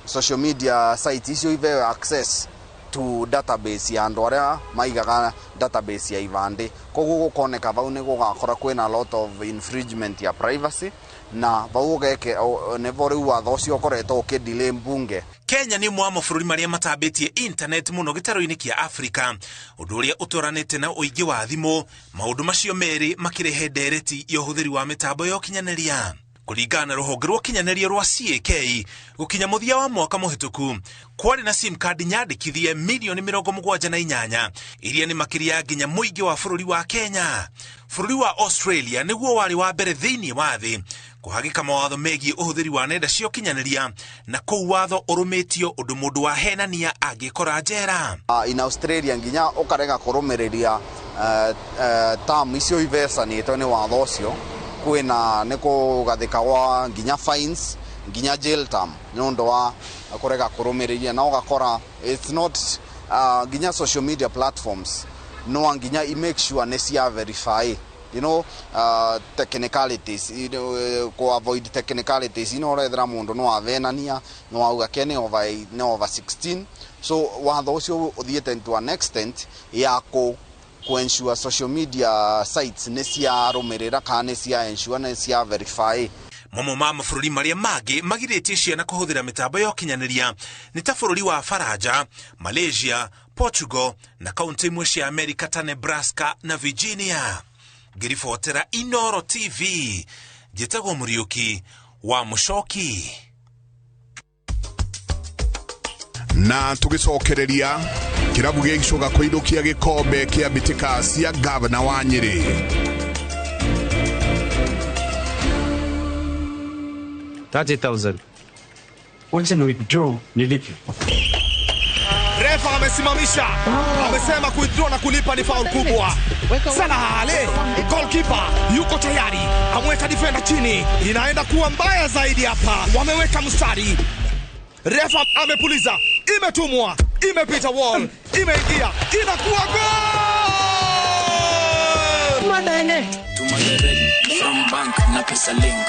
social media site icio iheo access to database ya andũ arĩa maigaga database ya ibandĩ. Koguo gũkoneka vau nĩ gũgakora kwĩna lot of infringement ya privacy, na vau ũgeke nĩvo rĩu watho ũcio ũkoretwo ũkĩdelay mbunge. Kenya nĩ ũmwe wa mabũrũri marĩa matambĩtie internet mũno gĩtarũ-inĩ kĩa Afrika, ũndũ ũrĩa ũtwaranĩte na ũingĩ wa thimũ, maũndũ macio merĩ makĩrehe ndereti ya ũhũthĩri wa mĩtambo ya ũkinyanĩria. Kũringana na rũhonge rwa ũkinyanĩria rwa CAK, gũkinya mũthia wa mwaka mũhĩtũku kwarĩ na sim card nyandĩkithie milioni 78 iria nĩ makĩria nginya mũingĩ wa bũrũri wa Kenya. Bũrũri wa Australia nĩguo warĩ wa mbere thĩinĩ wa thĩ kũhagĩka mawatho megiĩ ũhũthĩri wa nenda cia ũkinyanĩria, na kũu watho ũrũmĩtio ũndũ mũndũ wahenania angĩkora njera. In Australia nginya ũkarega kũrũmĩrĩria term icio ivecanĩtwo nĩ watho ũcio, kwĩna nĩ kũgathĩka gwa nginya fines nginya jail term nĩ ũndũ wa kũrega kũrũmĩrĩria. Na ũgakora it's not nginya social media platforms no nginya i make sure nĩ cia verify, you know, technicalities, you know, ku avoid technicalities, you know, ũrethera mũndũ no avenania no auga ke nĩ over 16. So watho ũcio ũthiĩte to an extent ya ku ensure social media sites nĩ ciarũmĩrĩra kana nĩ cia ensure nĩ cia verify. Mamwe ma mabũrũri marĩa mangĩ magirĩtie ciana kũhũthĩra mĩtambo ya ũkinyanĩria nĩ ta bũrũri wa Faranja, Malaysia, Portugal na kaunti imwe cia Amerika ta Nebraska na Virginia. Ngĩribotera Inoro TV, njĩtagwo Mũriũki wa Mũcoki. Na tugicokereria kirabu gĩa Icoga kũinũkia gĩkombe kĩa mbĩtĩka cia gavana wa Nyĩrĩ. 30,000. Wacha ni withdraw nilipe. Refa amesimamisha, amesema kuwithdraw na kulipa ni foul kubwa. Salah Ale, goalkeeper yuko tayari, ameweka defender chini, inaenda kuwa mbaya zaidi hapa. Wameweka mstari. Refa amepuliza, imetumwa, imepita wall, imeingia, inakuwa goal! Madene. Tuma direct from bank na pesa link.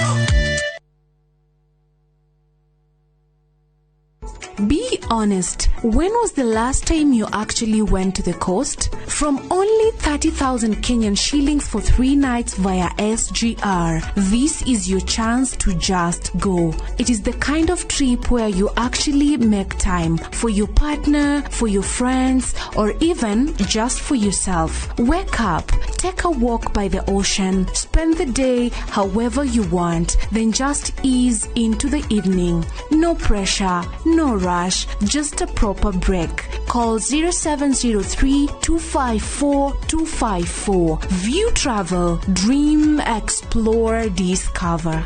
Be honest, when was the last time you actually went to the coast? From only 30,000 Kenyan shillings for 3 nights via SGR, this is your chance to just go. It is the kind of trip where you actually make time for your partner, for your friends, or even just for yourself. Wake up, take a walk by the ocean, spend the day however you want, then just ease into the evening. No pressure, no rush, just a proper break. Call 0703 250 254 254. View Travel. Dream, explore, discover.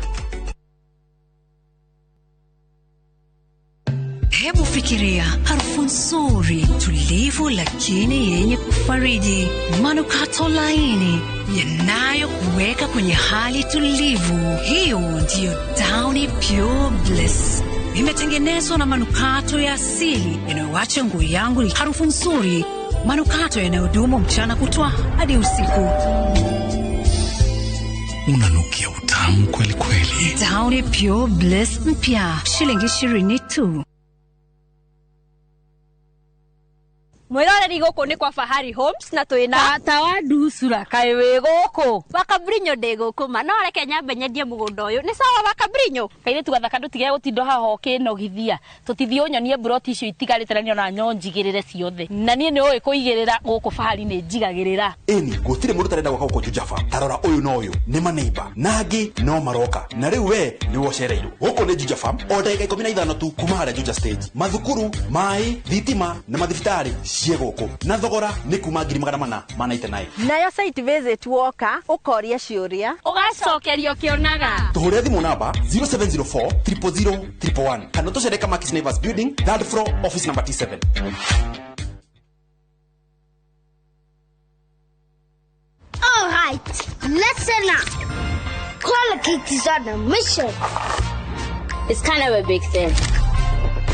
Hebu fikiria harufu nzuri, tulivu lakini yenye kufariji, manukato laini yanayokuweka kwenye hali tulivu. Hiyo ndiyo Downy Pure Bliss. Imetengenezwa na manukato ya asili yanayoacha nguo yangu harufu nzuri, manukato yanayodumu mchana kutwa hadi usiku. Unanukia utamu kweli kweli. Downy Pure Bliss mpya, shilingi 20 tu. Mwiroreri guku ni kwa Fahari Homes na twina tata wa nducura kaĩ wĩ gũkũ Wakabrinyo ndĩ gũkũ ma no reke nyambe nyendie mũgũnda ũyũ nĩ sawa Wakabrinyo. Kairĩtu gathaka ndũtige gũtinda haha ũkĩnogithia tũtithiĩ ũnyonie mburoti icio itigarĩte na niona nyo njigĩrĩre ciothe na niĩ nĩ ũĩ kũigĩrĩra gũkũ Fahari nĩ njigagĩrĩra. Ĩni gũtirĩ mũndũ ũtarenda gwaka gũkũ Juja Farm. Ta rora ũyũ na ũyũ nĩ maneiba na angĩ no maroka na rĩu we nĩwe ũcereirwo. Gũkũ nĩ Juja Farm o ndagĩka 15 tu kuma harĩa Juja stage. Mathukuru, maĩ, thitima na mathibitarĩ ciĩ gũkũ na thogora nĩ kuma 499. Nayo site visit woka ũkoria ciũria ũgacokerio kĩonaga. Tũhũrĩre thimũ namba 0704 000 111 kana tũcere Kamakis Neighbors Building, third floor, office number T7. All right, listen up. Colgate is on a mission. It's kind of a big thing.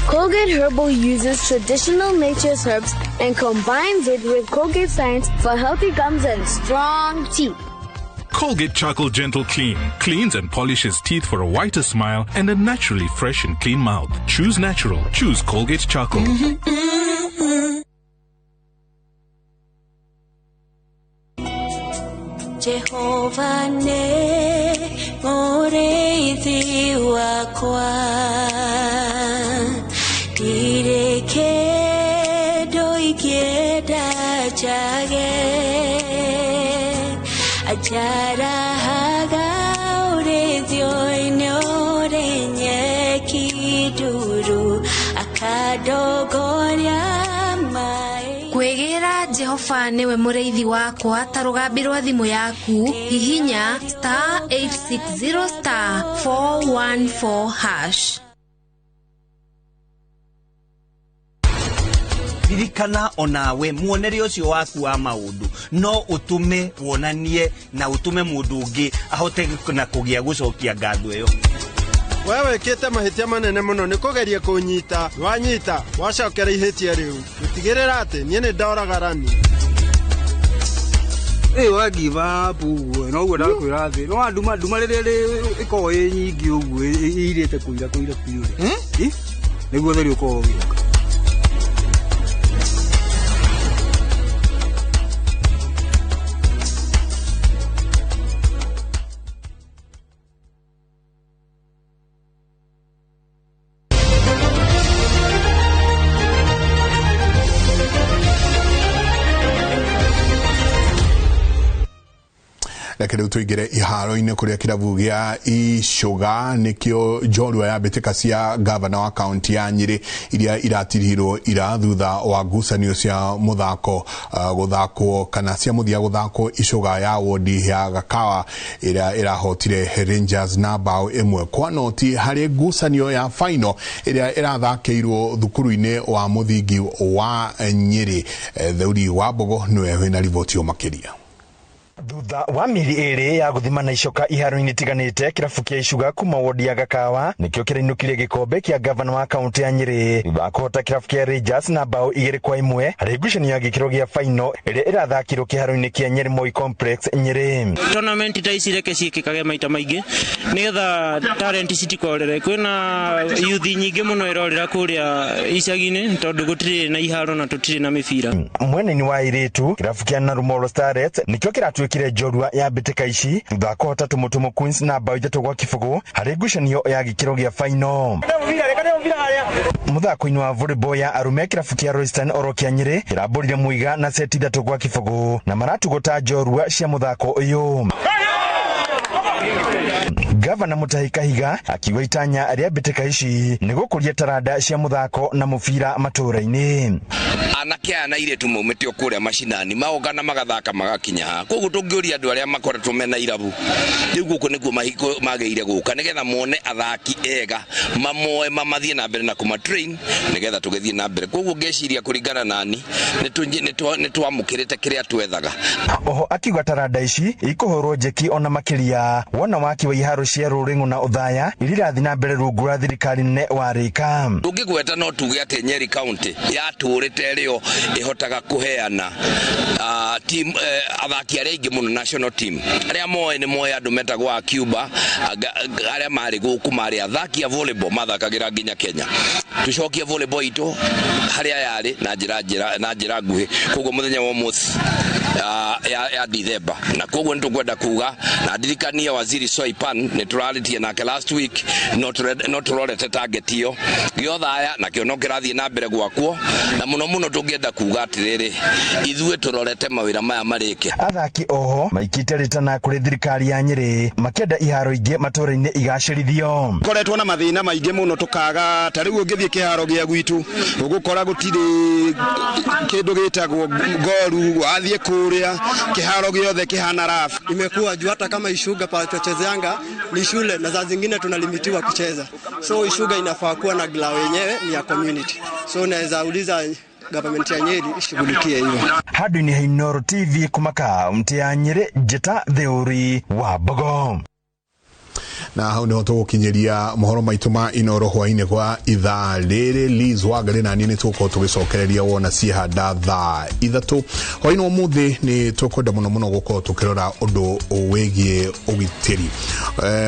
Colgate Herbal uses traditional nature's herbs and combines it with Colgate science for healthy gums and strong teeth. Colgate Charcoal Gentle Clean cleans and polishes teeth for a whiter smile and a naturally fresh and clean mouth. Choose natural. Choose Colgate Charcoal. Jehovah ne mũrĩithi wakwa ndirĩ kĩndũ ingĩenda njage anjarahaga ũrĩithio-inĩ ũrĩ nyeki nduru akandongoria maĩ. Kwĩgĩra Jehova nĩwe mũrĩithi wakwa ta rũgambi rwa thimũ yaku hihinya star 860 star 414 hash. Ririkana onawe muonere ũcio waku wa maũndũ no ũtũme wonanie na ũtũme mũndũ ũngĩ ahote na kũgĩa gũcokia ngatho ĩyo. We wĩkĩte mahĩtia manene mũno nĩ kũgeria kũnyita wanyita wacokera ihĩtia rĩu gũtigĩrĩra atĩ niĩ nĩ ndoraga rani. Ĩ wa give up ũguo noguo ndakwĩra thĩ no nduma nduma rĩrĩa ĩkoragwo ĩ nyingĩ ũguo ĩirĩte kũira kũira biũ rĩ nĩguo ũtheri ũkoragwo ũgĩũka. Reke rĩu tũingĩre iharo-inĩ kũrĩa kĩrabu gĩa Icuga nĩkĩo njorua ya mbĩtĩka cia gavana wa kaunti ya Nyĩrĩ iria iratirihirwo ira thutha wa ngucanio cia mũthako gũthakwo kana cia mũthia gũthakwo Icuga ya wodi ya Gakawa ĩrĩa ĩrahotire Rangers na bao 1-0 harĩ ngucanio ya final ĩrĩa ĩrathakĩirwo thukuru-inĩ wa mũthingi wa Nyĩrĩ. Theuri wa Mbogo nĩwe wĩna riboti makĩria. Thutha wa mĩeri ĩrĩ ya gũthimana icoka iharo-inĩ itiganĩte kĩrabu kĩa Icuga kuma wodi ya Gakawa nĩkĩo kĩrainũkirie gĩkombe kĩa gavana wa kaunti ya Nyĩrĩ thutha wa kũhota kĩrabu kĩa Rangers na bao 2-1 harĩ ngucanio ya gĩkĩro gĩa final ĩrĩa ĩrathakirwo kĩharo-inĩ kĩa Nyĩrĩ Moi Complex Nyĩrĩ. Tournament ta ici reke ciĩkĩkage maita maingĩ nĩgetha talent citikorere. Kwĩna youth nyingĩ mũno ĩrorĩra kũrĩa icagi-inĩ tondũ gũtirĩ na iharo na tũtirĩ na mĩbira. Mwena-inĩ wa airĩtu kĩrabu kĩa Narumoro Starlets nĩkĩo kĩratuĩkire njorua ya mbĩtĩka ici thutha wa kũhota Tũmũtũmũ Queens na bao 3-0 harĩ ngucanio ya gĩkĩro gĩa final. Mũthako-inĩ wa volleyball ya arũme kĩrabu kĩa Royston oro kĩa Nyĩrĩ kĩrambũrire Mũiga na seti 3-0 na maratugwo ta njorua cia mũthako ũyũ. Gavana Mutahi Kahiga akiuga itanya rĩa mbĩtĩka ici nĩ gũkũria taranda cia mũthako na mũbira matũũra-inĩ. Anake aya na airĩtu maumĩte o kũrĩa macinani magoka na magathaka magakinya haha, koguo tũngĩũria andũ arĩa makoretwo mena irabu rĩu gũkũ nĩkuo magĩrĩire gũka nĩgetha mone athaki ega mamoe mamathiĩ na mbere na kũmatrain nĩgetha tũgĩthiĩ na mbere. Koguo ngeciria kũringana nani nĩ twamũkĩrĩte kĩrĩa twethaga. Oho akiuga taranda ici ikũhũrwo njeki ona makĩria wona waki wa iharo cia Rũrĩng'ũ na Othaya iria irathiĩ na mbere rungu rwa thirikari nene wa Rĩka. Tũngĩgweta no tuge atĩ Nyeri County yatũrĩte rĩo ĩhotaga kũheana team athaki arĩa aingĩ mũno national team arĩa moĩ nĩ moĩ andũ metagwo a Cuba arĩa marĩ gũkũ marĩ athaki a volleyball mathakagĩra nginya Kenya. Tũcokie volleyball itũ harĩa yarĩ na njĩra nguhĩ, koguo mũthenya wa ũmũthĩ ya Dithemba, na koguo nĩtũkwenda kuga na ndirikanie Waziri Soipan nĩtũrarĩtie nake last week, no tũrorete target ĩyo gĩothaya nakĩo no kĩrathiĩ na mbere gwakwo, na mũno mũno tũngĩenda kuga atĩrĩrĩ ithuĩ tũrorete mawĩra maya marĩke. Athaki oho maikĩte rĩtana kũrĩ thirikari ya Nyĩrĩ makĩenda iharo ingĩ matũũra-inĩ igacĩrithio. Koretwo na mathĩna maingĩ mũno tũkaga ta rĩu ũngĩthiĩ kĩharo gĩa gwitũ ũgũkora gũtirĩ kĩndũ gĩtagwo ngoru, wathiĩ kũrĩa kĩharo gĩothe kĩhana rafu. Imekuwa juu hata kama Ishuga pale tuchezeanga ni shule na saa zingine tunalimitiwa kucheza, so Ishuga inafaa kuwa na glao yenyewe ni ya community, so naweza uliza government ya Nyeri ishughulikie hiyo. Handũ-inĩ ha Inooro TV kuma kaunti ya Nyĩrĩ, Njĩta Theuri wa Mbogo. Na hau niho tũgũkinyĩria mohoro maitũ ma Inooro hwainĩ kwa ithaa rĩrĩ. Liz Wangari na niĩ nĩ tũgũkorwo tũgĩcokereria wona ciehanda thaa 3 hwainĩ wa ũmũthĩ. Nĩ tũkwenda mũno mũno gũkorwo tũkĩrora ũndũ wĩgiĩ ũgitĩri.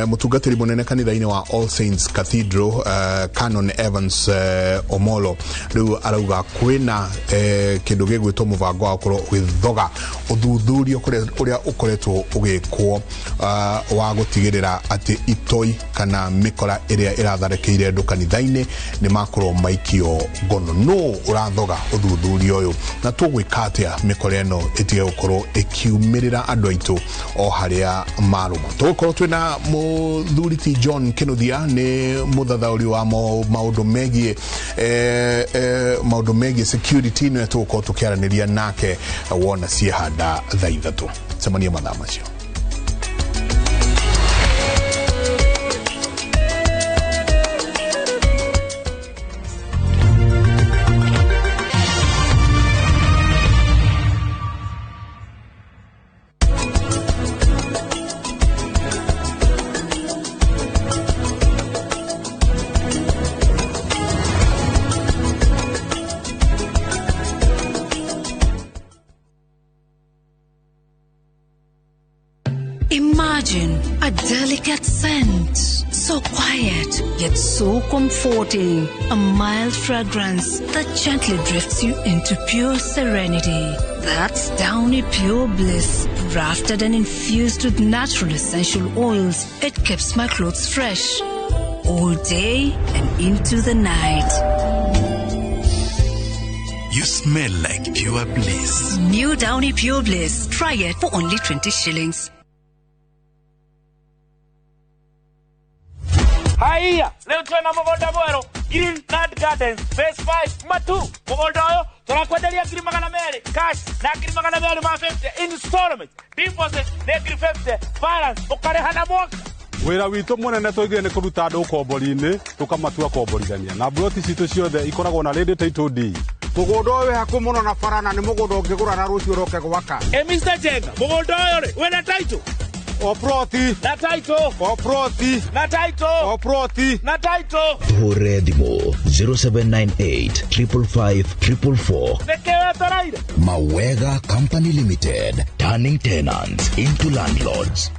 Mũtungatĩri mũnene kanitha-inĩ wa All Saints Cathedral Canon Evans Omolo rĩu arauga kwĩna kĩndũ gĩgwĩtwo mũbango wa gũkorwo ũgĩthoga ũthuthuria ũrĩa ũkoretwo ũgĩkwo wa gũtigĩrĩra atĩ itoi kana mikora ĩrĩa ĩratharĩkĩire andũ kanitha-inĩ nĩ makorwo maikio ngono. No ũrathoga ũthuthuria ũyũ na tũgwĩka atĩa mĩkora ĩno ĩtige gũkorwo ĩkiumĩrĩra andũ aitũ o harĩa marũma. Tũgũkorwo twĩna mũthuri ti John Kinuthia, nĩ mũthathaũri wa maũndũ megiĩ maũndũ megiĩ security, nĩwe tũgũkorwo tũkĩaranĩria nake wona ciehanda thaa 3. Cemania mathaa macio. Imagine a delicate scent, so quiet yet so comforting, a mild fragrance that gently drifts you into pure serenity. That's Downy Pure Bliss, crafted and infused with natural essential oils. It keeps my clothes fresh all day and into the night. You smell like pure bliss. New Downy Pure Bliss. Try it for only 20 shillings. Haiya, leo twena mũgũnda mwerũ Green Land Gardens Phase 5 Matu. Mũgũnda ũyũ tũrakwenderia 200,000 cash na 250,000 installment, deposit nĩ 50,000, balance ũkarĩha na mwaka. Wĩra witũ mũnene tũigire nĩ kũruta andũ ũkombori-inĩ tũkamatua komborithania, na mburoti citũ ciothe ikoragwo na ready title deed. Mũgũnda ũyũ wĩ hakuhĩ mũno na bara na nĩ mũgũnda ũngĩgũra na rũciũ ũroke gwaka. Mr. Jenga, mũgũnda ũyũ rĩ wĩna title? O ploti na title, o ploti na title, o ploti na title. Hũre thimũ 0798 555 444. Nĩkĩ wetereire? Mawega Company Limited, turning tenants into landlords.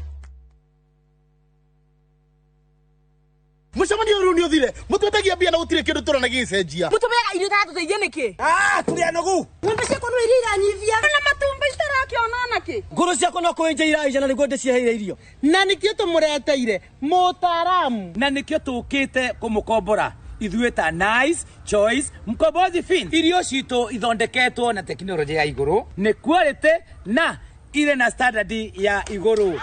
Mũcemanio ũyũ nĩ ũthire mũtwetagia mbia na gũtirĩ kĩndũ tũrona gĩgĩcenjia. Mũtũmeaga irio itatũteithia nĩkĩ? Tũrĩ anogu. Ng'ombe ciakwa no iria iranyivia na matumbĩ itarakĩona nakĩ. Ngũrũ ciakwa no kũenja iraenja na nĩguo ndĩciheire irio. Na nĩkĩo tũmũreteire mũtaaramu. Na nĩkĩo tũkĩte kũmũkombora ithuĩ ta Nice Choice Mkombozi Fin. Irio citũ ithondeketwo na tekinoronjĩ ya igũrũ, nĩ quality na irĩ na standard ya igũrũ.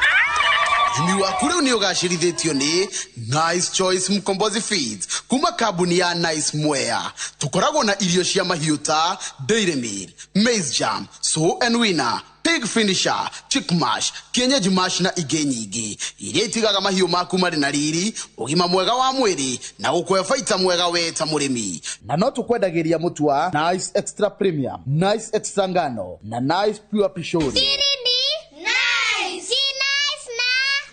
Ũrĩmi waku rĩu nĩ ũgacĩrithĩtio nĩ Nice Choice Mkombozi Feeds kuma kambuni ya Nice Mwea. Tũkoragwo na irio cia mahiũ ta Dairy Meal, Maize Jam, Sow and Winner, Pig Finisher, Chick Mash, Kienyeji Mash na ingĩ nyingĩ iria itigaga mahiũ maku marĩ na riri, ũgima mwega wa mwĩrĩ na gũkũhe baita mwega we ta mũrĩmi. Na no tũkwendagĩria mũtu wa Nice Extra Premium, Nice Extra Ngano na Nice Pure Pishori. Siri ni nice. Si nice na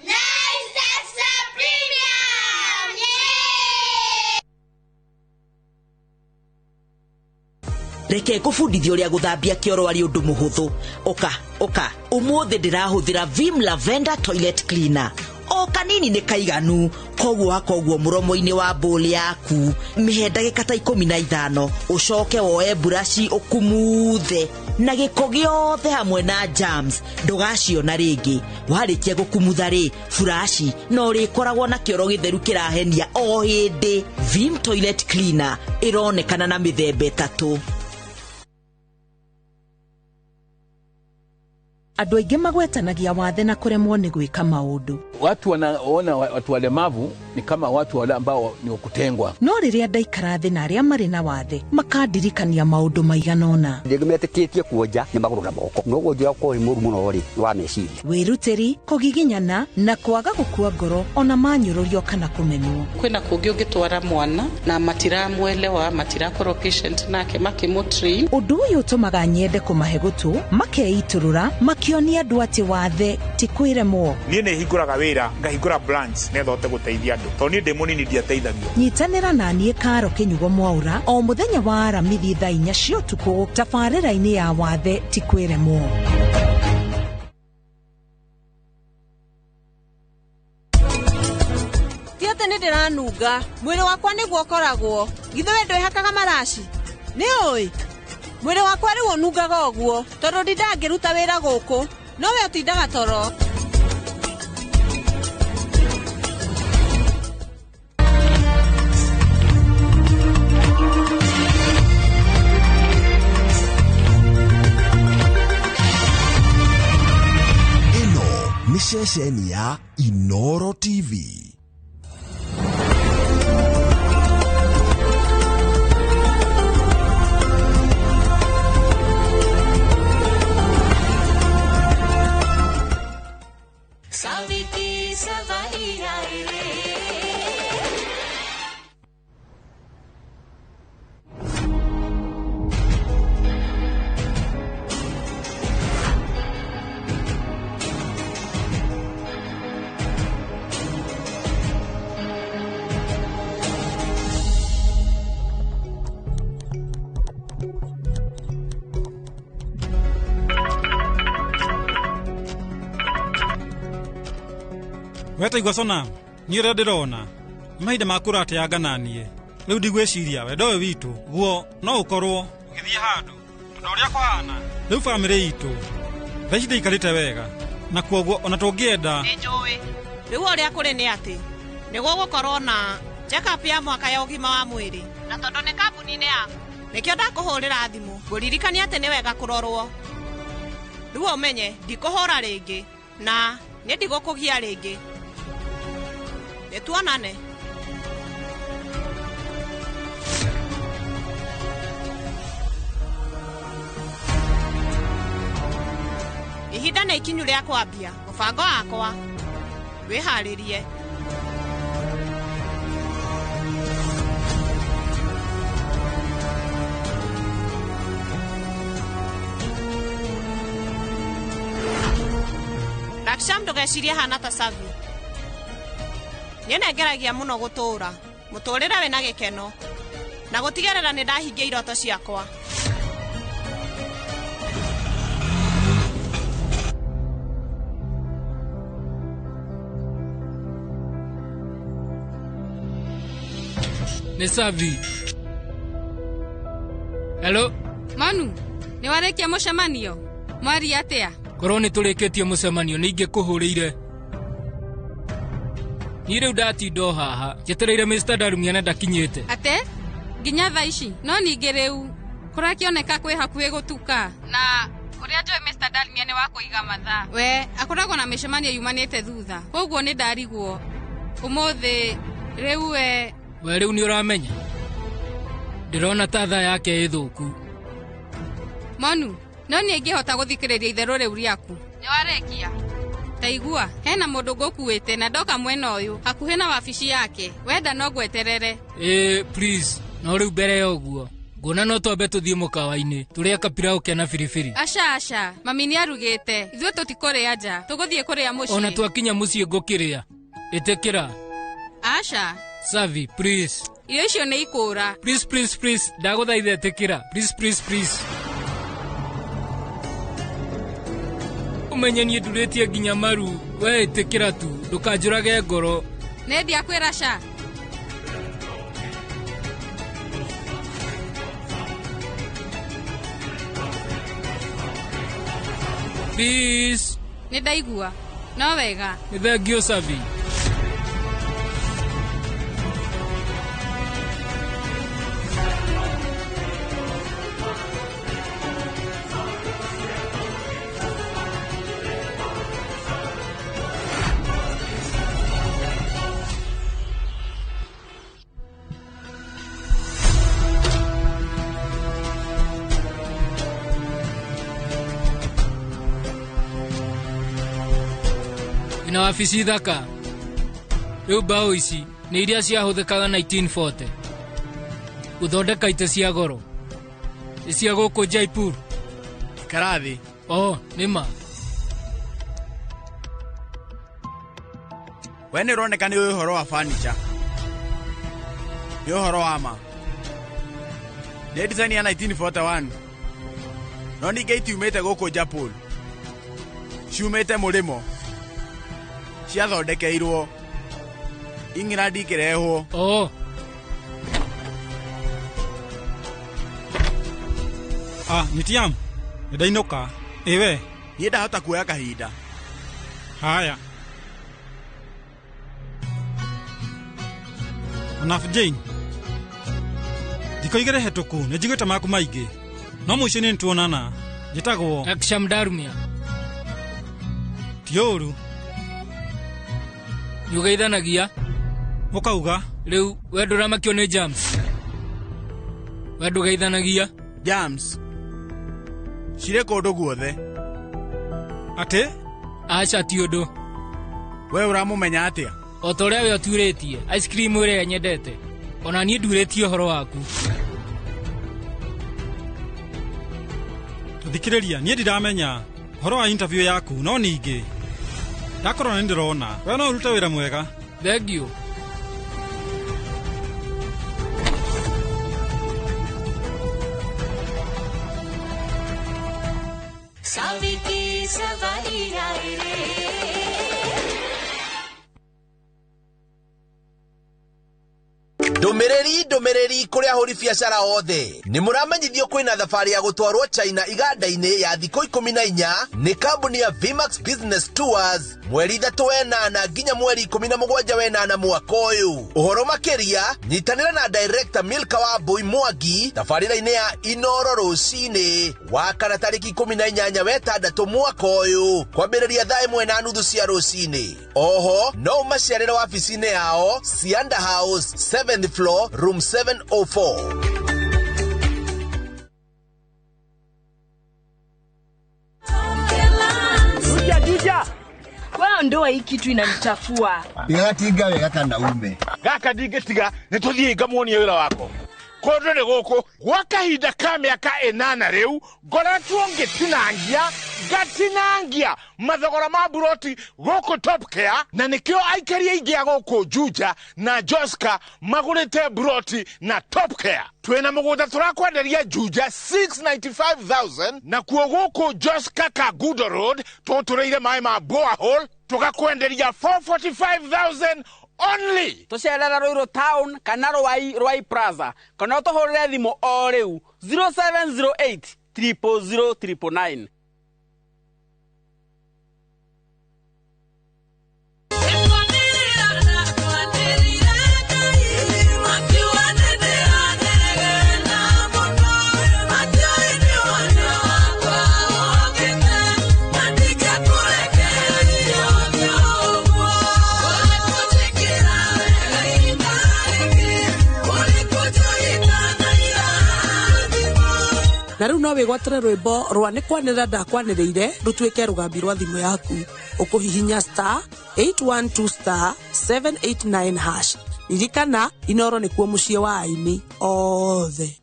Nice Extra Premium. Yeah! Reke ngũbundithie ũrĩa gũthambia kĩoro arĩ ũndũ mũhũthũ. Ũka ũka, ũmũthĩ ndĩrahũthĩra Vim Lavender Toilet Cleaner. O kanini nĩ kaiganu, koguo hakoguo mũromo-inĩ wa bowl yaku mĩhe ndagĩka ta 15, ũcoke woe buraci ũkumuthe na gĩko gĩothe hamwe na germs ndũgaciona rĩngĩ. Warĩkia gũkumutha rĩ, buraci na ũrĩkoragwo na kĩoro gĩtheru kĩrahenia o hĩndĩ. Vim Toilet Cleaner ĩronekana na mĩthemba 3. Andũ aingĩ magwetanagia wathe na kũremwo nĩ gwĩka maũndũ. Watu wanaona watu walemavu ni kama watu wale ambao ni wakutengwa. No rĩrĩa ndaikara thĩ na arĩa marĩ na wathe makandirikania maũndũ maigana ũna. Rĩngĩ metĩkĩtie kuonja nĩ magũrũ na moko, no wonju ũkorwo wĩ mũru mũno rĩ wa meciria. Wĩrutĩri, kũgiginyana na kwaga gũkua ngoro ona manyũrũrio kana kũmenwo. Kwĩna kũngĩ ũngĩtwara mwana na matiramwelewa, matirakorwo patient nake makĩmũtrain. Ũndũ ũyũ ũtũmaga nyende kũmahe gũtũ, makeitũrũra, makĩonia andũ atĩ wathe ti kwĩremwo. Niĩ nĩ hingũraga wĩra, ngahingũra branch nĩgetha hote gũteithia andũ, tondũ niĩ ndĩ mũnini ndiateithagio. Nyitanĩra na niĩ Karo Kĩnyugo Mwaura o mũthenya wa Aramithi thaa 4 cia ũtukũ tabarĩra-inĩ ya wathe ti kwĩremwo. Ti atĩ nĩ ndĩranunga, mwĩrĩ wakwa nĩguo ũkoragwo. Githĩ we ndwĩhakaga maraci? Nĩ ũĩ mwĩrĩ wakwa rĩu ũnungaga ũguo tondũ ndindangĩruta wĩra gũkũ, no we ũtindaga toro. Ĩno nĩ ceceni ya Inoro TV. Wetaigua cona niĩ ũrĩa ndĩrona nĩ mahinda ma kũrateanga na niĩ rĩu ndigwĩciria wendo ũyũ witũ guo no ũkorwo ũgĩthiĩ handũ tondũ ũrĩa kũhana rĩu bamĩrĩ itũ thaa ici ndĩikarĩte wega na kwoguo ona tũngĩenda. Nĩ njũĩ rĩu ũrĩa kũrĩ nĩ atĩ nĩ gũgũkorwo na check-up ya mwaka ya ũgima wa mwĩrĩ, na tondũ nĩ kambuni-inĩ yaku nĩkĩo ndakũhũrĩra thimũ ngũririkania atĩ nĩ wega kũrorwo. Rĩu ũmenye ndikũhũra rĩngĩ na nĩ ndigũkũgia rĩngĩ. Nĩtuonane. Ihinda nĩ ikinyu rĩa kwambia mũbango wakwa, wĩharĩrie. Raksham, ndũgecirie hana ta Savi. Niĩ nĩngeragia mũno gũtũũra mũtũũrĩre wĩna gĩkeno na gũtigĩrĩra nĩ ndahingia iroto ciakwa. Nĩ Savi. Hello? Manu, nĩ warĩkia mũcemanio? Mwaria atĩa? Korwo nĩ tũrĩkĩtie mũcemanio nĩ ingĩkũhũrĩire. Niĩ rĩu ndatinda o haha njetereire Mr. Darumia na ndakinyĩte. Ate? Nginya thaa ici? No ningĩ rĩu kũrakĩoneka kwĩ hakuhĩ gũtuka, na ũrĩa njũĩ Mr. Darumia nĩ wa wa kũiga mathaa. We akoragwo na mĩcemanio yumanĩte thutha, koguo nĩ ndarigwo ũmũthĩ rĩu we. We rĩu nĩ ũramenya ndĩrona ta thaa yake ĩ thũku. Monu, no niĩ ingĩhota gũthikĩrĩria itherũ rĩu rĩaku. Nĩ warĩkia? Taigua, hena mũndũ ngũkuĩte na ndoka mwena ũyũ hakuhĩ na wabici yake. Wenda no ngweterere. Ĩĩ, please. No rĩu mbere ya ũguo nguona no twambe tũthiĩ mũkawa-inĩ tũrĩe kapiraũ kena biribiri. Aca aca, mami nĩ arugĩte. Ithuĩ tũtikũrĩa nja, tũgũthiĩ kũrĩa mũciĩ. Ona twakinya mũciĩ ngũkĩrĩa. Ĩtĩkĩra. Aca. Savi, please. Irio icio nĩ ikũra. Please, please, please, ndagũthaitha ĩtĩkĩra. Please, please, please. Ũmenye niĩ ndurĩtie nginya maru, we ĩtĩkĩra tu, ndũkanjũrage ngoro. Nĩ ndiakwĩra ca. Please. Nĩ ndaigua. No wega. Nĩ thengiũ Savi. Ina wabici thaka. Rĩu mbaũ ici nĩ iria ciahũthĩkaga 1940 gũthondeka itĩ cia goro. Nĩ cia gũkũ Jaipur. Ikara thĩ. Oh, nĩ ma. We nĩ ũroneka nĩ ũĩ ũhoro wa furniture. Nĩ ũhoro wa ma. Nĩ design ya 1941. No ningĩ itiumĩte gũkũ Jaipur. Ciumĩte mũrĩmo. Ciathondekeirwo England ikĩrehwo. Oh. Ah, Nitiam, nĩndainũka. Ĩ we? Niĩ ndahota kuoya kahinda. Haya. Ona Jane, thikũ igĩrĩ hetũku nĩ njiguĩte maku maingĩ, no mũico-inĩ nĩtuonana. Njĩtagwo Aksham Darumia. Ti ũru. Nĩũgeithanagia? Ũkauga? Rĩu we ndũramakio nĩ jams? We ndũgeithanagia? Jams cirĩ kũndũ guothe. Atĩ? Aca, ti ũndũ. We ũramũmenya atĩa? O ta ũrĩa we ũturĩtie ice cream ĩrĩa nyendete, ona niĩ ndurĩtie ũhoro waku. Thikĩrĩria, niĩ ndiramenya ũhoro wa interview yaku, no ningĩ ndakorwo nĩ ndĩrona we no ũrute wĩra mwega. Thengiũ. Saviki savari रे. Ndũmĩrĩri ndũmĩrĩri kũrĩ ahũri biacara othe. Nĩ mũramenyithio kwĩna thabarĩ ya gũtwarwo China iganda-inĩ ya thikũ 14 nĩ kambuni ya Vmax Business Tours mweri 3 wenana nginya mweri 17 wenana mwaka ũyũ. Ũhoro makĩria nyitanĩra na director Milka wa Mbui Mwangi tabarĩra-inĩ ya Inoro rũcinĩ wa kana tarĩki 18 wetandatũ mwaka ũyũ kwambĩrĩria thaa 1:30 cia rũcinĩ. Oho no ũmacerere wabici-inĩ yao Sianda House 7th floor room 704. Juja, juja. Wewe ndoa hii kitu inanichafua. Ndigatinga wega kana ume. Gaka ndingĩtiga nĩ tũthiĩ ngamuonie wĩra wako. Kũndũ nĩ gũkũ gwa kahinda ka mĩaka 8 rĩu ngoretwo ngĩtinangia ngatinangia mathogora ma buroti gũkũ Top Care, na nĩkĩo aikari aingĩ a gũkũ Juja na Joska magũrĩte buroti na Top Care. Twĩna mũgũnda tũrakwenderia Juja 695,000 nakuo gũkũ Joska Kagudo Road tũtũrĩire maĩ ma borehole tũgakwenderia 445,000 only. Tũcerera Ruiru Town kana Ruai Ruai Plaza kana ũtũhũrĩre thimũ o rĩu 0708 000 999. Na rĩu no wĩgwatĩre rwĩmbo rwa nĩ kwanĩrĩra ndakwanĩrĩire rũtuĩke rũgambi rwa thimũ yaku. Ũkũhihinya star 812 star 789 hash. Ririkana, Inoro nĩkuo mũciĩ wa aini othe.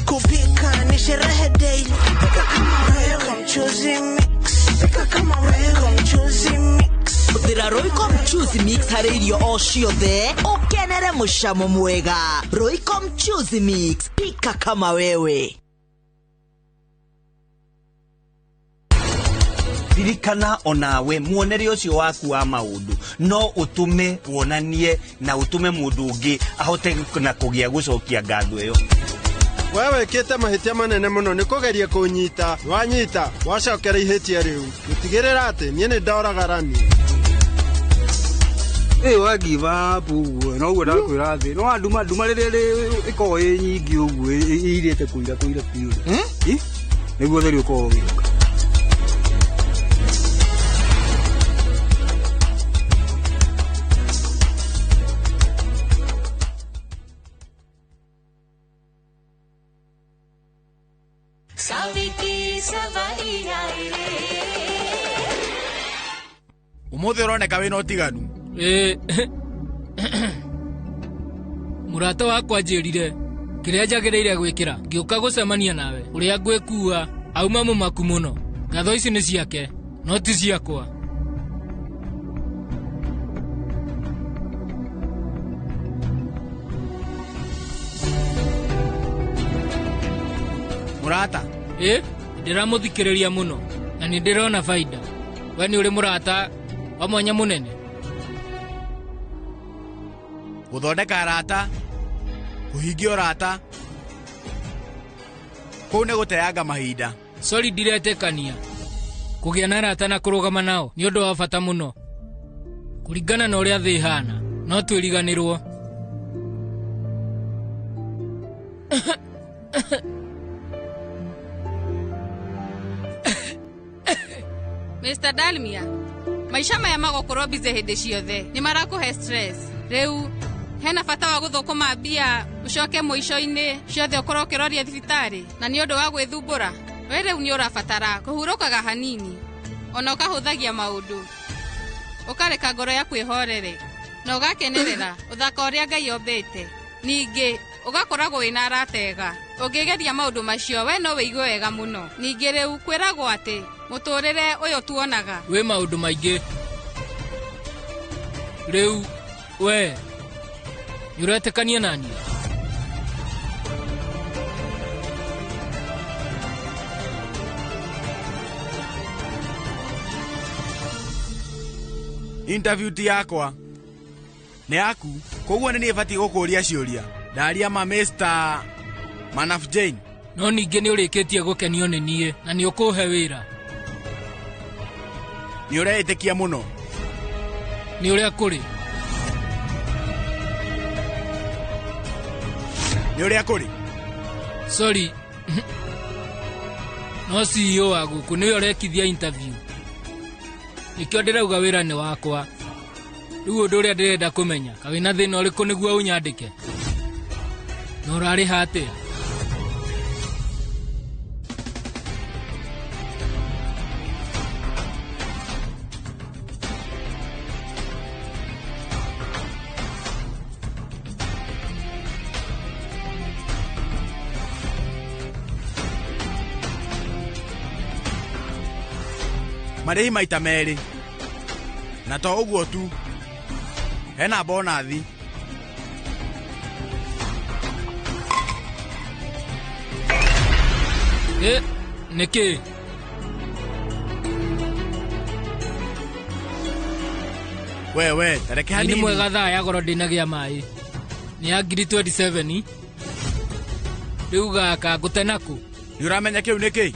Kupika ni sherehe daily. Pika kama wewe, mchuzi mix. Pika kama wewe, mchuzi mix. Hũthĩra Royco Mchuzi Mix harĩ irio o ciothe ũkenere mũcamo mwega. Royco Mchuzi Mix, pika kama wewe. Ririkana onawe muonere ũcio waku wa maũndũ no ũtũme wonanie na ũtũme mũndũ ũngĩ ahote na kũgĩa gũcokia ngatho ĩyo. We wĩkĩte mahĩtia manene mũno nĩ kũgeria kũnyita wanyita wacokera ihĩtia rĩu gũtigĩrĩra atĩ niĩ nĩ ndoragarani. Ĩ wa give up ũguo noguo ndakwĩra thĩ no nduma nduma rĩrĩa ĩkoragwo ĩ nyingĩ ũguo ĩirĩte kũira kũira biũ rĩ nĩguo ũtheri ũkoragwo ũgĩũka. Umuthi ũroneka wĩna ũtiganu. Mũrata wakwa anjĩrire kĩrĩa njagĩrĩire gwĩkĩra ngĩũka gũcemania nawe ũrĩa ngwĩkua auma mũmaku mũno. Ngatho ici nĩ ciake no ti ciakwa. Mũrata? Ndĩramũthikĩrĩria mũno na nĩ ndĩrona baida. We nĩ ũrĩ mũrata wa mwanya mũnene. Gũthondeka arata, kũhingia ũrata, kũu nĩ gũteanga mahinda. Sorry ndiretĩkania. Kũgĩa na arata na kũrũgama nao nĩ ũndũ wa bata mũno. Kũringana na ũrĩa thĩ ĩhana, no twĩriganĩrwo. Mr. Dalmia, maisha maya magũkorwo busy hĩndĩ ciothe nĩ marakũhe stress. Rĩu hena bata wa gũthũkũma mbia ũcoke mũico-inĩ ciothe ũkorwo ũkĩroria thibitarĩ na nĩ ũndũ wa gwĩthumbũra. We rĩu nĩ ũrabatara kũhurũkaga hanini ona ũkahũthagia maũndũ, ũkareka ngoro yaku ĩhorere na ũgakenerera ũthaka ũrĩa Ngai ombĩte. Ningĩ ũgakoragwo wĩna arata ega. Ũngĩgeria maũndũ macio we no wĩigue wega mũno. Ningĩ rĩu kwĩragwo atĩ mũtũrĩre ũyũ tuonaga wĩ maũndũ maingĩ. Rĩu we nĩũretĩkania naniĩ? Interview ti yakwa nĩ yaku, koguo nĩ niĩ batiĩ gũkũria ciũria. Ndaria ma Mr. Manaf Jane. No ningĩ nĩ ũrĩkĩtie gũkenio nĩ niĩ na nĩ ũkũhe wĩra. Nĩ ũreĩtĩkia mũno. Nĩ ũrĩa kũrĩ. Nĩ ũrĩa kũrĩ. Sorry. No CEO wa gũkũ nĩwe ũrekithia interview. Nĩkĩo ndĩrauga wĩra nĩ wakwa. Rĩu ũndũ ũrĩa ndĩrenda kũmenya, ka wĩna thĩna ũrĩkũ nĩguo ũnyandĩke? Na ũrarĩha atĩa? Marĩhi maita merĩ. Na to ũguo tu, hena bonathi. Nĩkĩ? We, tareke hanini. Nĩ mwega thaa ya goro ndĩnagĩa maĩ. Nĩ ya 2027. Rĩu gaka ngũte nakũ? Nĩ ũramenya kĩu nĩkĩ?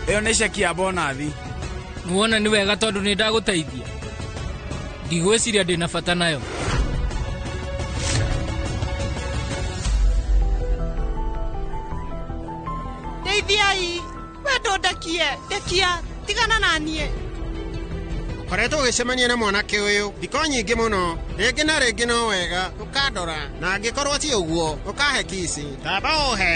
Ĩyo nĩ ceki ya bonathi. Nĩwona nĩ wega tondũ nĩ ndagũteithia. Ndigwĩciria ndĩna bata nayo. Ndeithiai, we ndũndekie, ndekia, tigana na niĩ. Koretwo ũgĩcemania na mwanake ũyũ thikũ nyingĩ mũno, rĩngĩ na rĩngĩ no wega ũkandora, na angĩkorwo ti ũguo ũkahe kici. Tamba ũhe.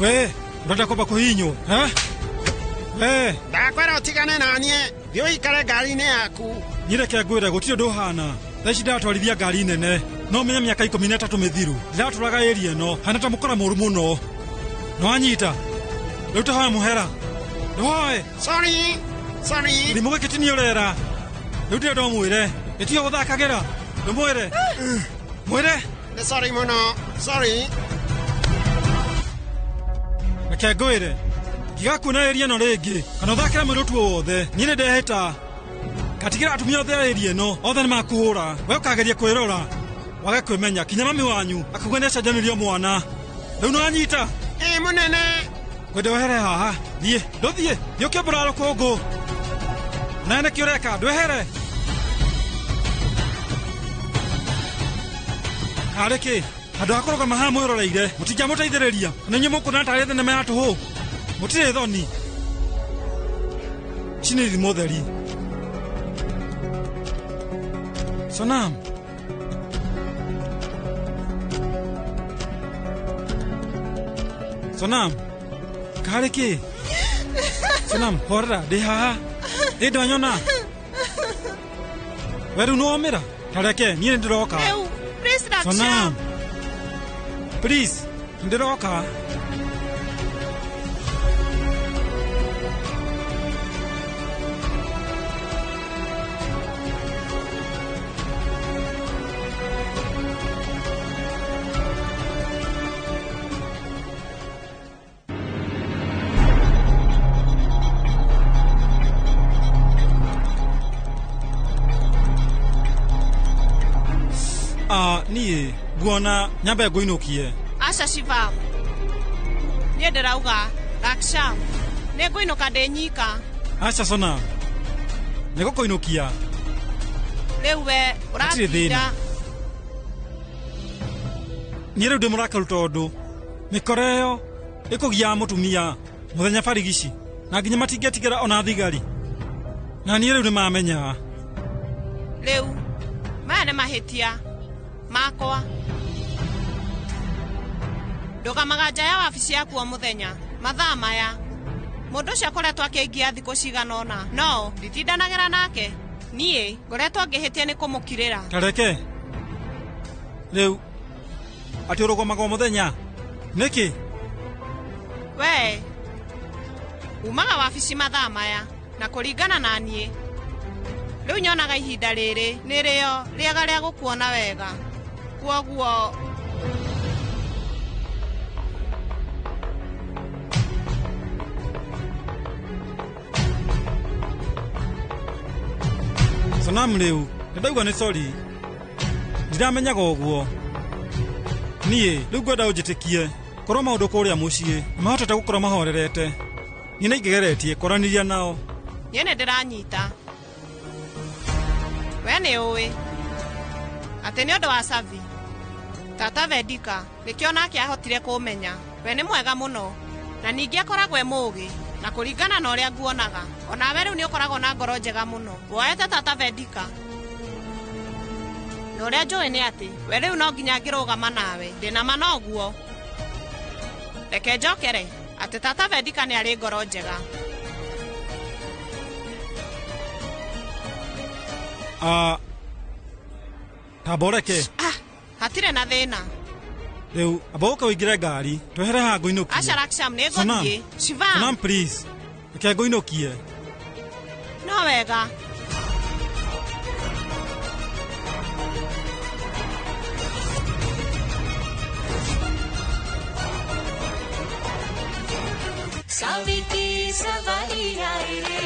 We, urenda kwamba kũhihinywo eh? We, Ndakwĩra ũtigane na niĩ, thiĩ ũikare ngari-inĩ yaku. Niĩ reke ngwĩre gũtirĩ ũndũ ũhana. Thaa ici ndĩratwarithia ngari nene. No ũmenye mĩaka 13 mĩthiru. Ndĩratũraga area ĩno hana ta mũkora mũru mũno. Nĩwanyita? Rĩu tũhoe mũhera. Ndũhoe. Sorry, sorry. Kĩrimũ gĩkĩ ti niĩ ũrera. Rĩu ndĩrenda ũmwĩre. Ĩtigo gũthakagĩra. Ndũmwĩre. Mwĩre. Nĩ sorry mũno. Sorry. Reke ngwĩre. Ngigakuona area ĩno rĩngĩ kana ũthakĩre mũirũtu o wothe. Niĩ nĩ ndehĩta. Ngatigĩra atumia othe a area ĩno othe nĩmakũhũra. We ũkageria kwĩrora wage kwĩmenya kinya mami wanyu akauga nĩacenjanĩrio mwana. Rĩu nĩwanyita? Ĩ mũnene. Ngwenda wehere haha. Thiĩ, ndũthiĩ, thiĩ ũkĩmbũraga rũkũngũ. Nawe nĩkĩ ũreka? Ndwehere. Karĩ kĩ? Handũ ha kũrũgama haha mwĩroreire, mũtingĩamũteithĩrĩria. Kana inyuĩ mũkuona tarĩ thenema ya tũhũ. Mũtirĩ thoni. Ici nĩ ithimo theri. Sonam. Sonam. Karĩ kĩ? Sonam, horera, ndĩ haha. Ĩ ndwanyona? We rĩu nĩwomĩra? Ta reke, niĩ nĩndĩroka. Rĩu, please Raksham. Sonam. Please, nĩndĩroka. Niĩ nguona nyambe ngũinũkie. Aca Shivam. Niĩ ndĩrauga Raksham, nĩ ngũinũka ndĩ nyika. Aca Sonam, nĩ gũkũinũkia. Rĩu we Hatirĩ thĩna. ũratinda. Niĩ rĩu ndĩ mũrakaru tondũ mĩkora ĩyo ĩkũgiaga mũtumia mũthenya barigici na nginya matingĩtigĩra ona thigari. Na niĩ rĩu nĩmamenya. Rĩu maya nĩ mahĩtia makwa. Ndũgamaga nja ya wabici yaku o mũthenya mathaa maya. Mũndũ ũcio akoretwo akĩingia thikũ cigana ũna, no nditindanagĩra nake. Niĩ ngoretwo ngĩhĩtia nĩ kũmũkirĩra. Ta reke. Rĩu atĩ ũrũgamaga o mũthenya nĩkĩ? We umaga wabici mathaa maya na kũringana na niĩ rĩu nyonaga ihinda rĩrĩ nĩrĩo rĩega rĩa gũkuona wega. Kwoguo Sonam rĩu nĩndauga nĩ sorry. Ndiramenyaga ũguo. Niĩ rĩu ngwenda ũnjĩtĩkie korwo maũndũ kũrĩa mũciĩ nĩmahotete gũkorwo mahorerete. Niĩ nĩingĩgeretie kwaranĩria nao. Niĩ nĩndĩranyita. We nĩ ũĩ atĩ nĩ ũndũ wa Savi Tata Vedika nĩkĩo nake ahotire kũmenya. We nĩ mwega mũno na ningĩ akoragwo e mũũgĩ, na kũringana na ũrĩa nguonaga onawe rĩu nĩ ũkoragwo na ngoro njega mũno. Woete Tata Vedika na ũrĩa njũĩ nĩ atĩ we rĩu no nginya ngĩrũgama nawe. Ndĩna ma noguo. Reke njokere atĩ Tata Vedika nĩ arĩ ngoro njega. Tamba ũreke. Hatirĩ na thĩna. Rĩu amba ũke ũingĩre ngari twehere haha ngũinũkie. Aca Raksham, nĩ Sonam, ngũthiĩ. Shivam. Sonam, please. Reke ngũinũkie. No wega. Saviti सवारी आए रे।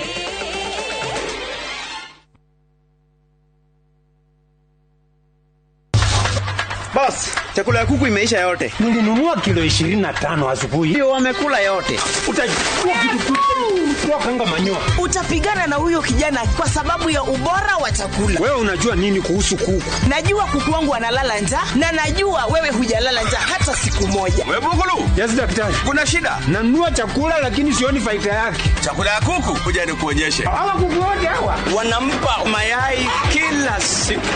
Boss, chakula ya kuku imeisha yote. Nilinunua kilo 25 asubuhi. Ndio wamekula yote. Utajua kitu kanga manyoa. Utapigana na huyo kijana kwa sababu ya ubora wa chakula. Wewe unajua nini kuhusu kuku? Najua kuku wangu analala njaa na najua wewe hujalala njaa hata siku moja. Wewe Bugulu. Yes, daktari. Kuna shida? Nanunua chakula lakini sioni faida yake. Chakula ya kuku kuja nikuonyeshe. Hawa kuku wote hawa wanampa mayai kila siku.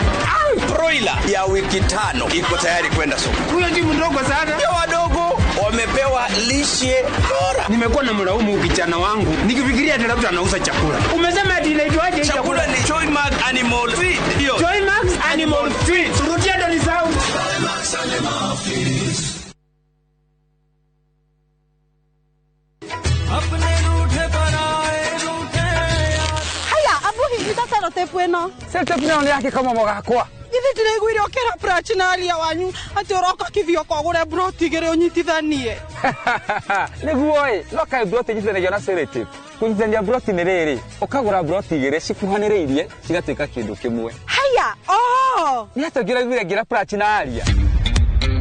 Broiler ya wiki 5 iko tayari kwenda soko. Huyo si mdogo sana. Ndio wadogo wamepewa lishe bora. Nimekuwa na mlaumu kijana wangu nikifikiria ati labda anauza chakula. Umesema ati inaitwaje? Chakula ni Joymax Animal Feed. Ndio. Joymax Animal Feed. Rudia ndo nisahau. Joymax Animal Feed. Haya, abu hihi ta sellotape ĩno. Sellotape nayo nĩ yake kamamo gakwa. Githĩ ndĩraiguire ũkĩra Prachi na aria wanyu atĩ ũroka Kithioko ũgũre broti igĩrĩ ũnyitithanie. Nĩguo ĩ, no kaĩ broti inyitithanagio na sellotape. Kũnyitithania broti nĩ rĩrĩ, ũkagũra broti igĩrĩ cikuhanĩrĩirie cigatuĩka kĩndũ kĩmwe. Haya, oho. Nĩ atĩa ũngĩraiguire ngĩra Prachi na aria?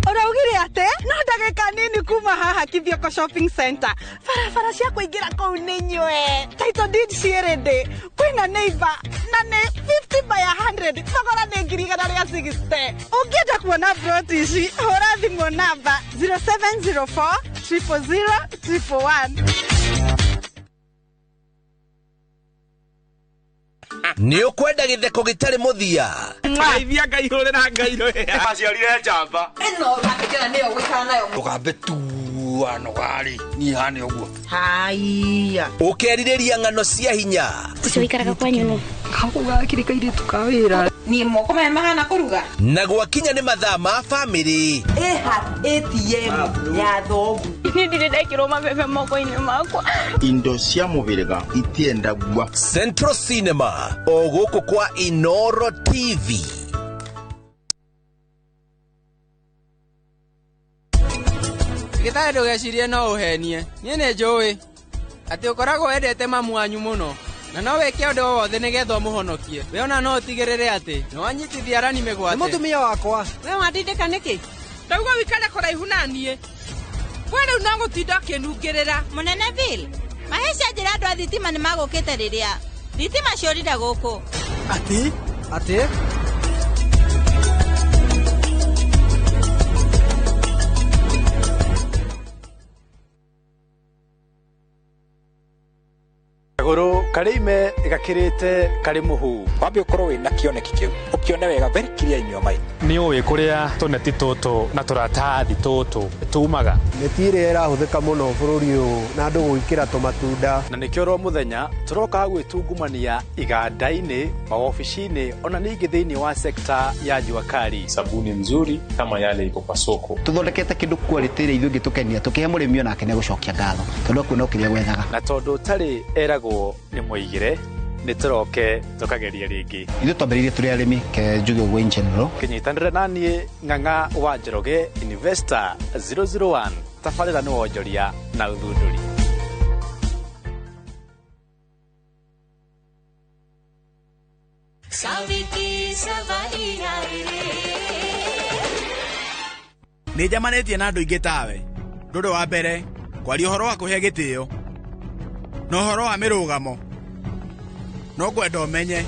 Ũraugire atĩ no ndagĩka nini kuma haha Kithioko Shopping Center. Barabara cia kũingĩra kũu nĩ nywe. Title deed ciĩ ready. Kwĩna neighbor na nĩ 50 by 100. Thogora nĩ 160,000. Ũngĩenda kuona broti ici, hũra thimũ namba 0704 000 111. Nĩ ũkwenda gĩtheko gĩtarĩ mũthia. Ngeithia Ngai hũrĩra Ngai rũhĩa. Aciarire njamba. Ĩno ũrakĩkena nĩyo gũikara nayo. Tũgambe tu anogarĩ niĩ hane ũguo. Haiya. Ũkerirĩria ng'ano cia hinya. Ũcio ũikaraga kwanyu nũ? Gakũ gakĩrĩ kairĩtu ka wĩra. Niĩ moko maya mahana kũruga. Na gwakinya nĩ mathaa ma bamĩrĩ. Ĩha ATM ya thogu. Niĩ ndirĩ ndekĩrwo mabebe moko-inĩ makwa. Indo cia mũhĩrĩga itiendagua. Central Cinema o gũkũ kwa Inoro TV. Gĩtarĩ ndũgecirie no ũhenie. Niĩ nĩ njũĩ atĩ ũkoragwo wendete mamu wanyu mũno na no wĩke ũndũ o wothe nĩgetha ũmũhonokie. We ona no ũtigĩrĩre atĩ nĩwanyitithia arani mĩgwate. Nĩ mũtumia wakwa. We wandindĩka nĩkĩ? Ndauga wĩikare kũraihu na niĩ. We rĩu no gũtinda ũkĩnungĩrĩra. Mũnene Bill, mahĩtia njĩra andũ a thitima nĩmagũkĩte rĩrĩa thitima ciorire gũkũ. Atĩ? Atĩ? Kagũrũ karĩ ime gakĩrĩte karĩ mũhu. Wambe ũkorwo wĩna kĩoneki kĩu ũkĩone wega very clear in your mind. Nĩ ũĩ kũrĩa tũneti tũtũ na tũratathi tũtũ tumaga. Neti ĩrĩa ĩrahũthĩka mũno bũrũri ũyũ na andũ gwĩkĩra tũmatunda. Na nĩkĩo oro mũthenya tũroka gwĩtungumania iganda-inĩ, mawobici-inĩ ona ningĩ thĩinĩ wa sekta ya jua kali. Sabuni nzuri kama yale iko kwa soko. Tũthondekete kĩndũ quality ĩrĩa ithuĩ ĩngĩtũkenia tũkĩhe mũrĩmi onake nĩegũcokia ngatho tondũ akuona kĩrĩa gwethaga. Na tondũ ũtarĩ eragwo nĩ mũigĩre nĩ tũroke tũkageria rĩngĩ. Ithuĩ twambĩrĩirie tũrĩ arĩmi ke njuge ũguo in general. Kĩnyitanĩre na niĩ Ng'ang'a wa Njoroge Investor 001 tabarĩra nĩ wonjoria na ũthundũri. Nĩ njamanĩtie na andũ aingĩ tawe. Ndũrĩ wa mbere kwaria ũhoro wa kũhe gĩtĩo na ũhoro wa mĩrũgamo. No ngwenda ũmenye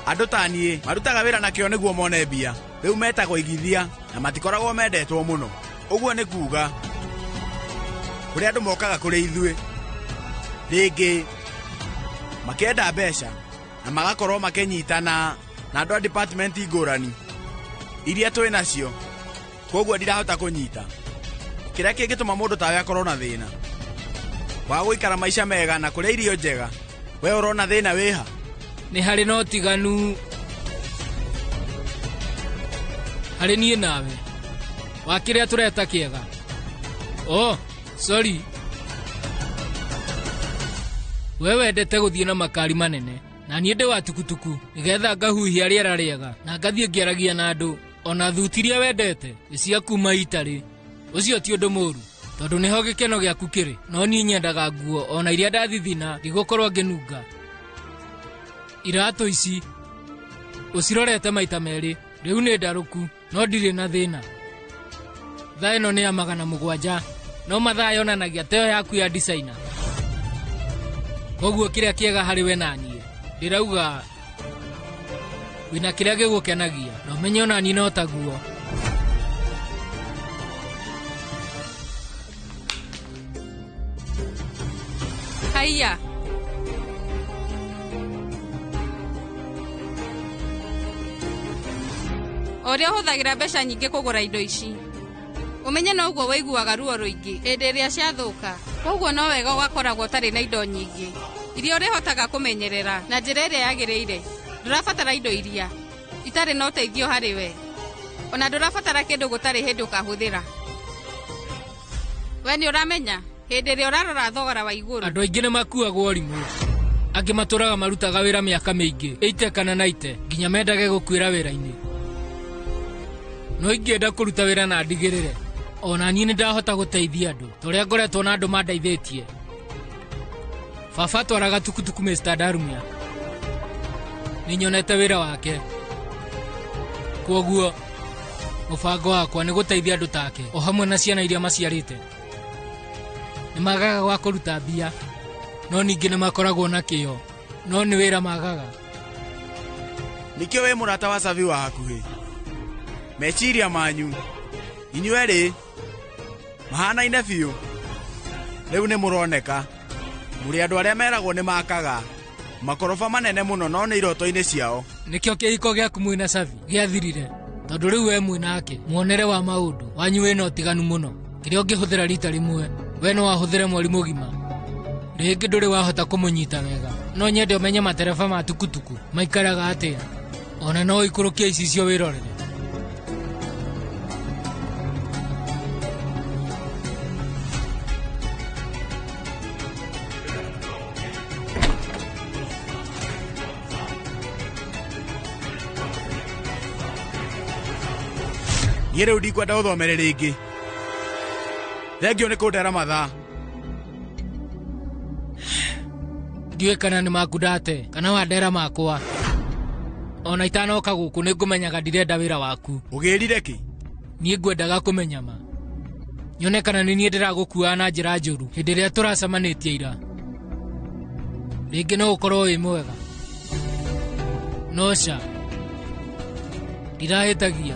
andũ ta niĩ marutaga wĩra na kĩo nĩguo mone mbia. Rĩu metagwo igithia na matikoragwo mendetwo mũno. Ũguo nĩ kuga kũrĩ andũ mokaga kũrĩ ithuĩ rĩngĩ makĩenda mbeca na magakorwo makĩnyitana na andũ a department ngũrani iria twĩ nacio, koguo ndirahota kũnyita kĩrĩa kĩngĩtũma mũndũ tawe akorwo na thĩna wa gũikara maica mega na kũrĩa irio njega. We ũrona thĩna wĩha? Nĩ harĩ na ũtiganu harĩ niĩ nawe wa kĩrĩa tũreta kĩega. Oh, sorry. We wendete gũthiĩ na makari manene na niĩ ndĩ wa tukutuku nĩgetha ngahuhia rĩera rĩega na ngathiĩ ngĩaragia na andũ. Ona thuti iria wendete nĩ cia kuma itarĩ. Ũcio ti ũndũ mũũru tondũ nĩho gĩkeno gĩaku kĩrĩ. No niĩ nyendaga nguo ona iria ndathithina ndigũkorwo ngĩnunga. Iratũ ici ũcirorete maita merĩ rĩu nĩ ndarũku. No ndirĩ na thĩna. Thaa ĩno nĩ ya 700 no mathaa yonanagia teo yaku ya designer. Koguo kĩrĩa kĩega harĩ we na niĩ ndĩrauga wĩna kĩrĩa gĩgũkenagia na ũmenye ona niĩ no taguo. Haiya. Ũrĩa ũhũthagĩra mbeca nyingĩ kũgũra indo ici. Ũmenye noguo waiguaga ruo rũingĩ hĩndĩ ĩrĩa ciathũka. Koguo no wega ũgakoragwo ũtarĩ na indo nyingĩ iria ũrĩhotaga kũmenyerera na njĩra ĩrĩa yagĩrĩire. Ndũrabatara indo iria itarĩ na ũteithio harĩ we. Ona ndũrabatara kĩndũ gũtarĩ hĩndĩ ũkahũthĩra. We nĩ ũramenya hĩndĩ ĩrĩa ũrarora thogora wa igũrũ. Andũ aingĩ nĩ makuagwo ũrimũ. Angĩ matũraga marutaga wĩra mĩaka mĩingĩ 80 kana 90 nginya mendage gũkuĩra wĩra-inĩ. No ingĩenda kũruta wĩra na ndigĩrĩre ona niĩ nĩ ndahota gũteithia andũ ta ũrĩa ngoretwo na andũ mandeithĩtie. Baba atwaraga tukutuku Mr. Darumia. Nĩ nyonete wĩra wake. Kwoguo mũbango wakwa nĩ gũteithia andũ take o hamwe na ciana iria maciarĩte. Nĩ magaga gwa kũruta mbia no ningĩ nĩ makoragwo na kĩyo no nĩ wĩra magaga. Nĩkĩo wĩ mũrata wa Savi wa hakuhĩ. Meciria manyu inyuĩ erĩ mahanaine biũ. Rĩu nĩ mũroneka mũrĩ andũ arĩa meragwo nĩ makaga makoroba manene mũno no nĩ iroto-inĩ ciao. Nĩkĩo kĩhiko gĩaku mwĩna Savi gĩathirire tondũ rĩu we mwĩnake muonere wa maũndũ wanyu wĩna ũtiganu mũno. Kĩrĩa ũngĩhũthĩra rita rĩmwe we no wahũthĩre mweri mũgima. Rĩngĩ ndũrĩ wahota kũmũnyita wega. No nyende ũmenye matereba ma tukutuku maikaraga atĩa. Ona no ũikũrũkie icicio wĩrorere. Niĩ rĩu ndikwenda ũthomere rĩngĩ. Thengio nĩ kũndera mathaa. Ndiũĩ kana nĩ maku ndate kana wandera makwa. Ona itanoka gũkũ nĩ ngũmenyaga ndirenda wĩra waku. Ũgĩrire kĩ? Niĩ ngwendaga kũmenya ma. Nyone kana nĩ niĩ ndĩragũkuaga na njĩra njũru hĩndĩ ĩrĩa tũracemanĩtie ira. Rĩngĩ no ũkorwo wĩ mwega. No ca. Ndirahĩtagia.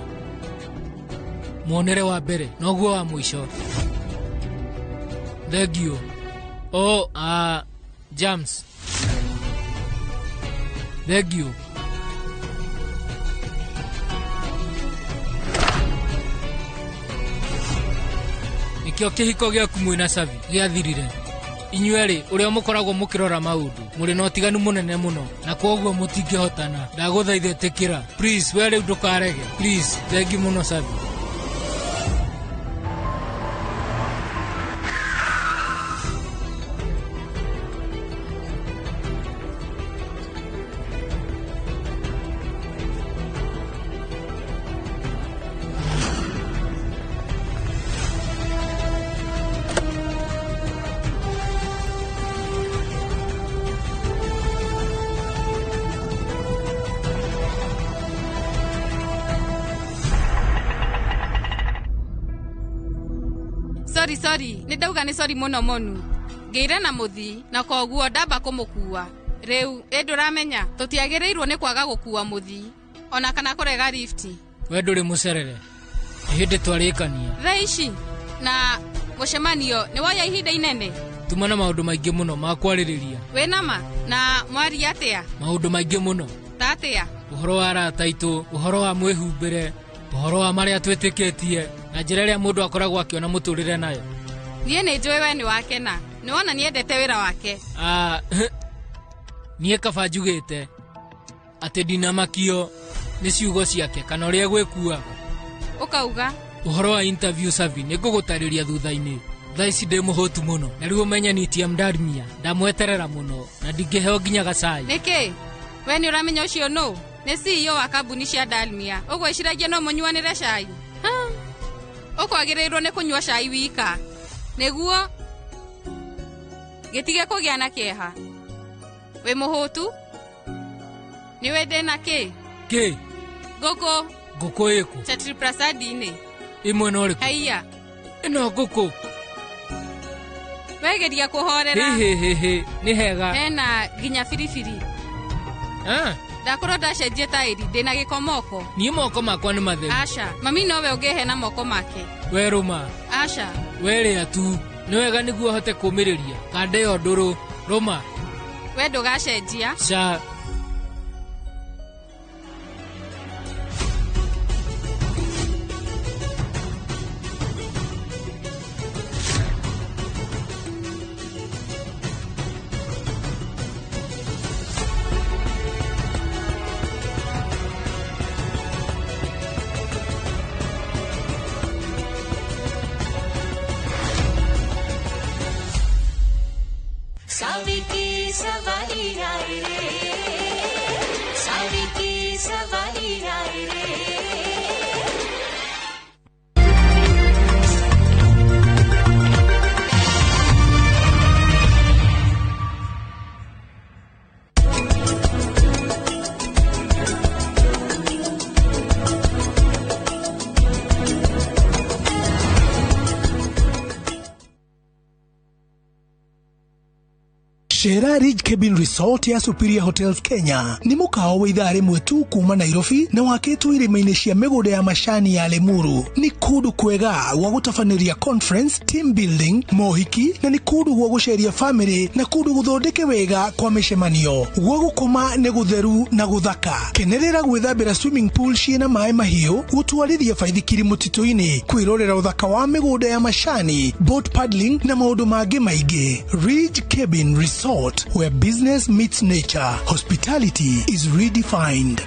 Muonere wa mbere noguo wa mũico. Thengio. Oh, James. Thengio. Nĩkĩo kĩhiko gĩaku mwĩna Savi gĩathirire. Inyuĩ erĩ ũrĩa mũkoragwo mũkĩrora maũndũ mũrĩ na ũtiganu mũnene mũno na kwoguo mũtingĩhotana. Ndagũthaitha ĩtĩkĩra. Please, we rĩu ndũkarege. Please, thengi mũno Savi. Sorry, nĩ ndauga nĩ sorry mũno mũnu. Ngĩire na mũthii na koguo ndamba kũmũkua. Rĩu ĩ ndũramenya tũtiagĩrĩirwo nĩ kwaga gũkua mũthii ona kana kũrega lifti. We ndũrĩ mũcerere. Nĩ hĩndĩ twarĩkania. Thaa ici na mũcemanio nĩ woya ihinda inene. Tuma na maũndũ maingĩ mũno ma kwarĩrĩria. Wĩ nama na mwaria atĩa? Maũndũ maingĩ mũno. Ta atĩa? Ũhoro wa arata aitũ, ũhoro wa mwĩhumbĩre, ũhoro wa marĩa twĩtĩkĩtie na njĩra ĩrĩa mũndũ akoragwo akĩona mũtũrĩre nayo. Niĩ nĩ njũĩ we nĩ wakena. Nĩ wona nĩendete wĩra wake. Niĩ kaba njugĩte atĩ ndinamakio nĩ ciugo ciake kana ũrĩa gwĩkuaga. Ũkauga? Ũhoro wa interview Savi nĩ ngũgũtarĩria thutha-inĩ. Thaa ici ndĩ mũhũtu mũno na rĩu ũmenye ni TM Darmia ndamweterera mũno na ndingĩheo nginya gacai. Nĩkĩ? We nĩ ũramenya ũcio nũ? Nĩ CEO wa kambuni cia Dalmia. Ũgwĩciragia no mũnyuanĩre cai? Ũkwagĩrĩirwo nĩ kũnyua cai wika. Nĩguo gĩtige kũgĩa na kĩeha. Wĩ mũhũtu? Nĩ wĩ ndĩna kĩ? Kĩ? Ngũkũ. Ngũkũ ĩkũ? Chatri Prasad-inĩ. Ĩ mwena ũrĩkũ? Haiya. Ĩno ngũkũ. Wegeria kũhorera. Hĩhĩhĩhĩ, nĩ hega. Hena nginya biribiri. Ndakorwo ndacenjie taĩri ndĩna gĩko moko. Niĩ moko makwa nĩ matheru. Aca, mami nowe ũngĩhe na moko make. We rũma. Aca. We rĩa tu. Nĩ wega nĩguo hote kũũmĩrĩria. Kanda ĩyo ndũrũ. Rũma. We ndũgacenjia. Ca. Saviki सवारी आए रे, साविकी सवारी आए रे। Shera Ridge Cabin Resort ya Superior Hotels Kenya ni mukao wa ithaa rimwe tu kuma Nairobi na wakitwo irima-ini cia migunda ya macani ya Limuru. Ni kundu kwega gwa gutabanĩria conference, team building, mohiki na ni kundu gwa guceria family na kundu guthondeke wega kwa micemanio. Gwa gukoma ni gutheru na guthaka. Kenerera gwithambira swimming pool ciina maĩ mahiũ, gutwarithia baithikiri mutitu-ini, kwirorera uthaka wa migunda ya macani, boat paddling na maundu mangi maingi. Ridge Cabin Resort, where business meets nature, hospitality is redefined.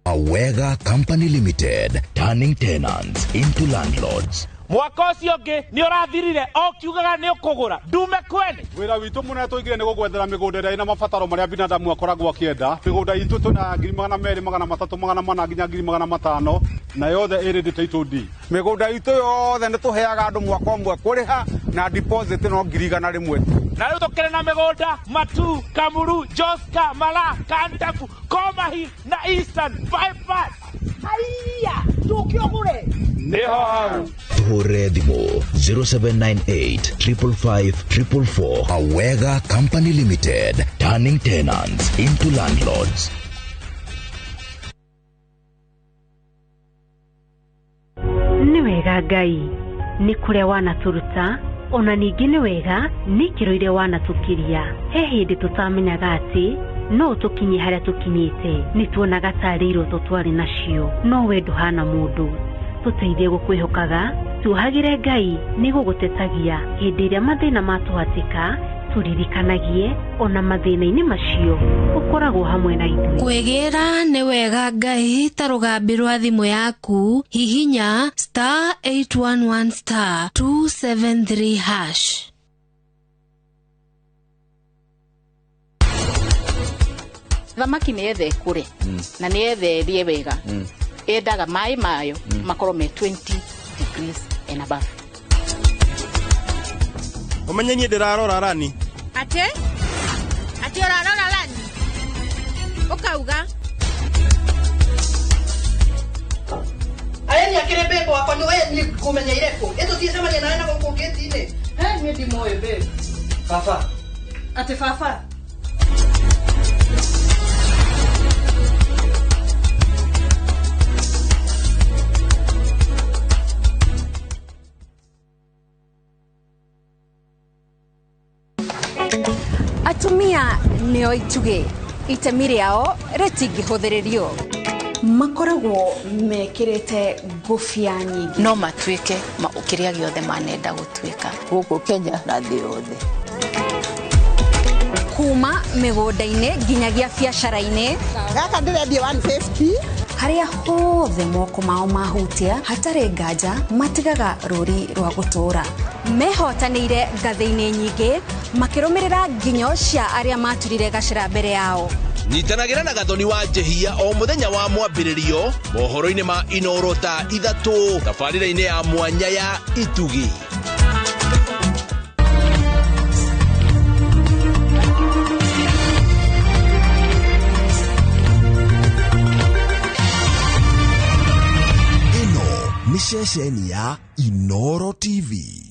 Awega Company Limited, turning tenants into landlords. Mwaka ũcio ũngĩ nĩ ũrathirire o kiugaga nĩ ũkũgũra ndume kwene. Wĩra witũ mũnene tũigire nĩ gũgwethera mĩgũnda ĩrĩa ĩna mabataro marĩa binadamu akoragwo akĩenda. Mĩgũnda itũ twĩna 200,000, 300, 400 nginya 500,000 na yothe ĩrĩ title deed. Mĩgũnda itũ yothe nĩ tũheaga andũ mwaka ũmwe kũrĩha na deposit no 100,000 tu. Na rĩu tũkĩrĩ na mĩgũnda Matu, Kamuru, Joska, Mala, Kantafu, Komahi na Eastern Bypass. Haiya, tũke ũgũre. Nĩho hau. Tuhũrĩre thimũ 0798 555 444. Awega Company Limited, turning tenants into landlords. Nĩ wega Ngai nĩ kũrĩa wanatũruta ona ningĩ nĩ wega nĩ ikĩro iria wanatũkiria. He hĩndĩ tũtamenyaga atĩ no tũkinye harĩa tũkinyĩte, nĩ tuonaga tarĩ iroto twarĩ nacio, no we ndũhana mũndũ. Tũteithie gũkwĩhokaga, tuohagĩre Ngai nĩ gũgũtetagia hĩndĩ ĩrĩa mathĩna matũhatĩka, tũririkanagie ona mathĩna-inĩ macio ũkoragwo hamwe na ithuĩ. Kwĩgĩra nĩ wega Ngai ta rũgambi rwa thimũ yaku, hihinya star 811 star 273 hash. Thamaki nĩ yethe ĩkũre na nĩ yethe ĩrĩe wega, yendaga maĩ mayo makorwo me 20 degrees and above. Ũmenye niĩ ndĩrarora rani. Atĩ? Atĩ ũrarora rani? Ũkauga? Aya nĩ akĩrĩ babe wakwa nĩ we niĩ ngũmenyeire kũ? Ĩ tũtiĩcemania nawe na gũkũ ngĩti-inĩ. He niĩ ndimũĩ babe. Baba. Atĩ baba. Atumia nĩo itugĩ, itemi rĩao rĩtingĩhũthĩrĩrio. Makoragwo mekĩrĩte ngũbia nyingĩ. No matuĩke kĩrĩa gĩothe manenda gũtuĩka gũkũ Kenya na thĩ yothe. Kuma mĩgũnda-inĩ nginyagia biacara-inĩ. Gaka ndĩrendia 150. Harĩa hothe moko mao mahutia hatarĩ nganja matigaga rũri rwa gũtũũra. Mehotanĩire ngathĩ-inĩ nyingĩ makĩrũmĩrĩra nginyo cia arĩa maturire gacĩra mbere yao. Nyitanagĩra na Gathoni wa Njehia o mũthenya wa mwambĩrĩrio mohoro-inĩ ma Inoro thaa 3 tabarĩra-inĩ ya mwanya ya Itugi. Nĩ ceceni ya Inoro TV.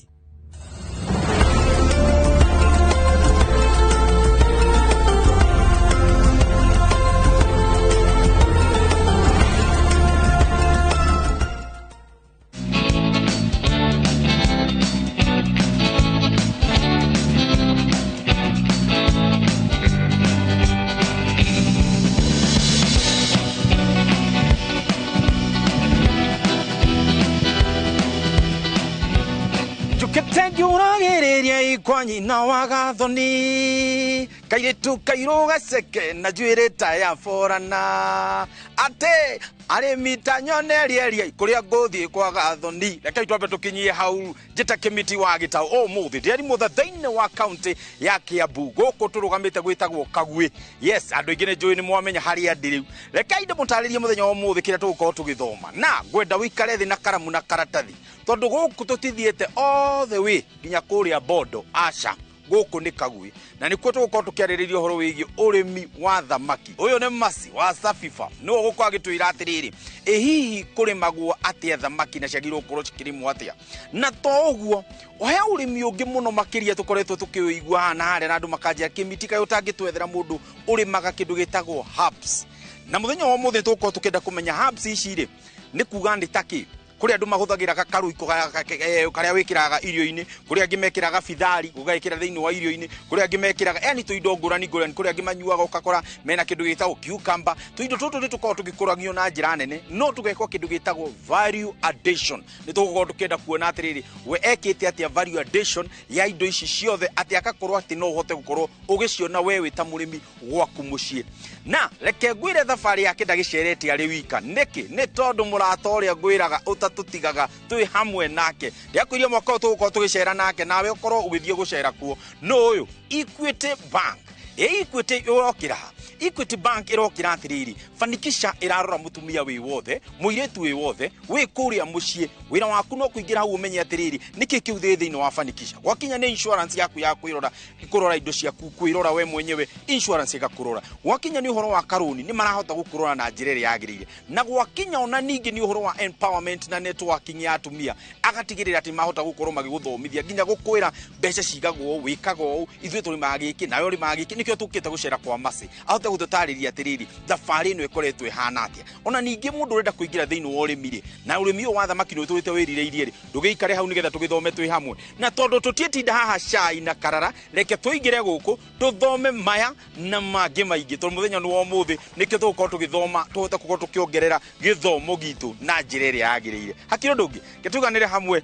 Njũkĩte kwa nyina wa gathoni kairĩtu kairũ gaceke na njuĩrĩ ta ya borana atĩ arĩmi ta nyonerie kũrĩa ngũthiĩ kwa gathoni. Rekei twambe tũkinyie hau njĩta Kĩmiti wa Gĩtaũ ũmũthĩ ndĩarimũtha thĩinĩ wa kaunti ya Kiambu gũkũ tũrũgamĩte gwĩtagwo Kagwĩ. Yes, andũ aingĩ nĩ njũĩ nĩ mwamenya harĩa ndĩ rĩu. Rekei ndĩmũtarĩrie mũthenya wa ũmũthĩ kĩrĩa tũgũkorwo tũgĩthoma na ngwenda ũikare thĩ na karamu na karatathi tondũ gũkũ tũtithiĩte all the way nginya kũrĩa Bondo, aca gũkũ nĩ Kagwĩ na nĩkuo tũgũkorwo tũkĩarĩrĩria ũhoro wĩgiĩ ũrĩmi wa thamaki. Ũyũ nĩ Mercy wa Safifa nĩwe ũgũkorwo agĩtwĩra atĩrĩrĩ, ĩ hihi kũrĩmagwo atĩa thamaki na ciagĩrĩirwo gũkorwo cikĩrĩmwo atĩa. Na to ũguo he ũrĩmi ũngĩ mũno makĩria tũkoretwo tũkĩũigua haha na harĩa na andũ makanjĩra Kĩmiti kaĩ ũtangĩtwethera mũndũ ũrĩmaga kĩndũ gĩtagwo herbs. Na mũthenya wa ũmũthĩ tũgũkorwo tũkĩenda kũmenya herbs ici rĩ nĩ kuga nĩ takĩ. Kũrĩ andũ mahũthagĩra gakaruiko karĩa wĩkĩraga irio-inĩ, kũrĩ angĩ mekĩraga bithari ũgekĩra thĩinĩ wa irio-inĩ, kũrĩ angĩ mekĩraga yani tũindo ngũrani ngũrani, kũrĩ angĩ manyuaga ũgakora mena kĩndũ gĩtagwo cucumber. Tũindo tũtũ nĩ tũkoragwo tũgĩkũragio na njĩra nene no tũgekwo kĩndũ gĩtagwo value addition. Nĩ tũgũkorwo tũkĩenda kuona atĩrĩrĩ we ekĩte atĩa value addition ya indo ici ciothe atĩ akakorwo atĩ no ũhote gũkorwo ũgĩciona we wĩ ta mũrĩmi gwaku mũciĩ. Na reke ngwĩre thabarĩ yake ndagĩcerete arĩ wika. Nĩkĩ? Nĩ tondũ mũrata ũrĩa ngwĩraga ũtatũtigaga twĩ hamwe nake. Ndĩrakwĩria mwaka ũyũ tũgũkorwo tũgĩcera nake nawe ũkorwo ũgĩthiĩ gũcera kuo. Nũ ũyũ? Equity Bank. Equity ĩrokĩra. Equity Bank ĩrokĩra atĩrĩrĩ, Fanikisha ĩrarora mũtumia wĩ wothe, mũirĩtu wĩ wothe, wĩ kũrĩa mũciĩ, wĩra waku no kũingĩra hau ũmenye atĩrĩrĩ, nĩkĩ kĩu thĩ thĩinĩ wa Fanikisha. Gwakinya nĩ insurance yaku ya kwĩrora, kũrora indo ciaku, kwĩrora we mwenyewe, insurance ĩgakũrora. Gwakinya nĩ ũhoro wa karũni, nĩ marahota gũkũrora na njĩra ĩrĩa yagĩrĩire. Na gwakinya ona ningĩ nĩ ũhoro wa empowerment na networking ya atumia, agatigĩrĩra atĩ mahota gũkorwo magĩgũthomithia nginya gũkwĩra mbeca cigagwo ũũ, wĩkaga ũũ, ithuĩ tũrĩmaga gĩkĩ, nawe ũrĩmaga gĩkĩ, nĩkĩo tũkĩte gũcera kwa Mercy. Ahote gũtũtarĩria atĩrĩrĩ thabarĩ ĩno ĩkoretwo ĩhana atĩa. Ona ningĩ mũndũ ũrenda kũingĩra thĩinĩ wa ũrĩmi rĩ, na ũrĩmi ũyũ wa thamaki nĩ ũtũrĩte wĩrirĩirie rĩ, ndũgĩikare hau nĩgetha tũgĩthome twĩ hamwe. Na tondũ tũtiĩtinda haha cai na karara, reke tũingĩre gũkũ tũthome maya na mangĩ maingĩ tondũ mũthenya nĩ wa ũmũthĩ nĩkĩo tũgũkorwo tũgĩthoma tũhote gũkorwo tũkĩongerera gĩthomo gitũ na njĩra ĩrĩa yagĩrĩire. Hakiri ũndũ ũngĩ, reke tũiganĩre hamwe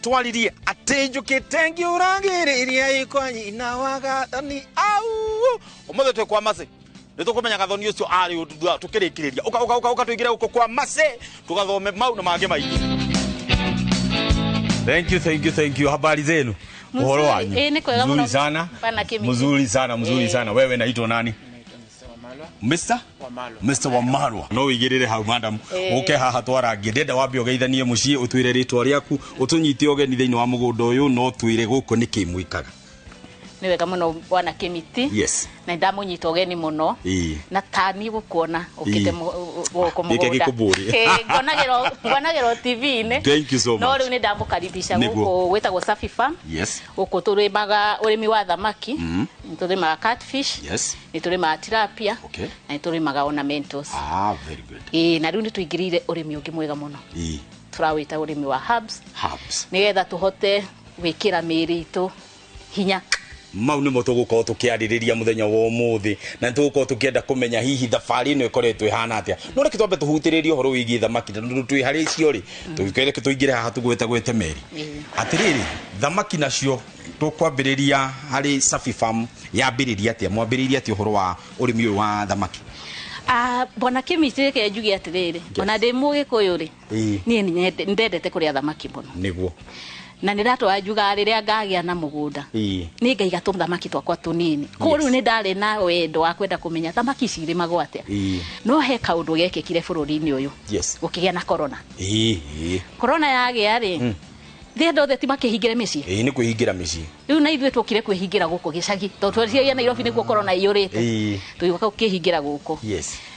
twaririe atĩ njũkĩte ngĩũragĩrĩria ikwa nyina wa gathoni au. Ũmũthĩ twĩ kwa Mercy. Nĩ tũkũmenya gathoni ũcio arĩ ũndũ tũkĩrĩkĩrĩria. Ũka ũka ũka ũka tũingĩre gũkũ kwa Mercy tũgathome mau na mangĩ maingĩ. Thank you, thank you, thank you. Habari zenu? Uhoro wanyu? Nĩ kwega mũno. Mzuri sana. Mzuri sana, mzuri sana. Wewe naitwa nani? Mr. Wamalwa. Mr. Wamalwa. No wigirire hau madam. Uke haha twarangie. Ndenda wambe ugeithanie muciĩ utwire ritwa riaku, utunyite ũgeni thĩinĩ wa mũgũnda ũyũ no twire gũkũ nĩkĩ mwĩkaga. Nĩ wega mũno bwana Kĩmiti. Yes. Na ndamunyita ũgeni mũno. Na tani gũkuona ũkĩte gũkũ mũgũnda. Ngonagĩrwo TV-inĩ. Thank you so much. No rĩu nĩ ndamũkaribisha gũkũ gwĩtagwo Safi Farm. Yes. Gũkũ tũrĩmaga ũrĩmi wa thamaki. Nĩ tũrĩmaga catfish. Yes. Nĩ tũrĩmaga tilapia. Okay. Na nĩ tũrĩmaga ornamentals. Ah, very good. Na rĩu nĩ tũingĩrĩire ũrĩmi ũngĩ mwega mũno. Tũrawĩta ũrĩmi wa herbs. Herbs. Nĩgetha tũhote gwĩkĩra mĩĩrĩ itũ hinya. Mau nĩmo tũgũkorwo tũkĩarĩrĩria mũthenya wa ũmũthĩ na nĩtũgũkorwo tũkĩenda kũmenya hihi thabarĩ ĩno ĩkoretwo ĩhana atĩa. No reke twambe tũhutĩrĩrie ũhoro wĩgiĩ thamaki tondũ twĩ harĩ icio rĩ, reke tũingĩre haha tũgwetagwete meri. Atĩrĩrĩ, thamaki nacio tũkwambĩrĩria harĩ Safi Farm yambĩrĩria atĩa? Mwambĩrĩirie atĩa ũhoro wa ũrĩmi ũyũ wa thamaki? Bwana Kĩmiti reke njuge atĩrĩrĩ, ona ndĩ Mũgĩkũyũ rĩ, niĩ nĩ ndendete kũrĩa thamaki mũno. Nĩguo. Na nĩ ndatwara njugaga rĩrĩa ngagĩa na mũgũnda nĩ ngaiga tũthamaki twakwa tũnini. Koguo rĩu nĩ ndarĩ na wendo wa kwenda kũmenya thamaki ici irĩmagwo atĩa. No he kaũndũ gekĩkire bũrũri-inĩ ũyũ. Gũkĩgĩa na corona. Corona yagĩa rĩ, Thĩ andũ othe ti makĩhingĩre mĩciĩ? Ĩĩ, nĩ kwĩhingĩra mĩciĩ. Rĩu na ithuĩ twokire kwĩhingĩra gũkũ gĩcagi, tondũ tweciria Nairobi nĩkuo korona iyũrĩte. Tũgĩũka gũkĩhingĩra gũkũ.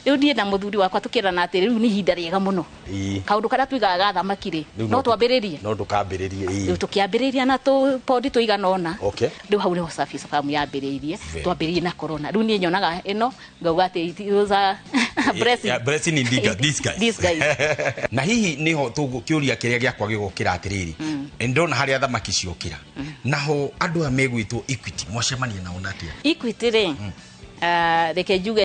Rĩu niĩ na mũthuri wakwa tũkĩrana atĩ rĩu nĩ ihinda rĩega mũno. Kaũndũ karĩa tuigaga ga thamaki rĩ, Rĩu no twambĩrĩrie. No ndũkambĩrĩrie, ĩĩ. Rĩu tũkĩambĩrĩria na tũpondi tũigana ũna. Rĩu hau nĩho Service Farm yambĩrĩirie. Twambĩrĩirie na corona. Rĩu niĩ nyonaga ĩno ngauga atĩ it was a blessing. Yeah, blessing in disguise. Disguise. Na hihi niho tũkĩũria kĩrĩa gĩakwa gĩgũkĩra atĩrĩrĩ, ndona harĩa thamaki ciokĩra, naho andũ aya megwĩtwo Equity mwacemania nao na atĩa? Equity rĩ, reke njuge